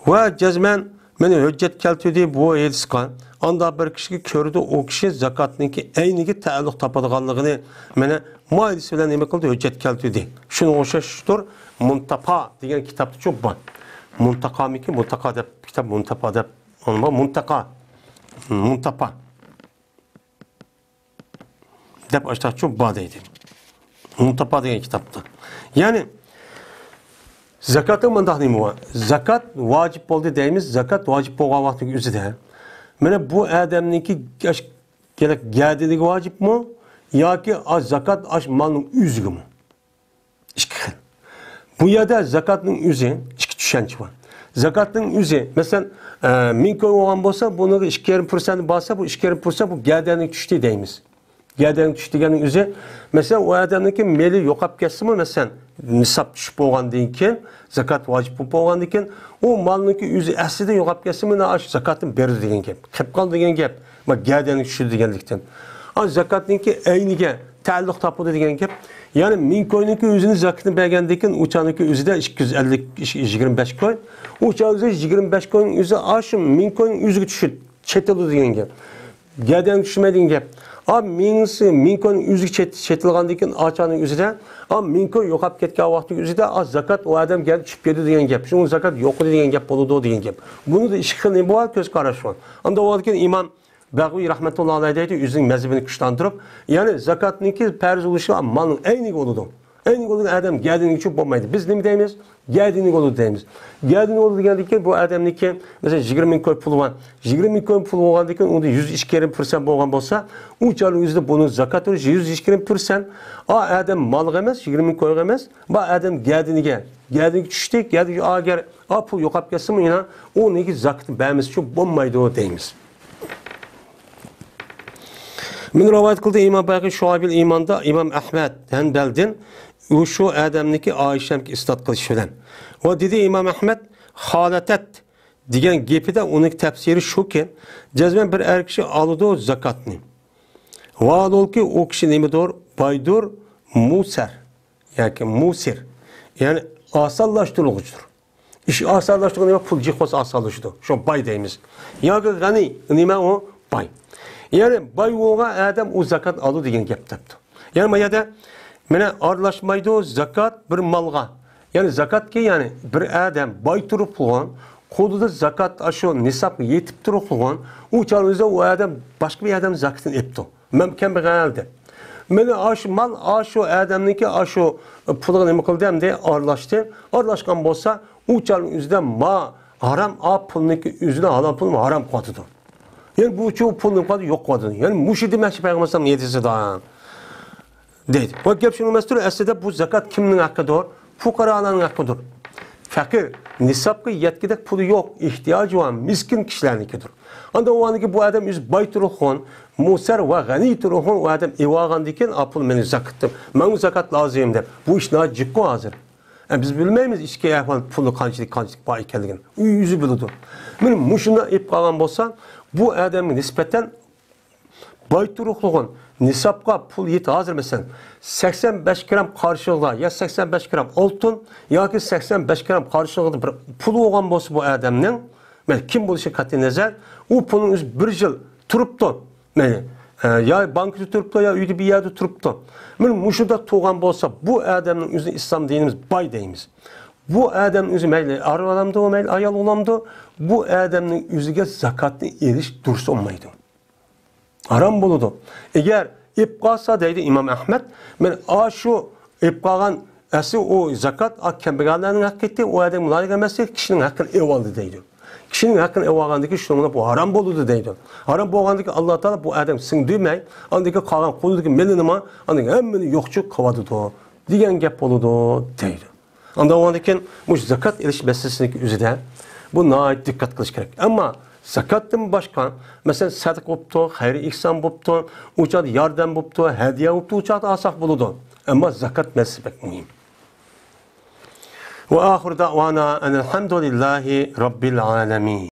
ۋە جەزمەن مانا ھۆججەت كەلتۈردى بۇ ھەدىسقا. ئاندا بىر كىشىگە كۆردى، ئۇ كىشى زاكاتنىڭكى ئەينىگە تەئەللۇق تاپىدىغانلىقىنى مانا مۇ ھەدىس بىلەن نېمە قىلدى؟ ھۆججەت كەلتۈردى. شۇنىڭغا ئوخشاشتۇر، مۇنتاپا دېگەن كىتابتىچۇ بار. مۇنتاقامىكى، مۇنتاقا دەپ كىتاب، مۇنتاپا دەپ، مۇنتاقا، مۇنتاپا. دەپ ئاشتاقچۇ بار دەيدۇ. مۇنتاپا دېگەن كىتابتا. يەنى زاكاتنىڭ مۇنداق نېمە بار؟ زاكات ۋاجىپ بولدى دەيمىز. زاكات ۋاجىپ بولغان ۋاقتىنىڭ ئۆزىدە، مانا بۇ ئادەمنىڭكى ئاش-، گەدىنىگە ۋاجىپمۇ ياكى ئا-، زاكات ئاش مالنىڭ ئۆزىگىمۇ؟ ئىككى خىل. بۇ يەردە زاكاتنىڭ ئۆزى ئىككى چۈشەنچە بار. زاكاتنىڭ ئۆزى، مەسىلەن، ئە، مىڭ كوي بولغان بولسا، بۇنىڭغا ئىككى يېرىم پىرسەنت بارسا، بۇ ئىككى يېرىم پىرسەنت بۇ گەدەنگە چۈشتى دەيمىز. گەدەنگە چۈشتى دېگەننىڭ ئۆزى، مەسىلەن، ئۇ ئادەمنىڭكى مېلى يوقاپ كەتسىمۇ، مەسىلەن، نىساب چۈشۈپ بولغاندىن كېيىن، زاكات ۋاجىپ بولۇپ بولغاندىن كېيىن، ئۇ مالنىڭكى ئۆزى ئەسلىدە يوقاپ كەتسىمۇ، يەنە ئاشۇ زاكاتنى بېرىدۇ دېگەن گەپ. قېلىپ قالدى دېگەن گەپ. ما گەدەنگە چۈشىدۇ دېگەنلىكتىن. ئا، زاكاتنىڭكى ئەينىگە تەئەللۇق تاپىدۇ دېگەن گەپ. يەنى مىڭ كوينىڭكى ئۆزىنى زاكىتىنى بەرگەندىن كېيىن، ئۇ چاغنىڭكى ئۆزىدە ئىككى يۈز ئەللىك، يىگىرمە بەش كوي. ئۇ چاغ ئۆزى يىگىرمە بەش كوينىڭ ئۆزى ئاشۇ مىڭ كوينىڭ ئۆزىگە چۈشىدۇ، چېتىلىدۇ دېگەن گەپ. گەدەنگە چۈشمەيدىغان گەپ. ئا، مىڭسى، مىڭ كوينىڭ ئۆزىگە چېت-، چېتىلغاندىن كېيىن، ئا چاغنىڭ ئۆزىدە، ئا، مىڭ كوي يوقاپ كەتكەن ۋاقىتنىڭ ئۆزىدە، ئا، زاكات ئۇ ئادەم گەدەنگە چۈشۈپ كېتىدۇ دېگەن گەپ. شۇڭا زاكات يوق دېگەن گەپ بولىدۇ دېگەن گەپ. بۇنىڭدا ئىككى خىل نېمە بار؟ كۆز قاراش بار. ئاندىن بولغاندىن كېيىن ئىمام بەغۋىي رەھمەتۇللا ئەلەيھ دەيدۇ، ئۆزىنىڭ مەزھىپىنى كۈچلەندۈرۈپ، يەنى زاكاتنىڭكى پەرز بولۇشى مالنىڭ ئەينىگە بولىدۇ. ئەينىگە بولىدىغان ئادەم گەدىنىگە چۈشۈپ بولمايدۇ. بىز نېمە دەيمىز؟ گەدىنىگە بولىدۇ دەيمىز. گەدىنىگە بولىدۇ دېگەندىن كېيىن، بۇ ئادەمنىڭكى، مەسىلەن، يىگىرمە مىڭ كوي پۇلى بار. يىگىرمە مىڭ كوي پۇلى بولغاندىن كېيىن، ئۇندا يۈز ئىككى يېرىم پىرسەنت بولغان بولسا، ئۇ چاغنىڭ ئۆزىدە بۇنىڭ زاكات ئۈلۈشى يۈز ئىككى يېرىم پىرسەنت. ئا، ئادەم مالغا ئەمەس، يىگىرمە مىڭ كويغا ئەمەس، بۇ ئادەم گەدىنىگە، گەدىنىگە چۈشتى، گەدىنىگە ئەگەر ئا پۇل يوقاپ كەتسىمۇ، يەنە ئۇنىڭكى زاكىتىنى بەرمىسىچۇ بولمايدۇ دەيمىز. مۇنى رىۋايەت قىلدى ئىمام بەيھەقى شۇئەبىل ئىماندا ئىمام ئەھمەد ھەنبەلدىن، ئۇ شۇ ئادەمنىڭكى ئائىشەمگە ئىسناد قىلىش بىلەن. ۋە دېدى ئىمام ئەھمەد، خالەتەت دېگەن گېپىدە ئۇنىڭ تەپسىرى شۇكى، جەزمەن بىر ئەر كىشى ئالىدۇ زاكاتنى. ۋاھالۇلكى ئۇ كىشى نېمىدۇر؟ بايدۇر، مۇسەر ياكى مۇسىر. يەنى ئاسانلاشتۇرغۇچىدۇر. ئىش ئاسانلاشتۇرغان نېمە؟ پۇل جىق بولسا ئاسانلىشىدۇ. شۇ باي دەيمىز. ياكى غەنىي، نېمە ئۇ؟ باي. يەنى باي بولغان ئادەم ئۇ زاكات ئالىدۇ دېگەن گەپ دەپتۇ. يەنى ما يەردە مانا ئارىلاشمايدۇ زاكات بىر مالغا. يەنى زاكاتكى، يەنى بىر ئادەم باي تۇرۇقلىغان، قولىدا زاكات ئاشۇ نىسابقا يېتىپ تۇرۇقلىغان، ئۇ چاغنىڭ ئۆزىدە ئۇ ئادەم باشقا بىر ئادەم زاكىتىنى ئېپتۇ. مەمكەن بىر ھالدا. مانا ئاشۇ مال، ئاشۇ ئادەمنىڭكى ئاشۇ پۇلىغا نېمە قىلدى ئەمدى؟ ئارىلاشتى. ئارىلاشقان بولسا، ئۇ چاغنىڭ ئۆزىدە ما ھارام، ئا پۇلنىڭكى ئۆزىنى ھالال پۇلنى ھارام قىلىۋاتىدۇ. يەنى بۇ چۇ پۇل نېمە قىلىدۇ؟ يوق قىلىۋاتىدۇ. يەنى مۇشۇ دېمەكچى پەيغەمبەر ئەلەيھىسسالام ھەدىسىدا. دەيدۇ. ۋە گەپ شۇنىڭ ئەمەستۇر، ئەسلىدە بۇ زاكات كىمنىڭ ھەققىدۇر؟ پۇقرالارنىڭ ھەققىدۇر. پەقىر، نىسابقا يەتكۈدەك پۇلى يوق، ئېھتىياجى بار، مىسكىن كىشىلەرنىڭكىدۇر. ئاندىن ئۇ ئاندىكى بۇ ئادەم ئۆزى باي تۇرۇقلۇغان، مۇسەر ۋە غەنىي تۇرۇقلۇغان ئۇ ئادەم ئېلىۋالغاندىن كېيىن، ئا پۇل مېنىڭ زاكىتىم، ماڭا زاكات لازىم دەپ، بۇ ئىش ناھايىتى جىققۇ ھازىر. ئە، بىز بىلمەيمىز ئىچكى ئەھۋال، پۇلنىڭ قانچىلىك، قانچىلىك بار ئىكەنلىكىنى. ئۇ ئۆزى بىلىدۇ. مانا مۇشۇنداق ئېلىپ قالغان بولسا، بۇ ئادەمگە نىسبەتەن باي تۇرۇقلۇغان، نىسابقا پۇل يېتى ھازىر مەسىلەن، سەكسەن بەش گرام قارىشىغىدا يا سەكسەن بەش گرام ئالتۇن ياكى سەكسەن بەش گرام قارىشىغىدا بىر پۇل بولغان بولسا بۇ ئادەمنىڭ، مەيلى كىم بولۇشى قەتئىي نەزەر، ئۇ پۇلنىڭ ئۆزى بىر يىل تۇرۇپتۇ. مەيلى، ئە، يا بانكىدا تۇرۇپتۇ، يا ئۆيدە بىر يەردە تۇرۇپتۇ. مانا مۇشۇنداق تۇرغان بولسا، بۇ ئادەمنىڭ ئۆزىنى ئىسلام دىنىمىز باي دەيمىز. بۇ ئادەمنىڭ ئۆزى مەيلى ئەر ئادەمدۇ، مەيلى ئايال ئۇلامدۇ، بۇ ئادەمنىڭ ئۆزىگە زاكاتنى ئېلىش دۇرۇس بولمايدۇ. ھارام بولىدۇ. ئەگەر ئېلىپ قالسا، دەيدۇ ئىمام ئەھمەد، مەن ئاشۇ ئېلىپ قالغان ئەسلى ئۇ زاكات، ئا، كەمبەگەللەرنىڭ ھەققى ئىدى، ئۇ ئادەمگە لايىق ئەمەس ئىدى، كىشىنىڭ ھەققىنى ئېلىۋالدى دەيدۇ. كىشىنىڭ ھەققىنى ئېلىۋالغاندىن كېيىن شۇنىڭ بىلەن بۇ ھارام بولىدۇ دەيدۇ. ھارام بولغاندىن كېيىن ئاللا تائالا بۇ ئادەم سىڭدۈرمەي، ئاندىن كېيىن قالغان قولىدىكى مېلىنىمۇ ئاندىن كېيىن ھەممىنى يوقچۇ قىلىۋاتىدۇ دېگەن گەپ بولىدۇ دەيدۇ. ئاندىن ئۇنىڭدىن كېيىن مۇشۇ زاكات ئېلىش مەسىلىسىنىڭ ئۆزىدە بۇ ناھايىتى دىققەت قىلىش كېرەك. ئەمما زاكاتتىن باشقا، مەسىلەن، سەدىقە بوپتۇ، خەير ئېھسان بوپتۇ، ئۇ چاغدا ياردەم بوپتۇ، ھەدىيە بوپتۇ، ئۇ چاغدا ئالساق بولىدۇ. ئەمما زاكات مەسىلىسى بەك مۇھىم. وآخر دعوانا أن الحمد لله رب العالمين.